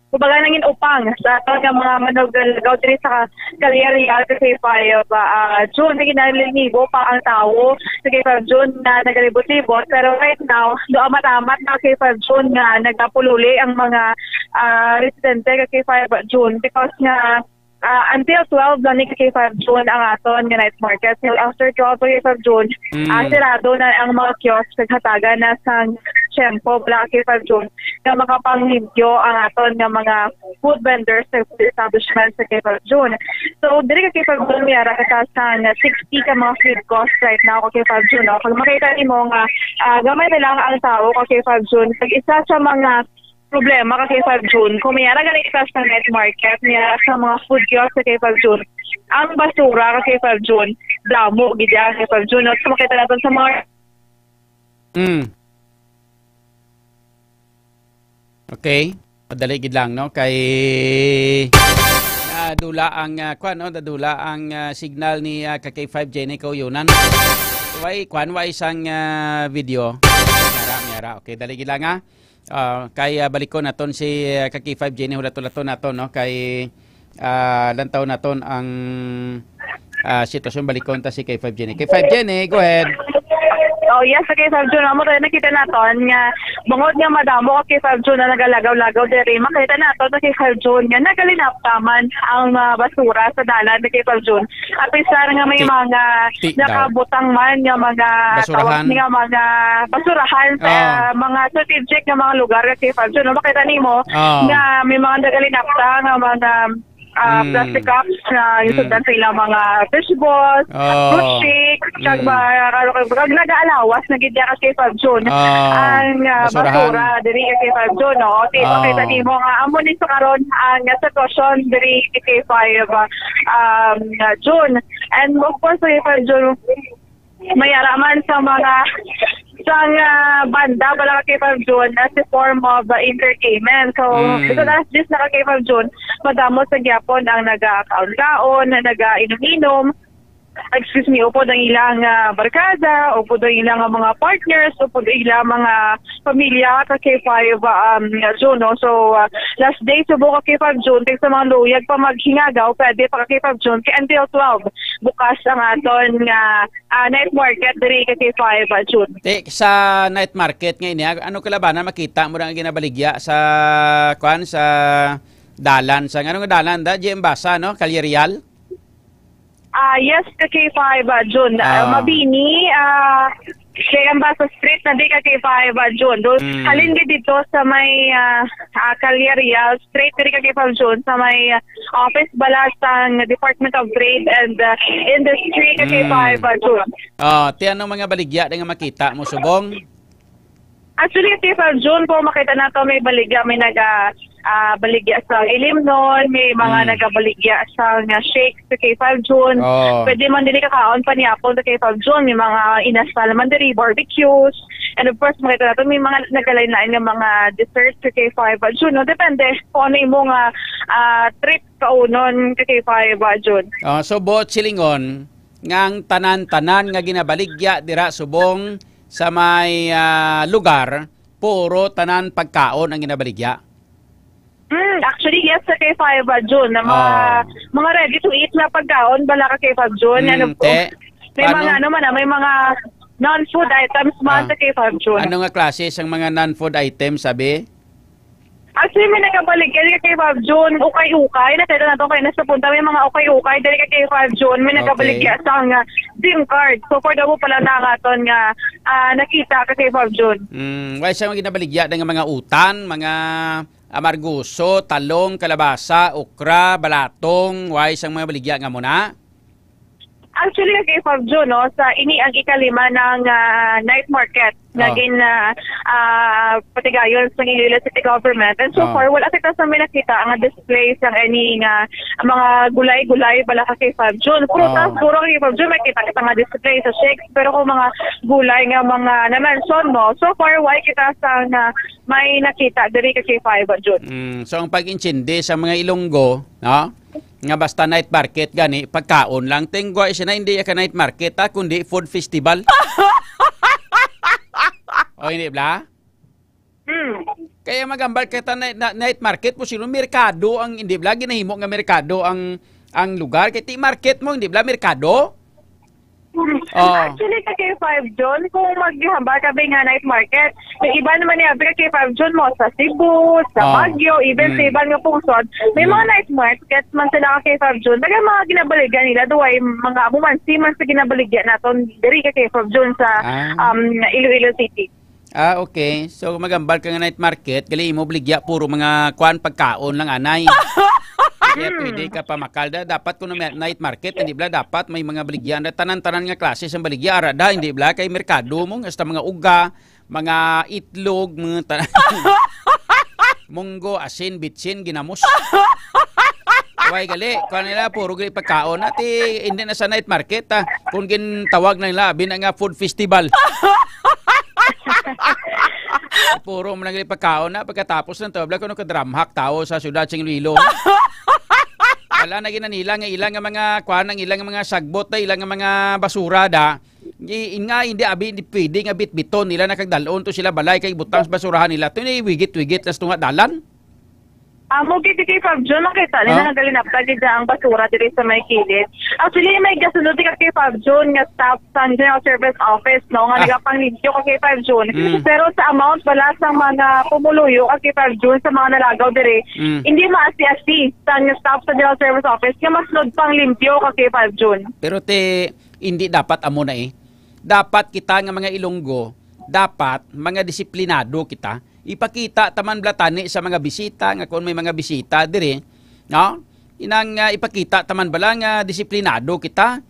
kumbaga, nangin upang sa aton nga mga manugaligaw diri sa Calle Real, K five, ah, June, may ginalinibo pa ang tawo sa K five June nga nagalibot-libot. Pero right now, do amat-amat na K five June nga nagapululi ang mga, ah, residente ka K five June because nga, ah, until twelve lang ni ka K five June ang aton nga night market. So after twelve ka K five June, Mm. ah, sirado na ang mga kiosk, naghatagan na sang tiyempo, wala ka K five June, nga makapanglimpyo ang aton nga mga food vendors sa food establishment sa K five June. So, diri ka K five June, may ara ka sa nga sixty ka mga food cost right now ka K five June, no? Kung makita nimo nga, ah, gamay na lang ang tao ka K five June, pag isa sa mga problema ka K five June, kung may ara ganit ka sa night market, may ara sa mga food kiosk sa K five June, ang basura ka K five June, damo gid ang K five June, no? So, makita natin sa mga Mm. Okay. Madali gid lang, no? Kay nadula ang, ah, kwan, no? Nadula ang, ah, signal ni, ah, ka K five Jenny Kauyunan. Way, kwan, way isang, ah, video. Miyara, miyara. Okay, dali gid lang, ha? Ah, kay, ah, balikon naton si, ah, ka K five Jenny, hulaton-laton naton, no? Kay, ah, lantaw naton ang, ah, sitwasyon, balikon ta si K five Jenny. K five Jenny, go ahead. Oh, yes, okay, Sir Jun. Amo tayo, nakita naton nga bangod nga madamo ka K five June na nagalagaw-lagaw diri, makita naton sa K five June nga nagalinapta man ang mga basura sa dalan sa K five June. Apisar nga may Ti-, mga ti daw. nakabutang man nga mga Basurahan. tawag nga mga basurahan sa Ah. mga strategic nga mga lugar sa K five June. No? Makita nimo Ah. nga may mga nagalinapta nga mga, ah, Mm. plastic cups na Mm. gisundan sa ilang mga fish balls, Oh. fruit shakes, kag Mm. mga, kag nag-aalawas na gid ka K five June. Ah, Ang, ah, basurahan. basura diri ka K five June, no? Ti-, Ah. makita nimo nga amo ni sa karon ang sitwasyon diri ka K five, um, June. And of course, sa K five June, may ara man sa mga, sa, ah, banda, wala ka K five June, as a form of, ah, entertainment. So, Mm. because alas diyes na ka K five June, madamo sa gyapon ang nagakaon-kaon, nagainom-inom, excuse me, upod ang ilang, ah, barkada, upod ang ilang, ah, mga partners, upod ang ilang mga pamilya ka K five, um, June, no? So, ah, last day subong ka K five June, kay sa mga luyag pa maghingagaw, pwede pa ka K five June, kay until twelve, bukas ang aton nga, ah, night market diri ka K five, ah, June. Ti, sa night market nga ini, ah, ano kalabanan makita mo ang ginabaligya sa, kwan, sa dalan, sa, ano nga dalan da? G M Basa, no? Calle Real? Ah, yes, ka K five, ah, June. Ah, Ah. Mabini, ah, Kay ang bus street na di ka K five, ah, June. Do, Mm. halin gid dito sa may, ah, ah, Calle Real, straight diri ka K five, June, sa may, ah, office bala sang Department of Trade and, ah, Industry ka Mm. K five, ah, June. Ah, ti anong mga baligya na nga makita mo subong? Actually, K five, June, kung makita nato, may baligya, may naga, ah, baligya sa ilimnon, may mga Mm. nagabaligya sa nga shake sa K five, June. Oh. Pwede man dili kakaon pa niyapon sa K five, June. May mga inasal man diri, barbecues. And of course, makita nato, may mga nagalain-lain nga mga dessert sa K five, June, no? Depende kung ano imo nga, ah, trip kaunon ka K five, June. Ah, so, buot silingon, nga ang tanan-tanan nga ginabaligya dira subong sa may, ah, lugar, puro tanan pagkaon ang ginabaligya. Hmm, actually, yes, sa K five, ah, June, na mga, Oh. mga ready to eat na pagkaon, bala ka K five, June. And of Mm, course, te. may Paano? mga, ano man, ah, may mga non-food items man Ah. sa K five, June. Ano nga klase sang mga non-food items, sabi? Actually, may nagabaligya ka K five, June, ukay-ukay. Nakita nato kayo na sa punta, may mga ukay-ukay. Dali ka K five, June, may Okay. nagabaligya sa nga SIM card. So, for the mo pala na nga ton nga, ah, nakita ka K five, June. Mm, why sa mga ginabaligya na nga mga utan, mga amarguso, talong, kalabasa, okra, balatong, why sang mga baligya nga muna? Actually, ka K five, June, no, sa ini ang ikalima ng, ah, night market na Oh. gin, ah, ah, patigayon sa Iloilo City Government. And so Oh. far, wala kita sa may nakita ang display sang any nga mga gulay-gulay bala ka K five, June. Prutas, Oh. siguro ka K five, June, may kita kita nga display sa shakes. Pero kung mga gulay nga mga na-mention mo, so far, wala kita sa nga may nakita diri ka K five, June. Mm, so ang pag-intindi sa mga Ilonggo, no? Nga basta night market gani, pagkaon lang. Tingwa siya na hindi ka night market, ha, kundi food festival. O, hindi bla? Hmm. Kaya magambal kita na, na, night market po sino, merkado ang, hindi bla, ginahimo nga merkado ang, ang lugar. Kaya ti market mo, hindi bla, merkado? Oh. Actually, ka K five, June, kung maghambal ka ba nga night market, may iba naman niya, ka K five, June, mo sa Cebu, sa Oh. Baguio, even sa Mm. iban nga pungsod, may Mm. mga night market man sila ka K five, June. Taga mga ginabaligan nila, duway mga amo man, si man sa ginabaligyan naton, diri ka K five, June, sa, Ah. um, Iloilo City. Ah, okay. So, magambal ka nga night market, gali imo baligya, puro mga kuan, pagkaon lang, anay. Kaya Hmm. pwede ka pamakal. Da-, dapat kung may night market, hindi bla, dapat may mga baligya. Na tanan-tanan nga klase sa baligya, ara da, hindi bla, kay merkado mo, hasta mga uga, mga itlog, mga tanan. Munggo, asin, bitsin, ginamos. Way gali, kuan nila, puro gali pagkaon. Ati, hindi na sa night market, ah. Kung gintawag na nila, abi na nga food festival. Puro mo lang gali pagkaon na, pagkatapos ng tawag, kuno kadramhak tao sa syudad sing Iloilo. Wala na ginanila nga ilang nga mga, kuan, ang ilang nga mga sagbot na, ilang nga mga basura da. Gi-, nga hindi abi, hindi pwede nga bitbiton nila na kagdalon to sila balay kay butang sa basurahan nila. To ni wigit-wigit na sa tunga dalan. Amo gid, K five June, nakita nila Oh. nga galinapta gid ang basura diri sa may kilid. Actually, may gasunod ka K five June nga staff sa General Service Office, no, nga Ah. nagapanglimpyo ka K five June. Mm. Pero sa amount bala sa mga pumuluyo ka K five June sa mga nalagaw diri, Mm. hindi maasi-asi sa nga staff sa General Service Office nga mas pang limpyo ka K five June. Pero te, hindi dapat amo na eh. Dapat kita nga mga Ilonggo, dapat mga disiplinado kita. Ipakita ta man bala tani sa mga bisita nga kung may mga bisita diri, no? Inang, ah, ipakita ta man bala nga disiplinado kita.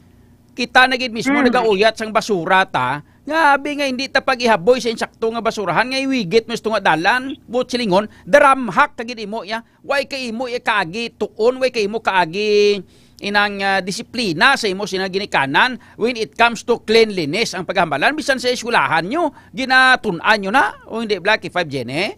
Kita na gid mismo Mm. nagauyat sang basura ta. Nga abi nga hindi ta pag-ihaboy sa insakto nga basurahan nga iwigit mo sa tunga dalan, buot silingon, daramhak ta gid imo ya. Way kay imo ya kaagi tuon, way kay imo kaagi inang, ah, disiplina sa imo sina ginikanan when it comes to cleanliness ang paghambalan. Bisan sa eskwelahan nyo, ginatun-an nyo na. O hindi, Blacky Five, Jenny?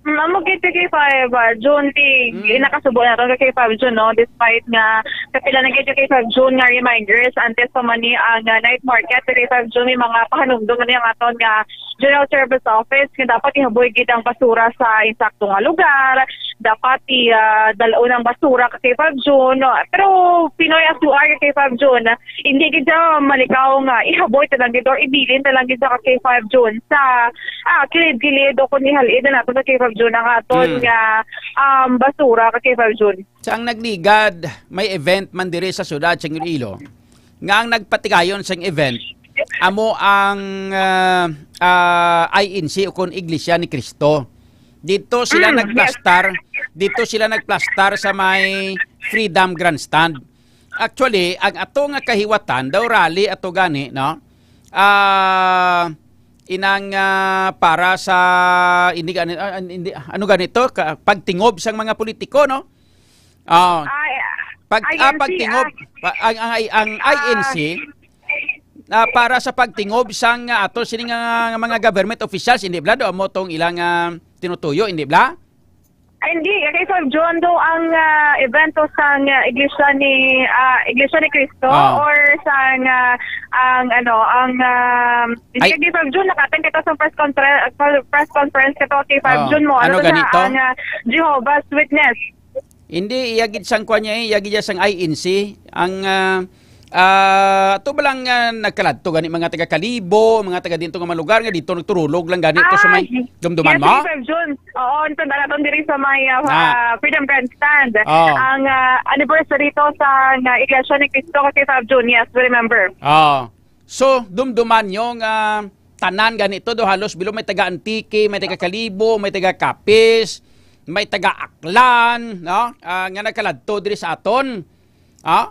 Mm, amo gid kay five, ah, June, ti, Mm. nakasubo na to kay five June, no? Despite nga kapila na gid kay five June nga reminders, antes pa man ni ang, ah, night market, kay five June, may mga pahanumdom na niya nga aton nga General Service Office nga dapat ihaboy gid ang basura sa insakto nga lugar, dapat i, ah, dal-on ang basura kay five June, no? Pero Pinoy as you are kay five June, hindi gid siya malikaw nga ihaboy ta lang gid or ibilin ta lang gid sa kay five June sa, ah, kilid-kilid o kung ihal-id na nato sa kay five June ang aton Hmm. nga, um, basura ka kay five June. Sa ang nagligad, may event man diri sa syudad sa Iloilo nga ang nagpatigayon sang event, amo ang, ah, ah, I N C o kon Iglesia ni Cristo. Dito sila Mm, yes. nagplastar, dito sila nagplastar sa may Freedom Grandstand. Actually, ang ato nga kahiwatan daw rally ato gani, no? Ah, inang, ah, para sa hindi gani, ah, hindi, ano gani to? Ka- pagtingob sang mga politiko, no? Ah, Ay, pag I N C, ah, pagtingob, ah, pa- ang ang ang ah, I N C na para sa pagtingob sang, ah, ato sini nga mga government officials, hindi bla do amo tong ilang, ah, tinutuyo, hindi bla? Ay, hindi. Kay Sir John, do ang, ah, evento sa, ah, Iglesia ni, ah, Iglesia ni Cristo Ah. or sa, ah, ang, ano, ang, ah, hindi Ay. kay Sir John, nakaten kita sa press conference, press conference kato kay Sir Ah. John mo. Ano Ano to na ganito? ang, ah, Jehovah's Witness? Hindi, iya gid sang kwan niya eh, iya gid sang I N C. Ang, ah, ah, ato ba lang, ah, nagkaladto gani mga taga Kalibo, mga taga dito nga mga lugar nga dito nagturulog lang gani to sa may Ay, dumduman yes, mo? Sir John. Oo, ang tanda natin diri sa may, ah, Ah. ah, Freedom Grandstand. Oh. Ang, ah, anniversary to sa, ah, Iglesia ni Cristo kasi, Sir John. Yes, we remember. Oh. So, dumduman nyo nga tanan ganito do halos bilo may taga Antique, may taga Kalibo, may taga Capiz, may taga Aklan, no? Ah, nga nagkaladto diri sa aton. Ah?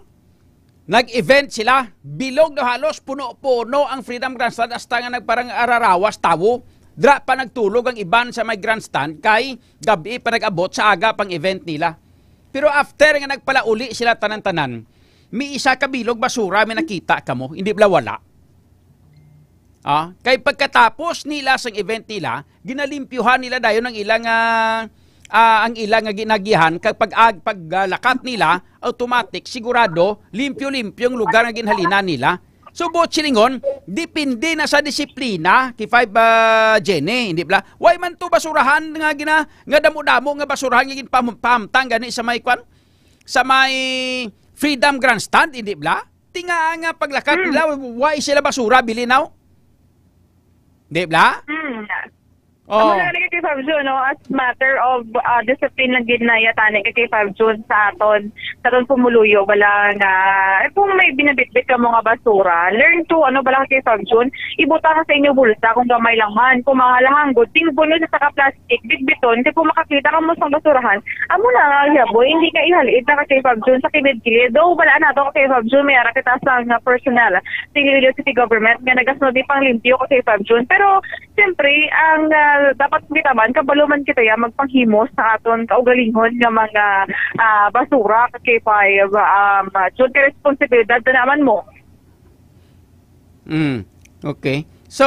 Nag-event sila, bilog do halos puno-puno ang Freedom Grandstand hasta nga nagparang ararawas tawo. Dra pa nagtulog ang iban sa may grandstand kay gabi pa nag-abot sa aga pang event nila. Pero after nga nagpalauli sila tanan-tanan, may isa ka bilog basura may nakita kamo, hindi bala wala. Ah, kay pagkatapos nila sang event nila, ginalimpyuhan nila dayon ang ilang, ah, ah, ang ilang nga ginagihan kag pag ag paglakat nila, automatic sigurado limpyo-limpyo ang lugar nga ginhalinan nila. So, buot silingon, depende na sa disiplina kay five, ah, Jenny, hindi bala? Why man to basurahan nga gina nga damo-damo nga basurahan nga ginpam- pahamtang gani sa may kwan? Sa may Freedom Grandstand, hindi bala? Tinga nga paglakat Hmm. nila, why sila basura, bili now? Di bala? Hmm. Oh. Amo na nga, Kay Fab Jun, no, as matter of, ah, discipline lang gid na iya tani, Kay Fab Jun, sa aton, sa aton pumuluyo, bala nga, eh, kung may binabitbit ka mo nga basura, learn to, ano, bala, Kay Fab Jun, ibutang sa inyo bulsa kung gamay lang man. Kung mga lahanggod, tingbon nyo sa saka plastic, bitbiton, kay kung makakita ka mo sa basurahan, amo na nga, yaboy, hindi ka ihalid na, Kay Fab Jun, sa kilid-kilid. Though, bala na to, Kay Fab Jun, may ara kita sa nga personnel, sa Iloilo City Government, nga nagasno di pang limpyo, Kay Fab Jun. Pero, siyempre, ang, ah, dapat kita man, kabalo man kita ya, magpanghimo sa aton kaugalingon nga mga, ah, basura, Kay Fab, um, Jun, kay responsibilidad na naman mo. Mm. Okay. So,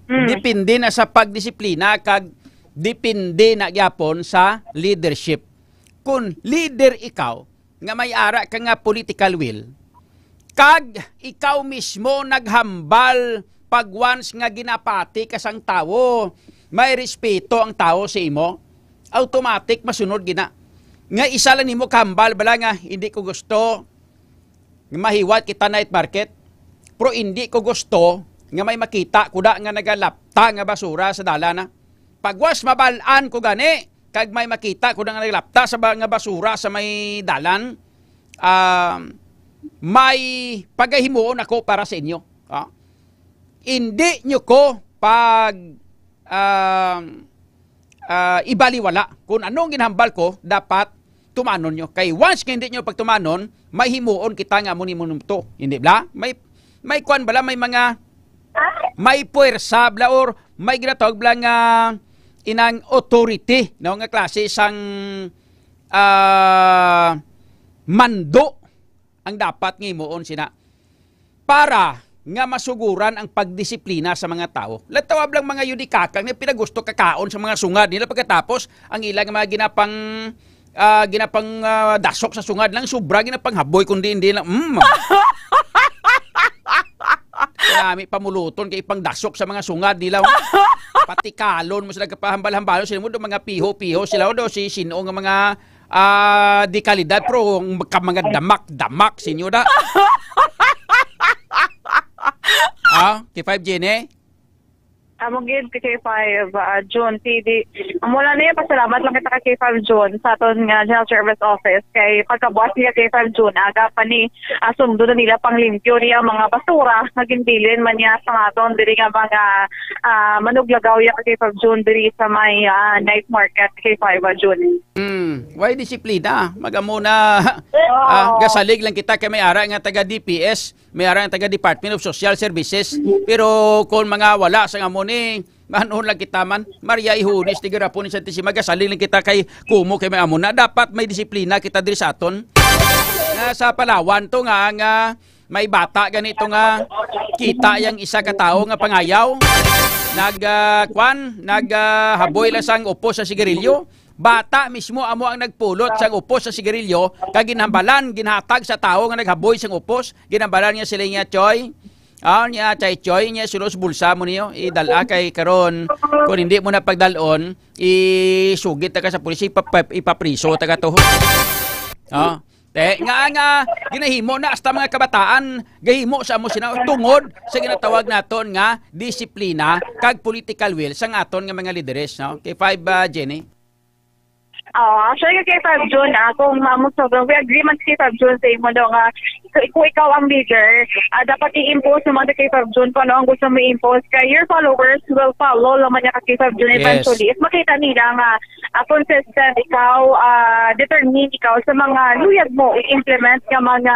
Mm. depende na sa pagdisiplina kag depende na gyapon sa leadership. Kung leader ikaw nga may ara ka nga political will, kag ikaw mismo naghambal pag once nga ginapati ka sang tawo, may respeto ang tawo sa imo, automatic masunod gina. Nga isa lang nimo kahambal bala nga, "Hindi ko gusto nga mahiwat kita night market, pero hindi ko gusto nga may makita ko da nga nagalapta nga basura sa dalan, ha." Pagwas mabal-an ko gani, kag may makita ko da nga nagalapta sa ba-, nga basura sa may dalan, ah, may pagahimuon ako para sa inyo. Ah, hindi nyo ko pag, ah, ah, ibaliwala. Kung anong ginhambal ko, dapat tumanon nyo. Kay once nga hindi nyo pagtumanon, may himuon kita nga amo ni mo to. Hindi bala? May, may kwan bala, may mga, may puwersa bala or may ginatawag bala nga inang authority, no, nga klase sang, ah, mando ang dapat nga himuon sina para nga masuguran ang pagdisiplina sa mga tawo. Latawa lang mga yudikakang nga pinagusto kakaon sa mga sungad nila, pagkatapos ang ilang mga ginapang, ah, ginapang, ah, dasok sa sungad lang, sobra ginapanghaboy kundi hindi lang, mm. Kami pamuluton kay ipangdasok sa mga sungad nila. Patikalon mo sila, kapahambal-hambalon sila mo do, mga piho-piho sila do, si sino nga mga, ah, di kalidad, pero ang ka-, mga damak-damak, sinyo da. Ah, Kay five G ni? Amo gid ka K five, ah, June. T V. Mula niya, pasalamat lang kita ka K five June sa aton nga General Service Office. Kay pagkabuas niya K five June, aga pa ni, ah, sundo na nila pang limpyo niya ang mga basura nga ginbilin man niya sa aton diri nga mga, ah, manuglagaw ya ka K five June diri sa may, ah, night market K five, ah, June. Hmm, why disiplina? Magamo na, ah, gasalig lang kita kay may ara nga taga D P S, may ara nga taga Department of Social Services. Pero kung mga wala sa amo ni, ano lang kita man, Maria Ihunis, tigarapon ni Santissima, gasalig lang kita kay kumo kay may amo na. Dapat may disiplina kita diri sa aton. Nga sa Palawan to nga, nga may bata ganito nga kita yang isa ka tawo nga pangayaw. Nag, ah, kwan, nag, ah, haboy lang sang upos sa sigarilyo. Bata mismo amo ang nagpulot sang upos sa sigarilyo, kag ginhambalan, ginhatag sa tawo nga naghaboy sang upos, ginhambalan nga sila niya, "Choy, ah, niya, Chay Choy, niya, sulos bulsa mo niyo, idala kay karon, kung hindi mo na pagdalon, isugit ta ka sa pulis, ipap-, ipapriso ta ka to." Ah, te, nga, nga, ginahimo na hasta mga kabataan, gahimo sa amo sina tungod sa ginatawag naton nga disiplina kag political will sang aton nga mga lideres, no? K five, ah, Jenny. Oh, actually, kay Fab Jun, ah, kung, ah, mo sobrang, we agree man kay Fab Jun sa imo, no, nga kung ikaw ang leader, ah, dapat i-impose naman kay Fab Jun kung ano ang gusto mo i-impose. Kay your followers will follow naman niya kay Fab Jun Yes. eventually. If makita nila nga, ah, consistent ikaw, ah, determined ikaw sa mga luyag mo i-implement nga mga,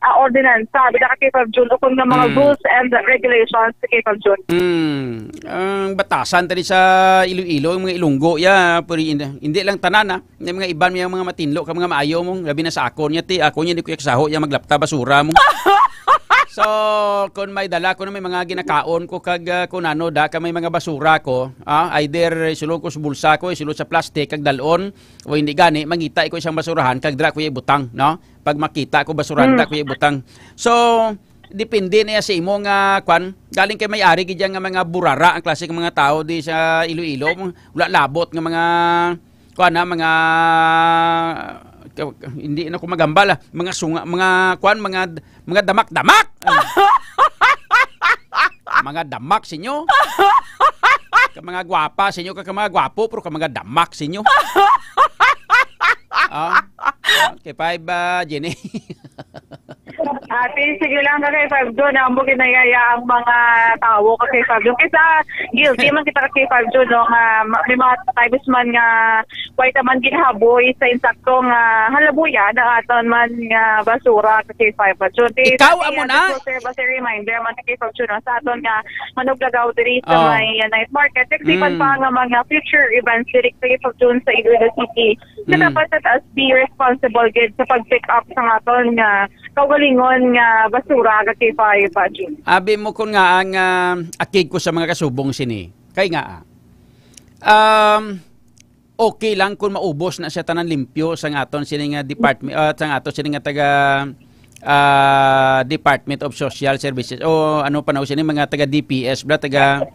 ah, ordinansa, bida ka kay Fab Jun, o kung nga mga Mm. rules and regulations kay Fab Jun. Mm. Ang batasan tadi sa Iloilo, yung mga Ilonggo, ya, pero hindi, hindi lang tanan, ah. May mga iban, may mga matinlo ka, mga maayo mo. Labi na sa akon niya, ti. Ako niya, di ko kasaho, ya, maglapta, basura mo. So, kung may dala ko na may mga ginakaon ko, kag, ah, kung ano, da, ka may mga basura ko, ah, either sulod ko sa bulsa ko, sulod sa plastic, kag dalon, o hindi gani, mangita ko isang basurahan, kag dra ko ibutang, no? Pag makita ko basurahan, dra ko ibutang. So, depende na sa imo nga, kwan, galing kay may ari gid yan nga mga burara ang klase ng mga tao di sa Iloilo, wala labot nga mga, kwan na, mga, hindi na ko magambal, ah, mga sunga, mga, kwan, mga, mga damak-damak. Mga damak sinyo. Ka mga gwapa sinyo, ka, ka mga gwapo, pero ka mga damak sinyo. Ah, okay, five, ah, Jenny. Ate, sige lang ka kay Fab Jun, ang mo ginayaya ang mga tawo ka kay Fab Jun. Kaysa guilty man kita ka kay Fab Jun, no, nga ma-, may mga times man nga way ta man ginahaboy sa insakto nga halabuya na aton man nga basura ka kay Fab Jun. Ikaw, amo na. Just as a reminder man kay Fab Jun, no, sa aton nga manuglagaw diri sa Oh. may, uh, night market. Nagsipan Mm. pa nga mga future events diri kay Fab Jun sa Iloilo City. Na Mm. dapat let us be responsible gid sa pag-pick up sa aton nga kaugalingon nga basura, ka kay Fab Jun. Abi mo kun nga ang, ah, akig ko sa mga kasubong sini. Kay nga, ah, um, okay lang kung maubos na siya tanan limpyo sa aton sini nga department, ah, sa aton sini nga taga, ah, Department of Social Services o ano pa na sini, mga taga D P S bla, taga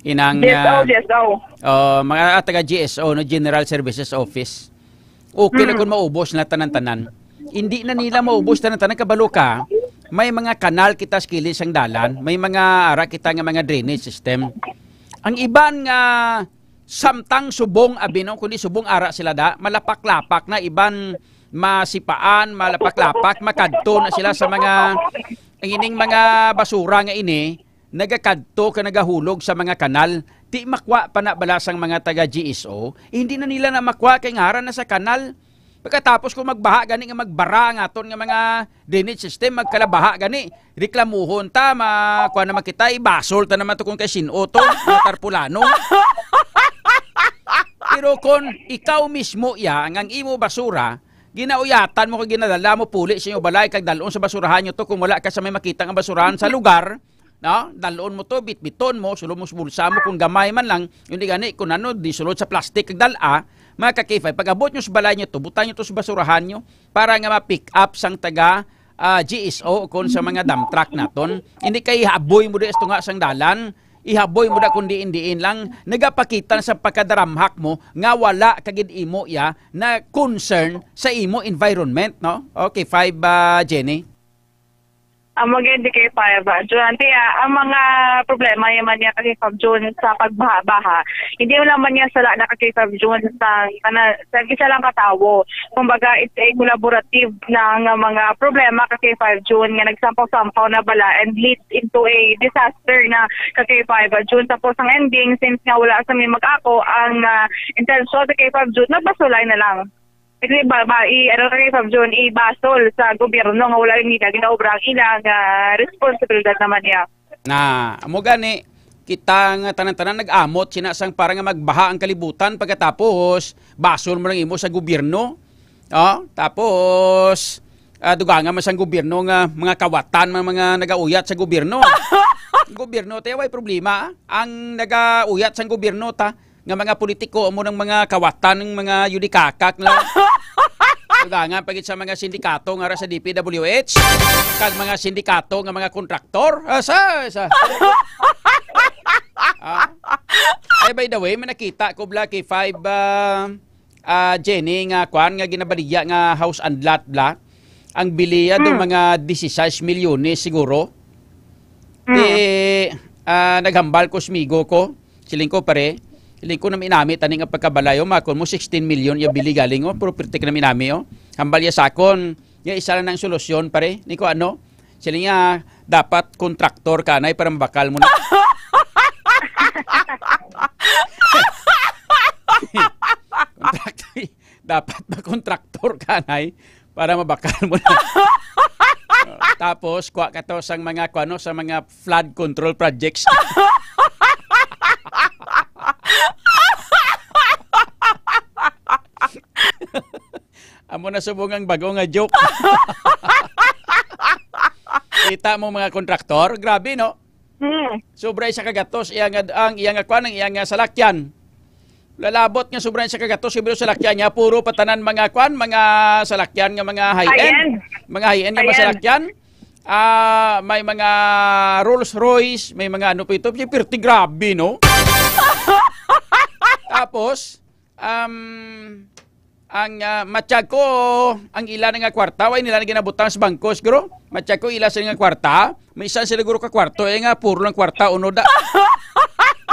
inang, D S O, ah, D S O. Oh, mga, ah, taga G S O, no, General Services Office. Okay lang Mm. kung maubos na tanan-tanan. Hindi na nila maubos tanan-tanan. Kabalo ka, may mga kanal kita sa kilid sang dalan, may mga ara kita nga mga drainage system. Ang iban nga samtang subong abi, no, kundi subong ara sila da, malapak-lapak na, iban masipaan, malapak-lapak, makadto na sila sa mga, ang ining mga basura nga ini, nagakadto ka nagahulog sa mga kanal. Di makwa pa na bala sang mga taga G S O, hindi na nila na makwa kay ngaran na sa kanal. Pagkatapos kung magbaha gani nga magbara ang aton nga mga drainage system, magkalabaha gani, reklamuhon ta, ma-, kuha naman kita, ibasol ta naman to kung kay sin-o to, mga tarpulano. Pero kung ikaw mismo ya, ang imo basura, ginauyatan mo kag ginadala mo puli sa inyo balay kag dalon sa basurahan nyo to kung wala ka sa may makita nga basurahan sa lugar, no? Dalon mo to, bitbiton mo, sulod mo sa bulsa mo kung gamay man lang, hindi gani kung ano, di sulod sa plastic kag dala, mga ka-K five, pag abot nyo sa balay nyo to, butang nyo to sa basurahan nyo para nga ma-pick up sang taga, ah, G S O kung sa mga dump truck naton. Hindi kay haboy mo di sa tunga sang dalan, ihaboy mo da kung diin-diin lang, nagapakita na sa pagkadaramhak mo nga wala ka gid imo ya na concern sa imo environment, no? Okay, five, ah, Jenny. Amo gid, K five, ah, Jun. Auntie, ah, ang mga problema naman niya kay Fab Jun sa pagbaha-baha, hindi mo naman niya sala na kay Fab Jun sa, kana, sa isa lang ka tawo. Kumbaga, it's a collaborative na nga mga problema kay Fab Jun nga nagsampaw-sampaw na bala and leads into a disaster na kay Fab Jun. Tapos ang ending, since nga wala sa may mag-ako, ang, ah, intensyon kay Fab Jun, nagbasulay na lang. Kasi ba, ba, i, ano kay Fab Jun, ibasol sa gobyerno nga wala nila ginaobra ang ilang, ah, responsibilidad naman niya. Na, amo gani, kita nga tanan-tanan nag-amot sina sang para nga magbaha ang kalibutan, pagkatapos basol mo lang imo sa gobyerno. Oh, tapos, ah, dugangan man sang gobyerno nga mga kawatan, mga, mga nagauyat sa gobyerno. Ang gobyerno, tayo, way problema. Ang nagauyat sang gobyerno, ta, nga mga politiko, amo nang mga kawatan, ng mga yudikakak lang. Dugangan pa gid sa mga sindikato nga ra sa D P W H, kag mga sindikato nga mga kontraktor. Ah, sa, sa. Ah. Ay, by the way, may nakita ko, Black, kay five, ah, ah, Jenny, nga kwan, nga ginabaligya nga house and lot, Black. Ang biliya do Hmm. mga dieciséis milyones siguro. Hmm. Di, ah, naghambal ko sa migo ko. Siling ko, "Pare, siling ko, nami-nami tani nga pagkabalayo, makon mo sixteen million ya bili galing, oh, property ka nami-nami, oh." Hambal ya sa akon, ya isa lang ang solusyon, pare. Ni ko, "Ano?" Siling niya, "Dapat kontraktor ka, anay, para mabakal mo na." Kontraktor, dapat na kontraktor ka, anay, para mabakal mo na. Tapos, kuha ka to sang mga, kuano, sa mga flood control projects. Amo na subong ang bago nga joke. Kita mo, mga kontraktor, grabe, no? Hmm. Sobra isa ka gatos, iya nga, ang iya nga kwan, ang iya nga salakyan. Lalabot nga sobra isa ka gatos, pero salakyan niya, puro patanan mga kwan, mga salakyan nga mga high-end. High-end. Mga high-end nga mga High-end. salakyan. Ah, may mga Rolls Royce, may mga ano pa ito. Pirti, grabe, no? Tapos, um, ang, ah, matyag ko, ang ila na nga kwarta, way nila na ginabutang sa bangko, siguro. Matyag ko, ila sila nga kwarta. May isa sila, siguro, ka kwarto, eh, nga puro lang kwarta, uno da.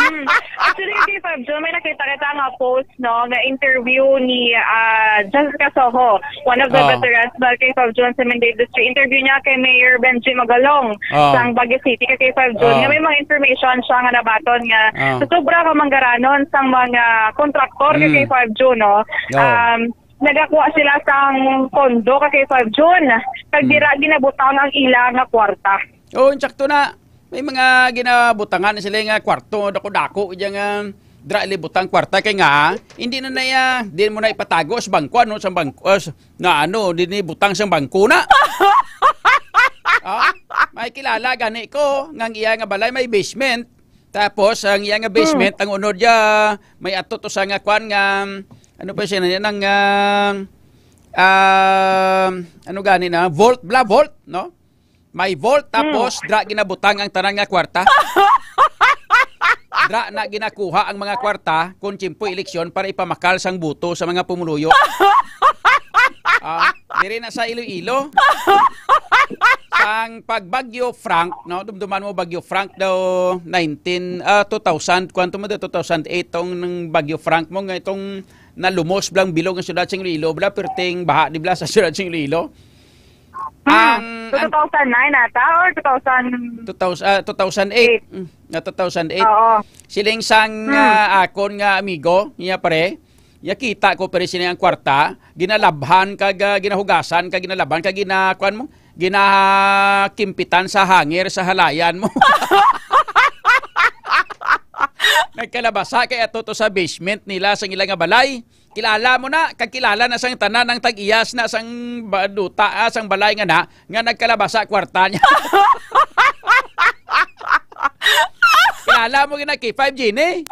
Hmm. Actually, kay Fab Joe, may nakita kita nga post, no, nga interview ni, ah, Jessica Soho, one of the Oh. veterans ba kay Fab Joe sa Mindanao Industry. Interview niya kay Mayor Benji Magalong Oh. sang Baguio City, kay Fab Joe, Oh. nga may mga information siya nga nabaton nga Oh. sa sobra ka manggaranon sang mga kontraktor kay Mm. kay Fab Joe, no? Oh. Um, nagakuha sila sang pondo ka kay Fab June. Kag Hmm. dira ginabutang ang ila nga kwarta. Oo, insakto na. May mga ginabutangan sila nga kwarto, dako-dako, diyan nga dira libutang kwarta kay nga, hindi na na iya, di mo na ipatago sa bangko, ano, sa bangko, ah, s-, na ano, di ni butang sa bangko na. Ah, may kilala gani ko, nga ang iya nga balay may basement. Tapos, ang iya nga basement, Hmm. ang unod niya, may ato to sa nga kwan nga, ano pa siya na yan, ang, ah, ah, ano gani na, vault, bla, vault, no? May vault, Hmm. tapos, dra ginabutang ang tanan nga kwarta. Dra na ginakuha ang mga kwarta kung tiyempo eleksyon para ipamakal sang buto sa mga pumuluyo. Ah, diri na sa Iloilo. Sang pagbagyo Frank, no? Dumduman mo, Bagyo Frank daw, nineteen, ah, two thousand, kwanto mo daw, two thousand eight tong nang Bagyo Frank mo, nga itong nalumos blang bilog ang siyudad sa Iloilo, bla, perting baha, di bla, sa siyudad sa Iloilo. Hmm. Ang, So, ang two thousand nine ata, or two thousand? Two thousand, ah, two thousand eight. Eight. Mm, na two thousand eight. Oo. Siling sang, Hmm. ah, akon nga amigo, niya pare, niya kita ko, pare, sini ang kwarta, ginalabhan kag, ah, ginahugasan kag ginalabhan kag gina-, kuwan mo, ginakimpitan sa hanger sa halayan mo. Nagkalabasa kay ato to sa basement nila sa ila nga balay. Kilala mo na, kag kilala na sang tanan ang tag-iyas na sang ba-, duta, ah, sang balay nga na, nga nagkalabasa kwarta niya. Kilala mo gina kay five G ni?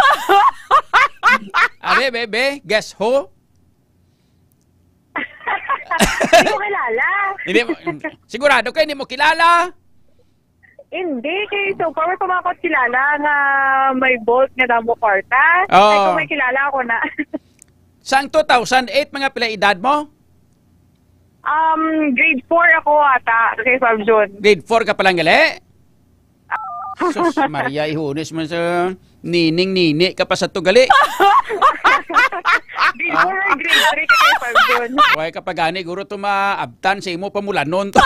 Abi, bebe, guess who? Hindi ko kilala. Hindi mo, sigurado ka hindi mo kilala? Hindi, kay so far, wala pa man ako kilala nga may vault nga damo kwarta. Oo. Ay, kung may kilala ako na. Sang two thousand eight, mga pila edad mo? Um, grade four ako ata, kay Fab Jun. Grade four ka pa lang gali? Sus, Maria, ihunis man sa nining-nini ka pa sa tugali. Grade four or grade three ka kay Fab Jun. Way ka pa gani, guro, to maabtan sa imo pamulanon to.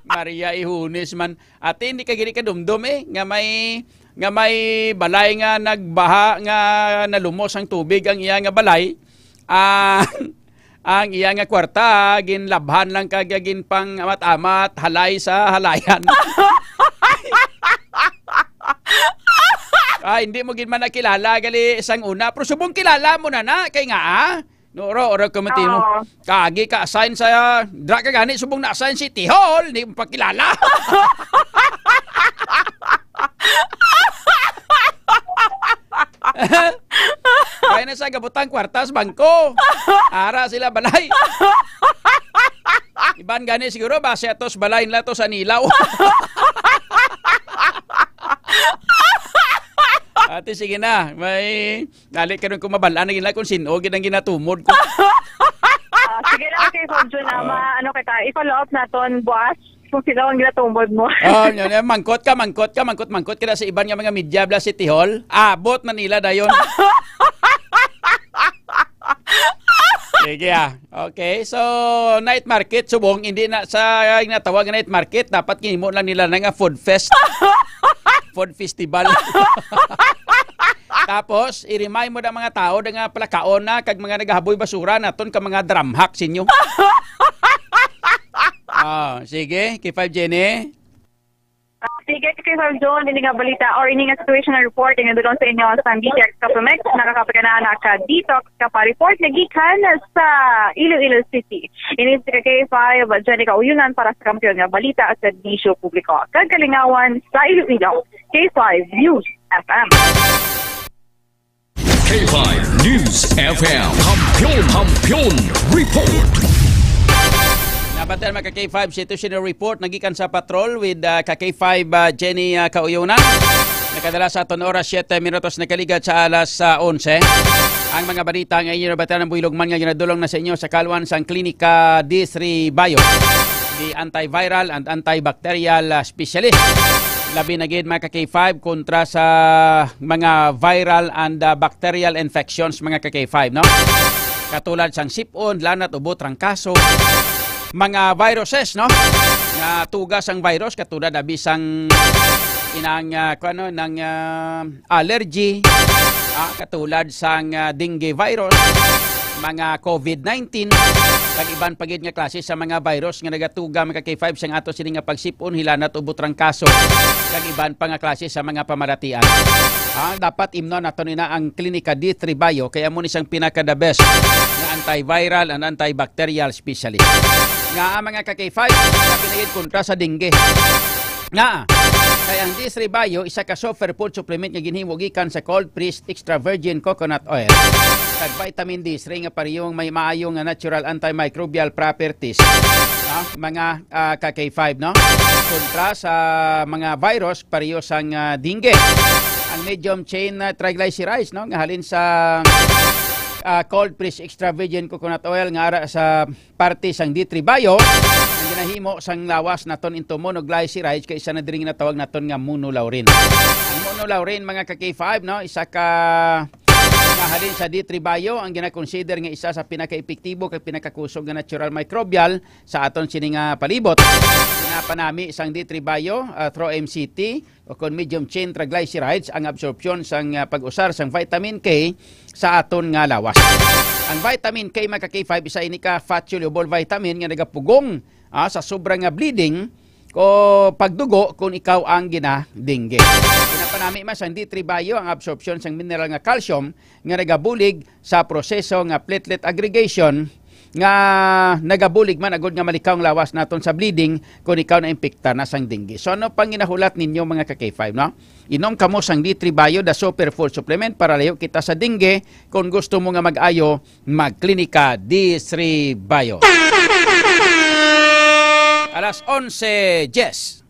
Maria, ihunis man. Ate, hindi ka gini kadumdom eh, nga may, nga may balay nga nagbaha, nga nalumos ang tubig ang iya nga balay. Ang, ang iya nga kwarta, ginlabhan lang kag ginpang-amat-amat, halay sa halayan. Ah, hindi mo gid man nakilala gali sang una, pero subong kilala mo na na, kay nga, ah, no, oro, oro ka mo timo. Oo. Kagi ka assign sa, dra ka gani, subong na-assign City Hall, hindi mo pakilala. Kaya na sa gabutang kwartas bangko. Ara sila balay. Iban gani siguro, base atos balay nila to sa Nilaw. Ate, sige na. May, dali ka rin kung mabal-an na gina kung sino, gid ang ginatumod ko. Ah, sige lang, okay, Fab Jun, ah, Oo. ma-, ano kita, i-follow up naton buwas kung sino ang ginatumod mo. Oh, yun, yun. Mangkot ka, mangkot ka, mangkot, mangkot ka na sa iban nga mga media, bla City Hall. Abot na nila dayon. Sige, ah. Okay, so night market, subong, hindi na sa, ah, natawag nga night market, dapat ginimo lang nila na nga food fest. Food festival. Tapos, i-remind mo na mga tao na nga palakaon na kag mga nagahaboy basura naton ka mga dramhak sinyo. Ah, sige, K five Jenny. Ah, sige, kay Sir John, ini nga balita or ini nga situational report, ini dulong sa inyo sa D T X Kapumex, nakakapaganahan na ka detox ka pa report na gikan sa Iloilo City. Ini si K five, Jenny Kauyunan para sa Kampiyon nga Balita at Serbisyo Publiko. Kag kalingawan sa Iloilo, K five News F M. K five News F M. Kampiyon, Kampiyon Report. Nabatian, mga ka K five, situational report nagikan sa patrol with, ah, ka K five, ah, Jenny, ah, Kauyunan. Nakadala sa aton oras, siyete minutos na kaligad sa alas, ah, onse. Ang mga balita nga inyo nabatian ang buylog man nga ginadulong na sa inyo sa kalwan sang Klinika D three Bio, the antiviral and antibacterial, ah, specialist. Labi na gid, mga ka K five, kontra sa mga viral and, ah, bacterial infections, mga ka K five, no? Katulad sang sipon, lanat, ubo, trangkaso, mga viruses, no? Nga tuga sang virus, katulad abi sang inang, ah, kuno, nang, ah, allergy, ah, katulad sang, ah, dengue virus, mga covid nineteen, kag iban pa gid nga klase sa mga virus nga nagatuga, mga ka K five, sang ato sini nga pagsip-on, hilanat, ubo, trangkaso, kag iban pa nga klase sa mga pamaratian. Ah, dapat imnon nato nina ang Klinika D three Bio, kay amo ni siyang pinaka the best nga antiviral and antibacterial specialist. Nga ang mga ka K five, pinagid kontra sa dengue. Nga, kay ang D three Bio, isa ka superfood supplement nga ginhimo gikan sa cold pressed extra virgin coconut oil, kag vitamin D three nga parehong may maayo nga natural antimicrobial properties, no? Mga, ah, ka K five, no? Kontra sa mga virus, pareho sang, ah, dengue. Ang medium chain, ah, triglycerides, no? Nga halin sa, ah, cold pressed extra virgin coconut oil nga ara sa parte sang D three Bio, ang ginahimo sang lawas naton into monoglycerides kay isa na diri nga natawag naton nga monolaurin. Ang monolaurin, mga ka K five, no, isa ka nga halin sa D three Bio, ang ginakonsider nga isa sa pinakaepektibo kag pinakakusog nga natural microbial sa aton sini nga palibot. Ginapanami sang D three Bio, ah, through M C T, o kon medium chain triglycerides ang absorpsyon sang, ah, pag-usar sang vitamin K sa aton nga lawas. Ang vitamin K, mga ka K five, isa ini ka fat soluble vitamin nga nagapugong, ah, sa sobra nga bleeding o pagdugo kung ikaw ang ginadingge. Ginapanami man sang D three Bio ang absorpsyon sang mineral nga calcium nga nagabulig sa proseso nga platelet aggregation nga nagabulig man agud nga malikaw ang lawas naton sa bleeding kung ikaw na-impektar na sang dengue. So, ano pang ginahulat ninyo, mga ka K five, no? Inom kamo sang D three Bio, the superfood supplement para layo kita sa dengue. Kung gusto mo nga mag-ayo, magklinika D three Bio. Alas onse diyes.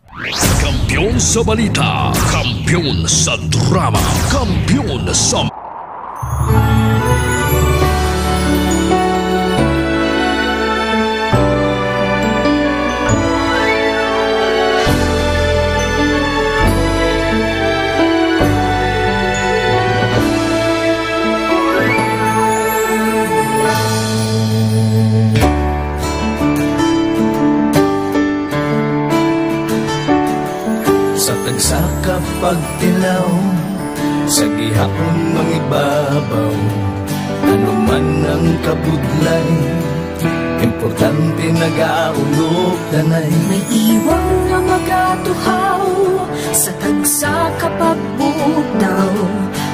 Kampiyon sa balita, kampiyon sa drama, kampiyon sa Sa kapagtilaw sa gihapon mangibabaw, ano man ang kabudlay, importante nagaulog danay. May iwang nga magatuhaw sa tagsa ka pagbutaw,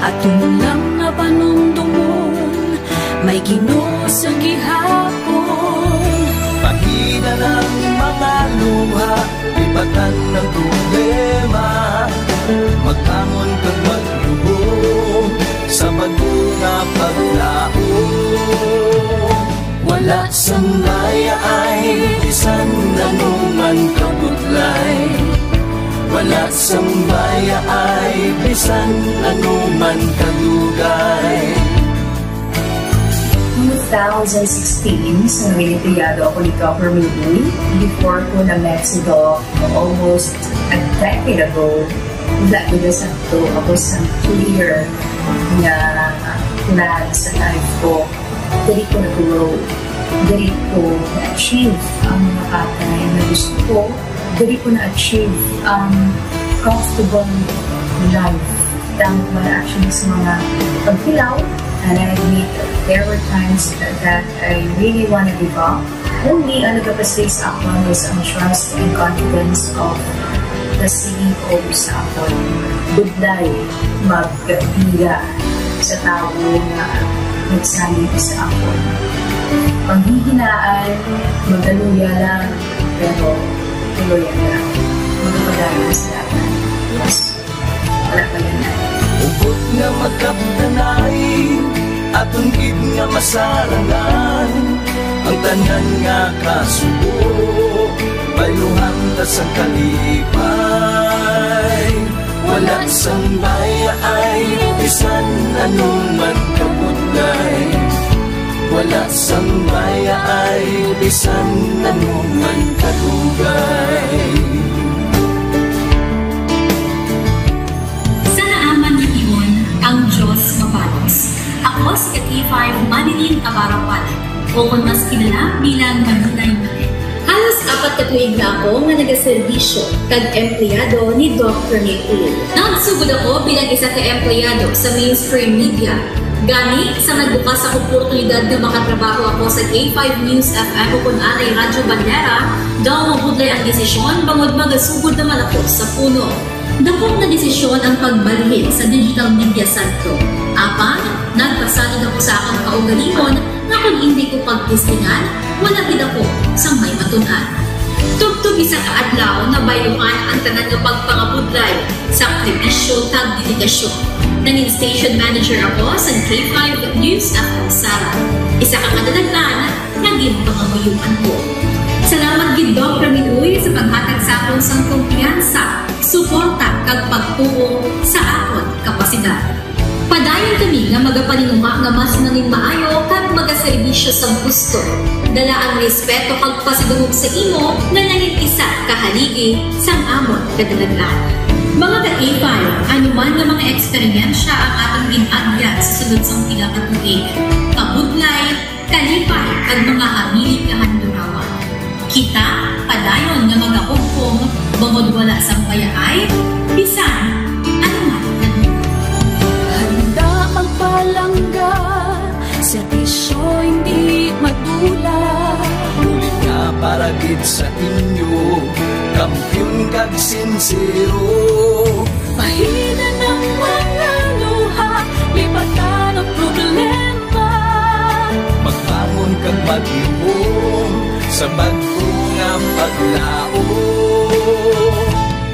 aton lang nga panumdumon, may Ginoo sa gihapon. Pahina ang mga luha, lipatan ang problema, magbangon kag magluhod sa bag-o nga paglaom. Wala sang mayaay bisan ano man kabudlay, wala sang mayaay bisan ano man kadugay. Two thousand sixteen, sa Noel Criado ako ni Governor Lee. Before ko na-met si Doc almost a decade ago, wala ko na sakto ako sa clear nga plan sa life ko. Diri ko na-grow. Diri ko na-achieve ang mga bagay na gusto ko. Diri ko na-achieve ang comfortable life. Thank God actually sa mga pagkilaw. And I admit there were times that I really wanna give up. Only ang nagapastay sa akon was ang trust and confidence of the C E O sa akon. Budlay magpila sa tawo nga nagsalig sa akon. Panghihinaan, magaluya lang, pero tuloy lang. Magpadayon sa dalan. Yes. Wala pa yan. Hugot nga magkapdanay, aton gid nga masarangan ang tanan nga kasubo, bayluhan ta sang kalipay. Wala sang mayaay, bisan ano man kabudlay. Wala sang mayaay, bisan ano man kadugay. Sa naaman nga tion, ang Dios mabalos. Ako si ka K five Manilyn Abarapal, o kon mas kilala bilang Manilay Manilyn. Halos apat ka tuig na ako nga nagaserbisyo kag empleyado ni Doc Ramil Uy. Nagsugod ako bilang isa ka empleyado sa mainstream media. Gani, sa nagbukas ang oportunidad nga makatrabaho ako sa K five News F M o kon anay Radyo Bandera, daw mabudlay ang desisyon bangod magasugod naman ako sa puno. Dako nga desisyon ang pagbalhin sa digital media sentro. Apan, nagpasalig ako sa akon kaugalingon nga kon indi ko pagtestingan, wala gid ako sang may matun-an. Tubtob isa ka adlaw, nabayluhan ang tanan nga pagpangabudlay, sakripisyo, kag dedikasyon. Nangin station manager ako sa K five News F M Sara. Isa ka kadalaghan nga ginpangamuyoan ko. Salamat gid, Doc Ramil Uy, sa paghatag sa akon sang kumpiyansa, suporta, kag pagtuo sa akon kapasidad. Padayon kami nga magapaninguha nga mas nangin maayo kag magaserbisyo sang husto. Dala ang respeto kag pasidungog sa imo nga nangin isa ka haligi sang amon kadalagan. Mga ka-K five, ano man nga mga eksperyensya ang aton gin-agyan sa sulod sang pila ka tuig, kabudlay, kalipay, kag mga hamili nga handurawan. Kita padayon nga magahugpong bangod wala sang bayaay bisan ano man. Handa magpalangga, serbisyo hindi madula. Bulig nga para gid sa inyo, kampiyon kag sinsero. Pahina ang mga luha, lipatan ang problema. Magbangon kag maglihum sa bag-o nga paglaom.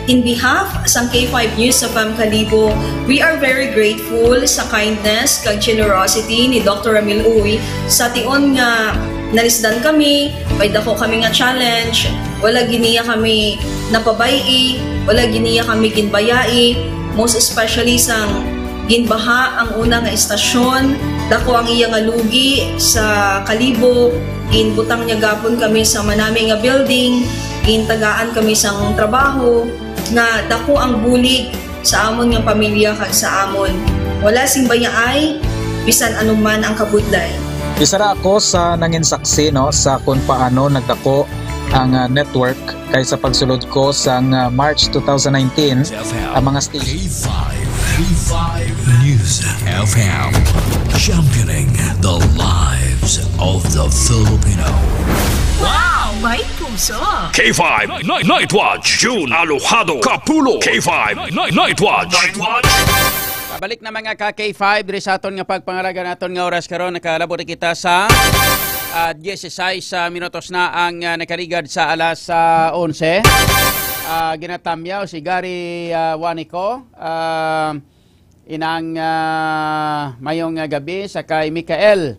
In behalf sang K five News F M Kalibo, we are very grateful sa kindness kag generosity ni Doctor Ramil Uy. Sa tion nga nalisdan kami, may dako kami nga challenge, wala gid niya kami napabay-i, wala gid niya kami ginbayai, most especially sang ginbaha ang una nga estasyon, dako ang iya nga lugi sa Kalibo, ginbutang niya gapon kami sa manami nga building, gintagaan kami sang trabaho, nga dako ang bulig sa amon nga pamilya kag sa amon. Wala sing bayaay, bisan ano man ang kabudlay. Isa ra ako sa nangin saksi, no, sa kung paano nagdako ang, ah, network kay sa pagsulod ko sang, ah, March two thousand nineteen, ang mga station K five, K five News F M, championing the lives of the Filipino. Wow! May puso! K five Night, Night Watch, June Alojado Kapulo. K five Night, Night Watch. Night Watch. Pabalik na, mga ka K five, diri sa aton nga pagpangalaga naton nga oras karon. Nakalabot na kita sa, ah, dieciséis, ah, minutos na ang, ah, nakaligad sa alas, ah, onse. Ah, ginatamyaw si Gary, ah, Wanico. Ah, inang, ah, mayong, ah, gabi sa kay Michael.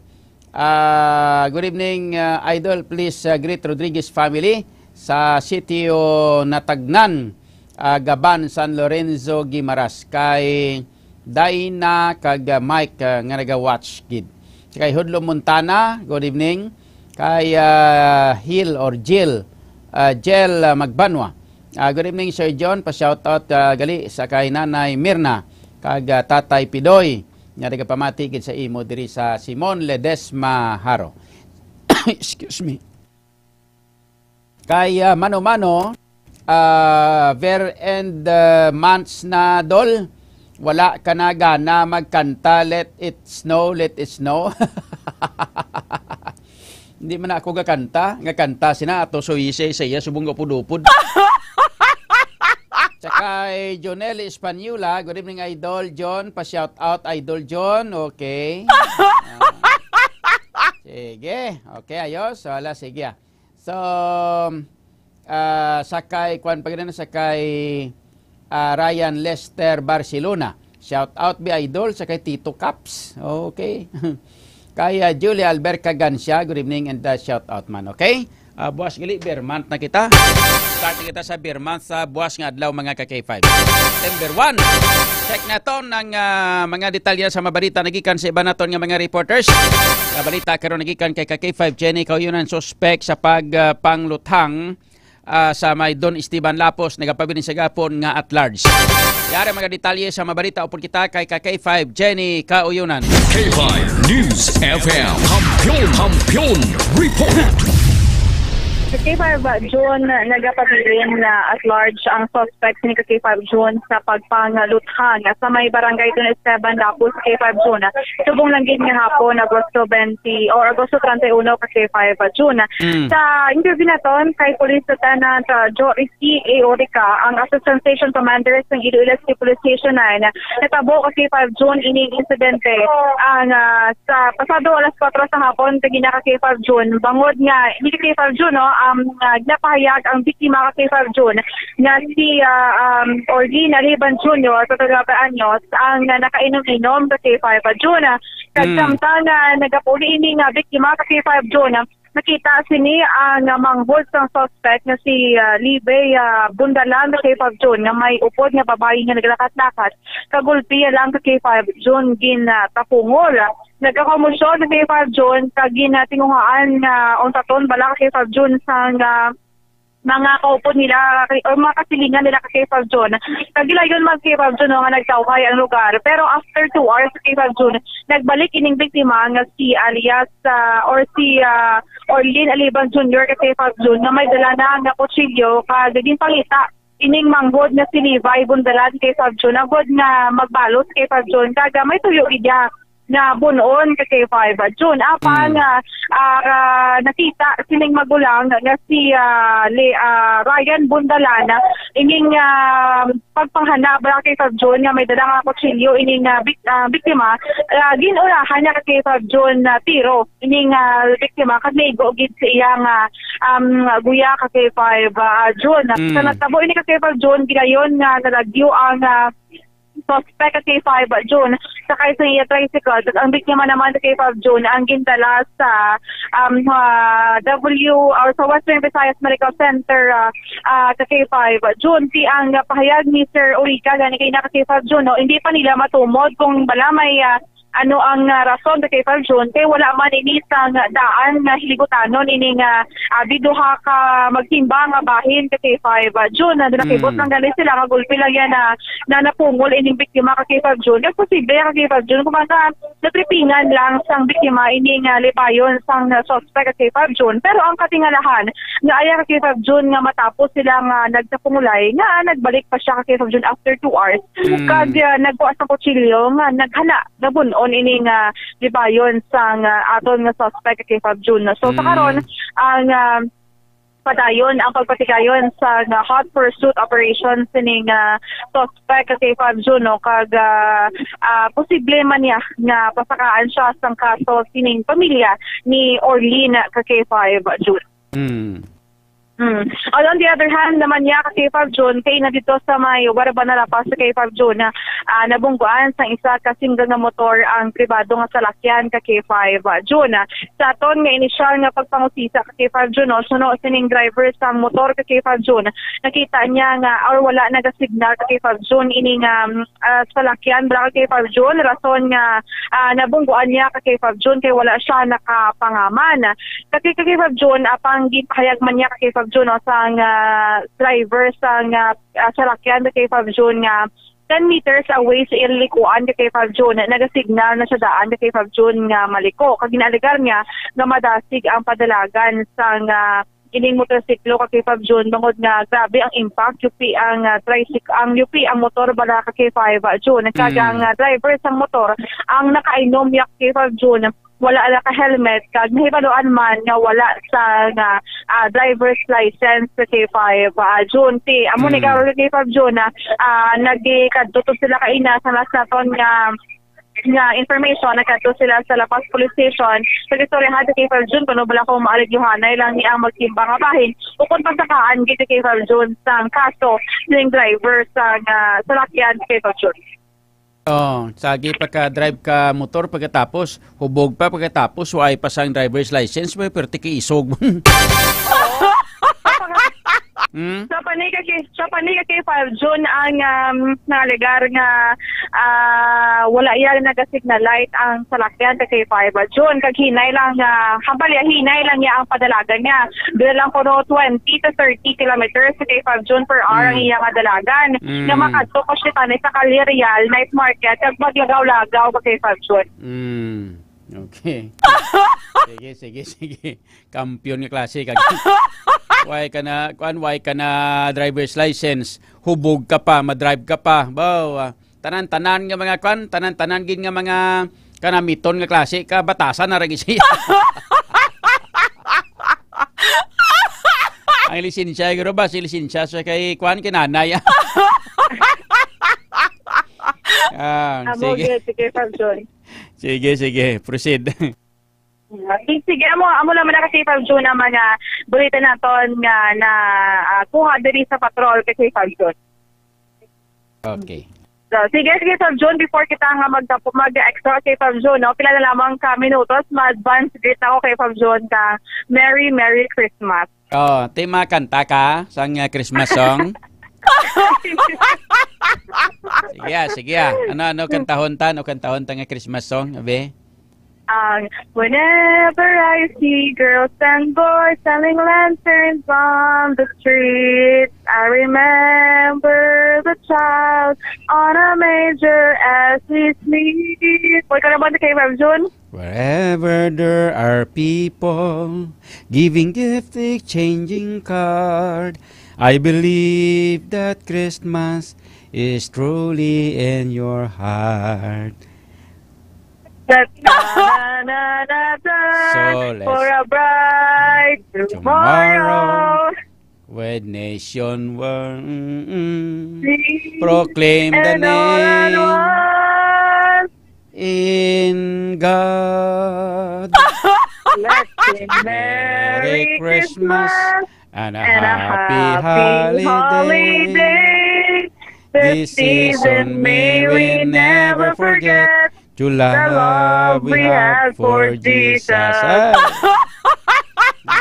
Ah, good evening, ah, Idol. Please, ah, greet Rodriguez family sa Sitio Natagnan, ah, Gaban, San Lorenzo, Guimaras. Kay Dina kag, ah, Mike, ah, nga naga-watch gid. Sa kay Hudlo Montana, good evening. Kay, ah, Hill or Jill, ah, Jel, ah, Magbanwa. Ah, good evening, Sir John. Pa-shoutout, ah, gali sa kay Nanay Mirna kag, ah, Tatay Pidoy nga nagapamati gid sa imo diri sa Simon Ledesma Haro. Excuse me. Kay, ah, mano-mano, ah, ver and, ah, months na, dol. Wala ka na gana magkanta, "Let it snow, let it snow." Hindi man ako gakanta, nga kanta sina ato so isa sa iya subong gapudupod. Tsaka kay Jonel Española, good evening, Idol John. Pa-shout out, Idol John. Okay. Ah. Sige. Okay, ayos. Wala, sige, ah. So, ah, sa kay, kwan pa gid na, sa kay, ah, Ryan Lester Barcelona. Shout out, bi Idol, sa kay Tito Caps. Okay. Kay, ah, Julia Albert Cagancia, good evening and, ah, shout out man, okay? Ah, buwas gali, Beer Month na kita. Start na kita sa Beer Month sa buwas nga adlaw, mga ka K five. September one. Check naton ang, ah, mga detalye sa mabalita nagikan sa iban naton nga mga reporters. Nga balita karon nagikan kay ka K five Jenny Kauyonan, suspek sa pag, ah, pangluthang, ah, sa may Don Esteban Lapus, nagapabilin sa gapon nga at large. Yari mga detalye sa mabalita upod kita kay ka K five Jenny Kauyonan. K five News F M. Kampiyon, Kampiyon Report. Sa K five June, nagapabilin nga at large ang suspect ni ka K five June sa pagpangluthang sa may barangay Don Esteban Lapus, K five June. Subong lang gid nga hapon, Agosto twenty or Agosto treinta y uno, ka K five June. Mm. Sa interview naton kay Police Lieutenant, uh, Joe C A Orica, ang Assistant Station Commander sang Iloilo City Police Station nine, natabo ka K five June ining insidente. Ang, ah, sa pasado alas kuwatro sa hapon, kagina ka K five June, bangod nga, hindi ka K five June, no, um, ah, ginapahayag ang biktima ka K five June nga si, ah, um, Orlin Aliban Junior, sa taga Anyos, ang, ah, nakainom-inom ka K five June. Kag Mm. samtang, ah, nagapauli ini nga biktima ka K five June, nakita sini ang, ah, manghod sang suspect nga si, ah, Libay, ah, Bundalan, ka K five June, nga may upod nga babayi nga naglakat-lakat. Kagulpi lang ka K five June, gin, ah, tapungol. Nagkakomosyon ka K five June, kag ginatinguhaan nga untaton bala ka K five June sang, ah, mga kaupod nila, o mga kasilingan nila ka K five June. Kag gilayon man ka K five June, no, nga nagtawhay ang lugar. Pero after two hours ka K five June, nagbalik ining biktima nga si alias, ah, or si, ah, Orlin Aliban Junior ka K five June, nga may dala na nga kutsilyo, kag ginpangita ining manghod nga si Levi Bundalan ka K five June, agod nga magbalos ka K five June, kag, ah, may tuyo gid iya nga bun-on ka K five June. Apan Mm. nga, ah, ah, nakita sining magulang nga si, ah, li-, ah, Ryan Bundalan, ining, ah, pagpanghana bala ka K five June nga may dala nga kutsilyo ining, ah, bik-, ah, biktima, ah, gin-ulahan niya ka K five June na tiro ining, ah, biktima kag naigo gid sa iya nga, um, guya ka K five, ah, June. Mm. Sa natabo ini ka K five June, gilayon nga nalagyo ang, ah, suspect ka K five June sakay sa iya tricycle, kag ang biktima naman ka K five June ang gindala sa, um, ah, W or sa Western Visayas Medical Center, ah, ah, ka K five June. Si ang, ah, pahayag ni Sir Orica gani kay na ka K five June, no, hindi pa nila matumod kung bala may, ah, Ano ang, ah, rason, ka K five June? Kay wala man ini sang daan nga hilibutanon ini nga, ah, abi duha ka magtimbang nga bahin, ka K five June. Ano, nakibot Mm. lang gani sila nga gulpi lang yan na, na napungol ining biktima, ka K five June. Kay posible, ka K five June, kung mga natripingan lang sang biktima ini nga libayon sang, ah, suspect, ka K five June. Pero ang katingalahan nga aya, ka K five June, nga matapos sila nga nagkapungulay, nga nagbalik pa siya, ka K five June, after two hours. Mm. Kag, ah, nagkuha sa kutsilyo nga naghala nga bun-on ini nga libayon sang, ah, aton nga suspect, ka K five June. So, sa Mm. karon, ang, ah, padayon ang pagpatigayon sa nga hot pursuit operation sining, ah, suspect, ka K five June, no? Kag, ah, ah, posible man niya nga pasakaan siya sang kaso sining pamilya ni Orlin, ka K five June. Mm. Mm. On the other hand naman niya, ka K five June, kay na dito sa may Guarabanal, La Paz, ka K five June, ah, nabungguan sang isa ka single nga motor ang pribado nga salakyan, ka K five June. Sa aton nga inisyal nga pagpangusisa, ka K five June, no, suno sining driver sang motor, ka K five June, nakita niya nga, or wala nagasignal, ka K five June, ini nga, mm, ah, salakyan, bala, ka K five June, rason nga, ah, nabungguan niya, ka K five June, kay wala siya nakapangaman. Ka K five June, apang ginpahayag man niya, ka K five June, no, sang, ah, driver sang, ah, ah, salakyan, ka K five June, nga ten meters away sa ila likuan, ka K five June, nagasignal na siya daan, ka K five June, nga maliko. Kag ginaalegar niya nga madasig ang padalagan sang, ah, ining motorsiklo, ka K five June, bangod nga grabe ang impact, yupi ang, ah, tricyc-, ang yupi ang motor, bala, ka K five June. Kag Mm. ang, ah, driver sang motor ang nakainom niya, ka K five June, wala naka-helmet, kag nahibaluan man nga wala sa nga, ah, driver's license, ka K five, ah, June. Ti, amo ni Mm. karon, ka K five June, ah, ah, nagikadto to sila kaina sa last naton nga, nga information, nagkadto sila sa La Paz Police Station. Sa istoryahan, ka K five June, kuno bala kung maaligyohanay lang ni ang magtimbang nga bahin, o kung pagsakaan gid, ka K five June, sang kaso ning driver sa nga salakyan, ka K five June. Oh, sagi pa ka drive ka motor pagkatapos, hubog pa pagkatapos, wa ay pa sang driver's license, may perti ka isog. Hmm? Sa panay ka kay, sa panay ka kay five June ang, um, nalegar nga, ah, wala iya nagasignal light ang salakyan sa kay five June. Kag hinay lang nga, hambal ya, hinay lang niya ang padalagan niya. Dili lang kuno twenty to thirty kilometers sa kay five June per hour ang Mm. iya nga dalagan. Mm. Nga makadto pa siya tani sa Kalye Real Night Market kag maglagaw-lagaw sa kay five June. Mm. Okay. Sige, sige, sige. Kampiyon nga klase kag why ka na, kuan, why ka na driver's license? Hubog ka pa, madrive ka pa. Baw, ah, tanan-tanan nga mga kuan, tanan-tanan gid nga mga kanamiton nga klase ka batasan na ra gid siya. Ang lisensya, guro ba? Si lisensya sa kay kuan, kay nanay. Ah, Amo sige. Gyud, sige, Fab Jun. Sige, sige. Proceed. Sige, sige, amo, amo lang man na kasi, Fab Jun, ang mga balita naton nga na, ah, kuha diri sa patrol kasi, Fab Jun. Okay. So, sige, sige, Fab Jun, before kita nga magtapo-, mag-extra kay Fab Jun, no? Pila na lamang ka minutos, ma-advance greet ako kay Fab Jun ka Merry, Merry Christmas. Oh, ti makanta ka sang, uh, Christmas song? Sige, ah, sige, ah. Ano, ano, kantahon ta, ano, kantahon ta nga Christmas song, abi? Ang, "Whenever I see girls and boys selling lanterns on the street, I remember the child on a manger as he sleeps." Pwede ka naman kay Ma'am Jun? Wherever there are people giving gift, exchanging card, I believe that Christmas is truly in your heart. That na, na, na, na, na, So, let's for a bright tomorrow. Tomorrow. With nation war, mm, mm. Sing Proclaim the and all at name once. In God. Let's sing Merry Merry Christmas Christmas and a and a happy happy holiday. Holiday. This This season season may we never forget the love we have for Jesus. Ay.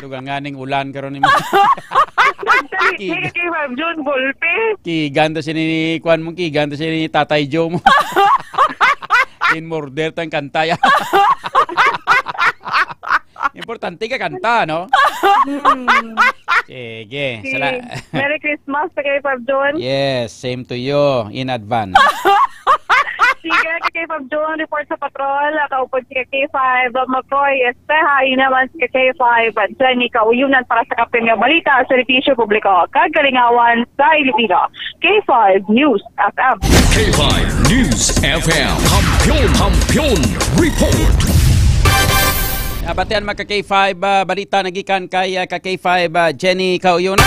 Dugang nga ning ulan karon ni Nagtali Kig- kay Ma'am Jun, gulpi. Kigan to sini ni kuan mo, kigan to sini ni Tatay Joe mo. In murder tang kanta ya. Importante ka kanta, no? Mm. Sige. Sige. Sala- Merry Christmas sa K five John. Yes, same to you in advance. Sige, ka K five John, report sa patrol. Kaupod si ka K five McCoy Espeha, inaman si ka K five Jenny Kauyunan para sa Kapin nga Balita, Serbisyo Publiko, kag Kalingawan sa Iloilo. K five News F M. K five News F M. Kampiyon, Kampiyon Report. Nabatian, mga ka K five, ah, balita nagikan kay, ah, ka K five, ah, Jenny Kauyunan.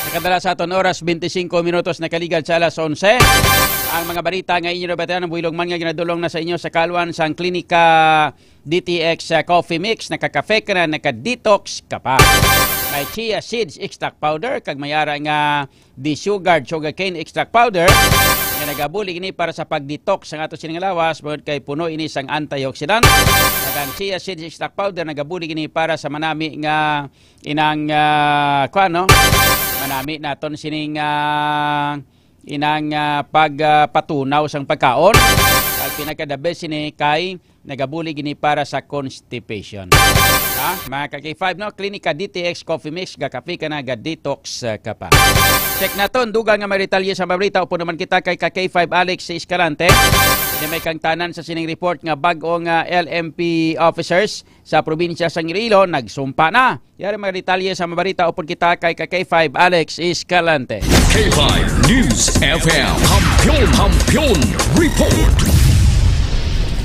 Nakadala sa aton oras, twenty-cinco minutos nakaligad sa alas onse. Ang mga balita nga inyo nabatian, ang buhilog man nga ginadulong na sa inyo sa kalwan sang Klinika D T X, ah, Coffee Mix, nakakafe ka na, naka-detox ka pa. May chia seeds extract powder, kag may ara nga desugared sugarcane extract powder nga nagabulig ini para sa pag-detox sang ato sining lawas, bangod kay puno ini sang antioxidant. Kag ang chia seeds extract powder nagabulig ini para sa manami nga inang, ah, kuwan, no? Manami naton sining, ah, inang, ah, pag, ah, patunaw sang pagkaon. Kag pinaka-the best ini kay nagabulig ini para sa constipation. Ha? Mga ka K five, no? Klinika D T X Coffee Mix, gakape ka na, ga-detox, ah, ka pa. Check naton, dugang nga may detalye sa balita, upod naman kita kay ka K five Alex Escalante. Ini may kangtanan sa sining report nga bag-o nga L M P officers sa probinsya sang Iloilo nagsumpa na. Yari mga detalye sa mabalita, upod kita kay ka K five Alex Escalante. K five News F M. Kampiyon, Kampiyon Report.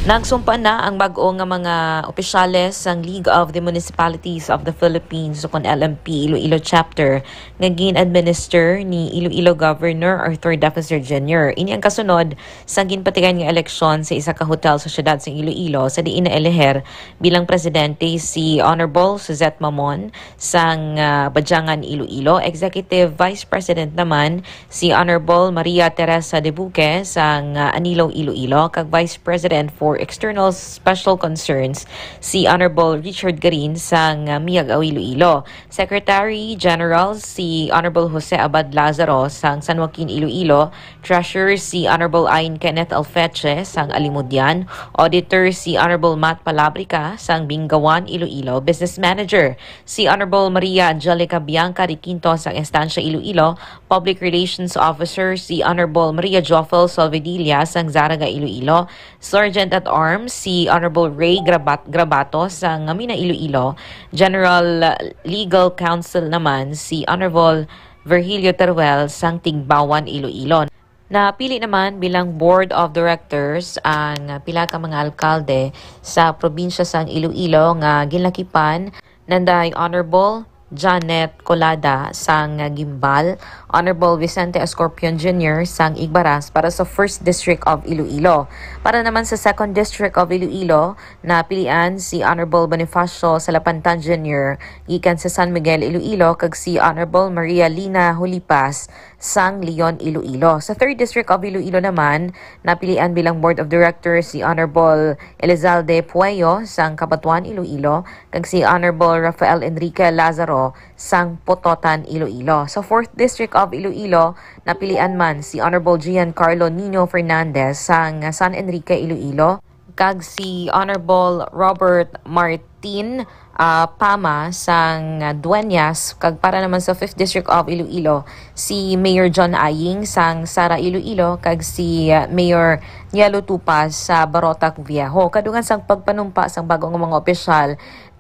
Nagsumpa na ang bag-o nga mga opisyales sang League of the Municipalities of the Philippines, ukon L M P Iloilo Chapter, nga gin-administer ni Iloilo Governor Arthur Defensor Junior. Ini ang kasunod sa ginpatigayon nga eleksyon sa isa ka hotel sa siyudad sa Iloilo, sa diin naeleher bilang presidente si Honorable Suzette Mamon sang, ah, Badyangan, Iloilo, Executive Vice President naman si Honorable Maria Teresa Debuque sang, ah, Anilo, Iloilo, kag Vice President for External Special Concerns si Honorable Richard Garin sang Miag-ao, Iloilo, Secretary General si Honorable Jose Abad Lazaro sang San Joaquin, Iloilo, Treasurer si Honorable Ain Kenneth Alfeche sang Alimodian, Auditor si Honorable Matt Palabrica sang Bingawan, Iloilo, Business Manager si Honorable Maria Angelica Bianca Requinto sang Estancia, Iloilo, Public Relations Officer si Honorable Maria Joffel Salvedilla sang Zarraga, Iloilo, Sergeant at Arms si Honorable Ray Grabat-, Grabato sang Mina, Iloilo, General Legal Counsel naman si Honorable Virgilio Teruel sang Tigbauan, Iloilo. Napili naman bilang Board of Directors ang pila ka mga alkalde sa probinsya sang Iloilo nga ginlakipan nanday Honorable Janet Colada sang Guimbal, Honorable Vicente Escorpion Junior sang Igbaras para sa First District of Iloilo. Para naman sa Second District of Iloilo, napilian si Honorable Bonifacio Salapantan Junior gikan sa San Miguel, Iloilo, kag si Honorable Maria Lina Hulipas sang Leon, Iloilo. Sa Third District of Iloilo naman, napilian bilang Board of Directors si Honorable Elizalde Pueyo sang Cabatuan, Iloilo, kag si Honorable Rafael Enrique Lazaro sang Pototan, Iloilo. Sa Fourth District of Iloilo, napilian man si Honorable Giancarlo Nino Fernandez sang San Enrique, Iloilo, kag si Honorable Robert Martin, ah, Pama sang, ah, Dueñas, kag para naman sa Fifth District of Iloilo, si Mayor John Aying sang Sara, Iloilo, kag si, ah, Mayor Nielo Tupas sa Barotac Viejo. Kadungan sang pagpanumpa sang bag-o nga mga opisyal,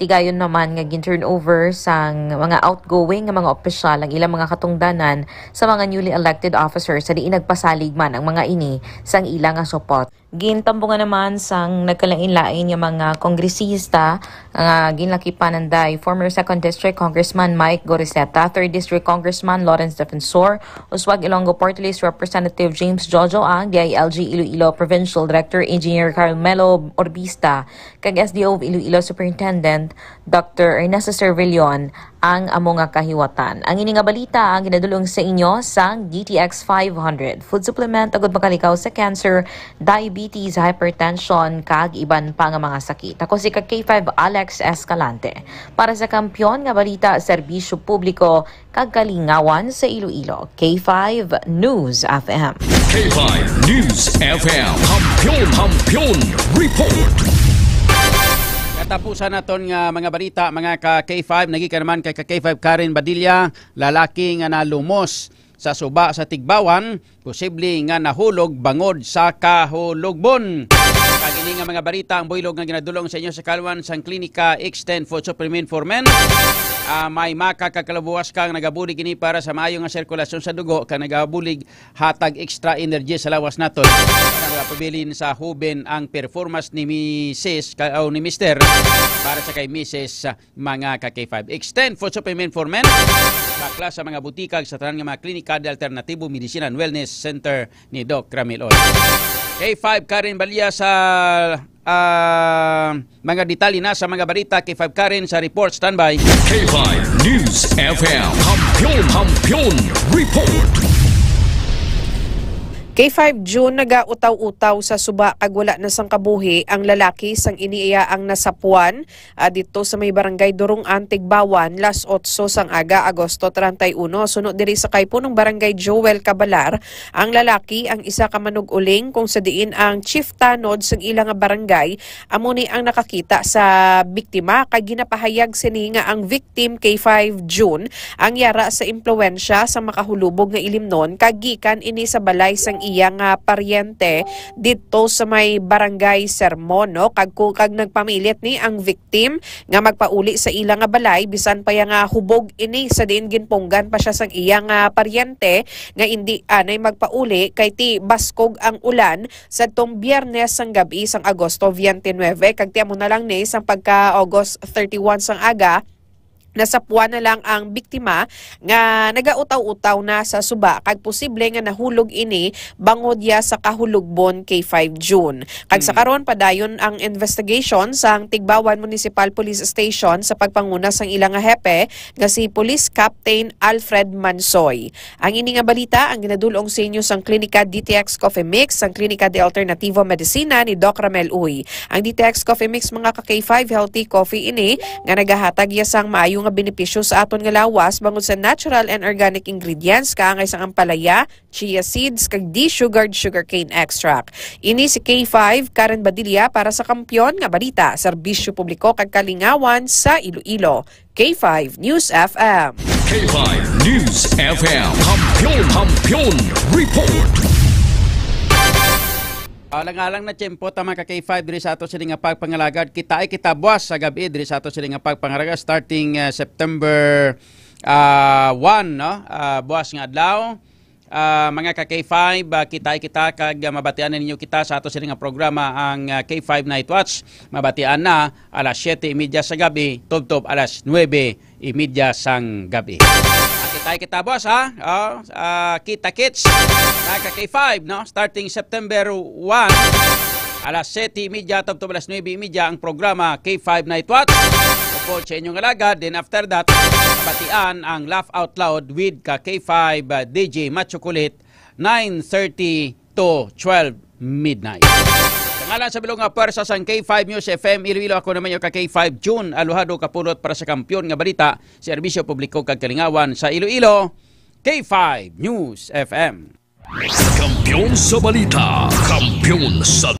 tigayon naman nga gin-turnover sang mga outgoing nga mga opisyal ang ilang mga katungdanan sa mga newly elected officers, sa diin nagpasalig man ang mga ini sang ila nga supot. Gintambungan naman sang nagkalain-lain nga mga kongresista nga ginlakipan nanday former Second District Congressman Mike Goriseta, Third District Congressman Lawrence Defensor, Uswag Ilonggo Party List Representative James Jojo Ang, D I L G Iloilo Provincial Director Engineer Carmelo Orbista, kag S D O of Iloilo Superintendent Doctor Ernesto Servillon ang amo nga kahiwatan. Ang ini nga balita ang ginadulong sa inyo sang D T X five hundred, food supplement agud makalikaw sa cancer, diabetes, diabetes, hypertension, kag iban pa nga mga sakit. Ako si ka K five Alex Escalante. Para sa Kampiyon nga Balita, Serbisyo Publiko, kag Kalingawan sa Iloilo, K five News F M. K five News F M. Kampiyon, Kampiyon Report. Katapusan naton nga mga balita, mga ka K five, nagikan naman kay ka K five Karen Badilla, lalaki nga nalumos sa suba sa Tigbawan, posible nga nahulog bangod sa kahulogbon. Kag ini nga mga balita ang buylog nga ginadulong sa inyo sa kalwan sang Klinika Extend Food Supplement for Men. Ah, may maka kag kalabuas kang nagabulig ini para sa maayo nga sirkulasyon sa dugo, kag nagabulig hatag extra energy sa lawas naton. Nagapabilin sa huben ang performance ni Misis ka, o ni Mister para sa kay Misis, ah, mga ka K five. Extend Food Supplement for Men. Bakla sa mga butika, sa tanan nga mga klinika de alternatibo, medisina and wellness center ni Doc Ramil Oy. K five Karen Balia sa, ah, mga detalye na sa mga balita. K five Karen sa report. Standby. K five News F M. Kampiyon, Kampiyon Report. K five June, nagautaw-utaw sa suba kag wala na sang kabuhi ang lalaki sang ini iya ang nasapuan, ah, didto sa may barangay Durungan, Tigbawan, las otso sang aga, Agosto treinta y uno. Suno diri sa kay Punong Barangay Joel Cabalar, ang lalaki ang isa ka manug-uling kung sa diin ang chief tanod sang ila nga barangay amo ni ang nakakita sa biktima, kag ginapahayag sini nga ang victim, K five June, ang yara sa impluwensya sa makahulubog nga ilimnon, kag gikan ini sa balay sang iya nga paryente didto sa may barangay Sermon, no? Kag ku-, kag nagpamilit ni ang victim nga magpauli sa ila nga balay, bisan pa ya nga hubog ini, sa diin ginpunggan pa siya sang iya nga paryente nga indi anay magpauli kay ti baskog ang ulan sadtong Biyernes sang gab-i sang Agosto twenty-nine, kag ti amo na lang ni sang pagka August thirty-one sang aga, nasapuan na lang ang biktima nga nagautaw-utaw na sa suba, kag posible nga nahulog ini bangod ya sa kahulogbon, K five June. Kag sa Mm. karon, padayon ang investigation sang Tigbawan Municipal Police Station sa pagpanguna sang ila nga hepe nga si Police Captain Alfred Mansoy. Ang ini nga balita ang ginadul-ong sa inyo sang Klinika D T X Coffee Mix, sang Klinika de Alternativo Medicina ni Doc Ramel Uy. Ang D T X Coffee Mix, mga ka K five, healthy coffee ini nga nagahatag ya sang maayo nga benepisyo sa aton nga lawas bangod sa natural and organic ingredients kaangay sang ampalaya, chia seeds, kag desugared sugarcane extract. Ini si K five, Karen Badilla para sa Kampiyon nga Balita, Serbisyo Publiko kag Kalingawan sa Iloilo. K five News F M. K five News F M. Kampiyon, Kampiyon Report. Alang-alang na tiyempo ta, mga ka K five, diri sa ato sini nga pagpangalagad. Kitai kita buwas sa gabi diri sa ato sini nga pagpangalagad, starting, ah, September, ah, one, no? Ah, buwas nga adlaw. Ah, mga ka K five, ah, kitai kita kag, ah, mabatian na ninyo kita sa ato sini nga programa, ang, ah, K five Night Watch. Mabatian na alas siyete y media sa gabi, tubtob alas nuebe y media sang gabi. Ah, kitai kita, boss, ha? Oh, ah, kita kits. Mga ka K five, no? Starting September one, alas siyete y media tubtob alas nuebe y media ang programa K five Night Watch. Upod sa inyong alagad, then after that, batian ang Laugh Out Loud with ka K five, uh, D J Macho Kulit, nine thirty to twelve midnight. Sa ngalan sa bilog nga pwersa sang K five News F M Iloilo, ako naman yung ka K five June Alojado, kapulot para sa Kampiyon nga Balita, Serbisyo Publiko kag Kalingawan sa Iloilo, K five News F M. Kampiyon sa balita, kampiyon sa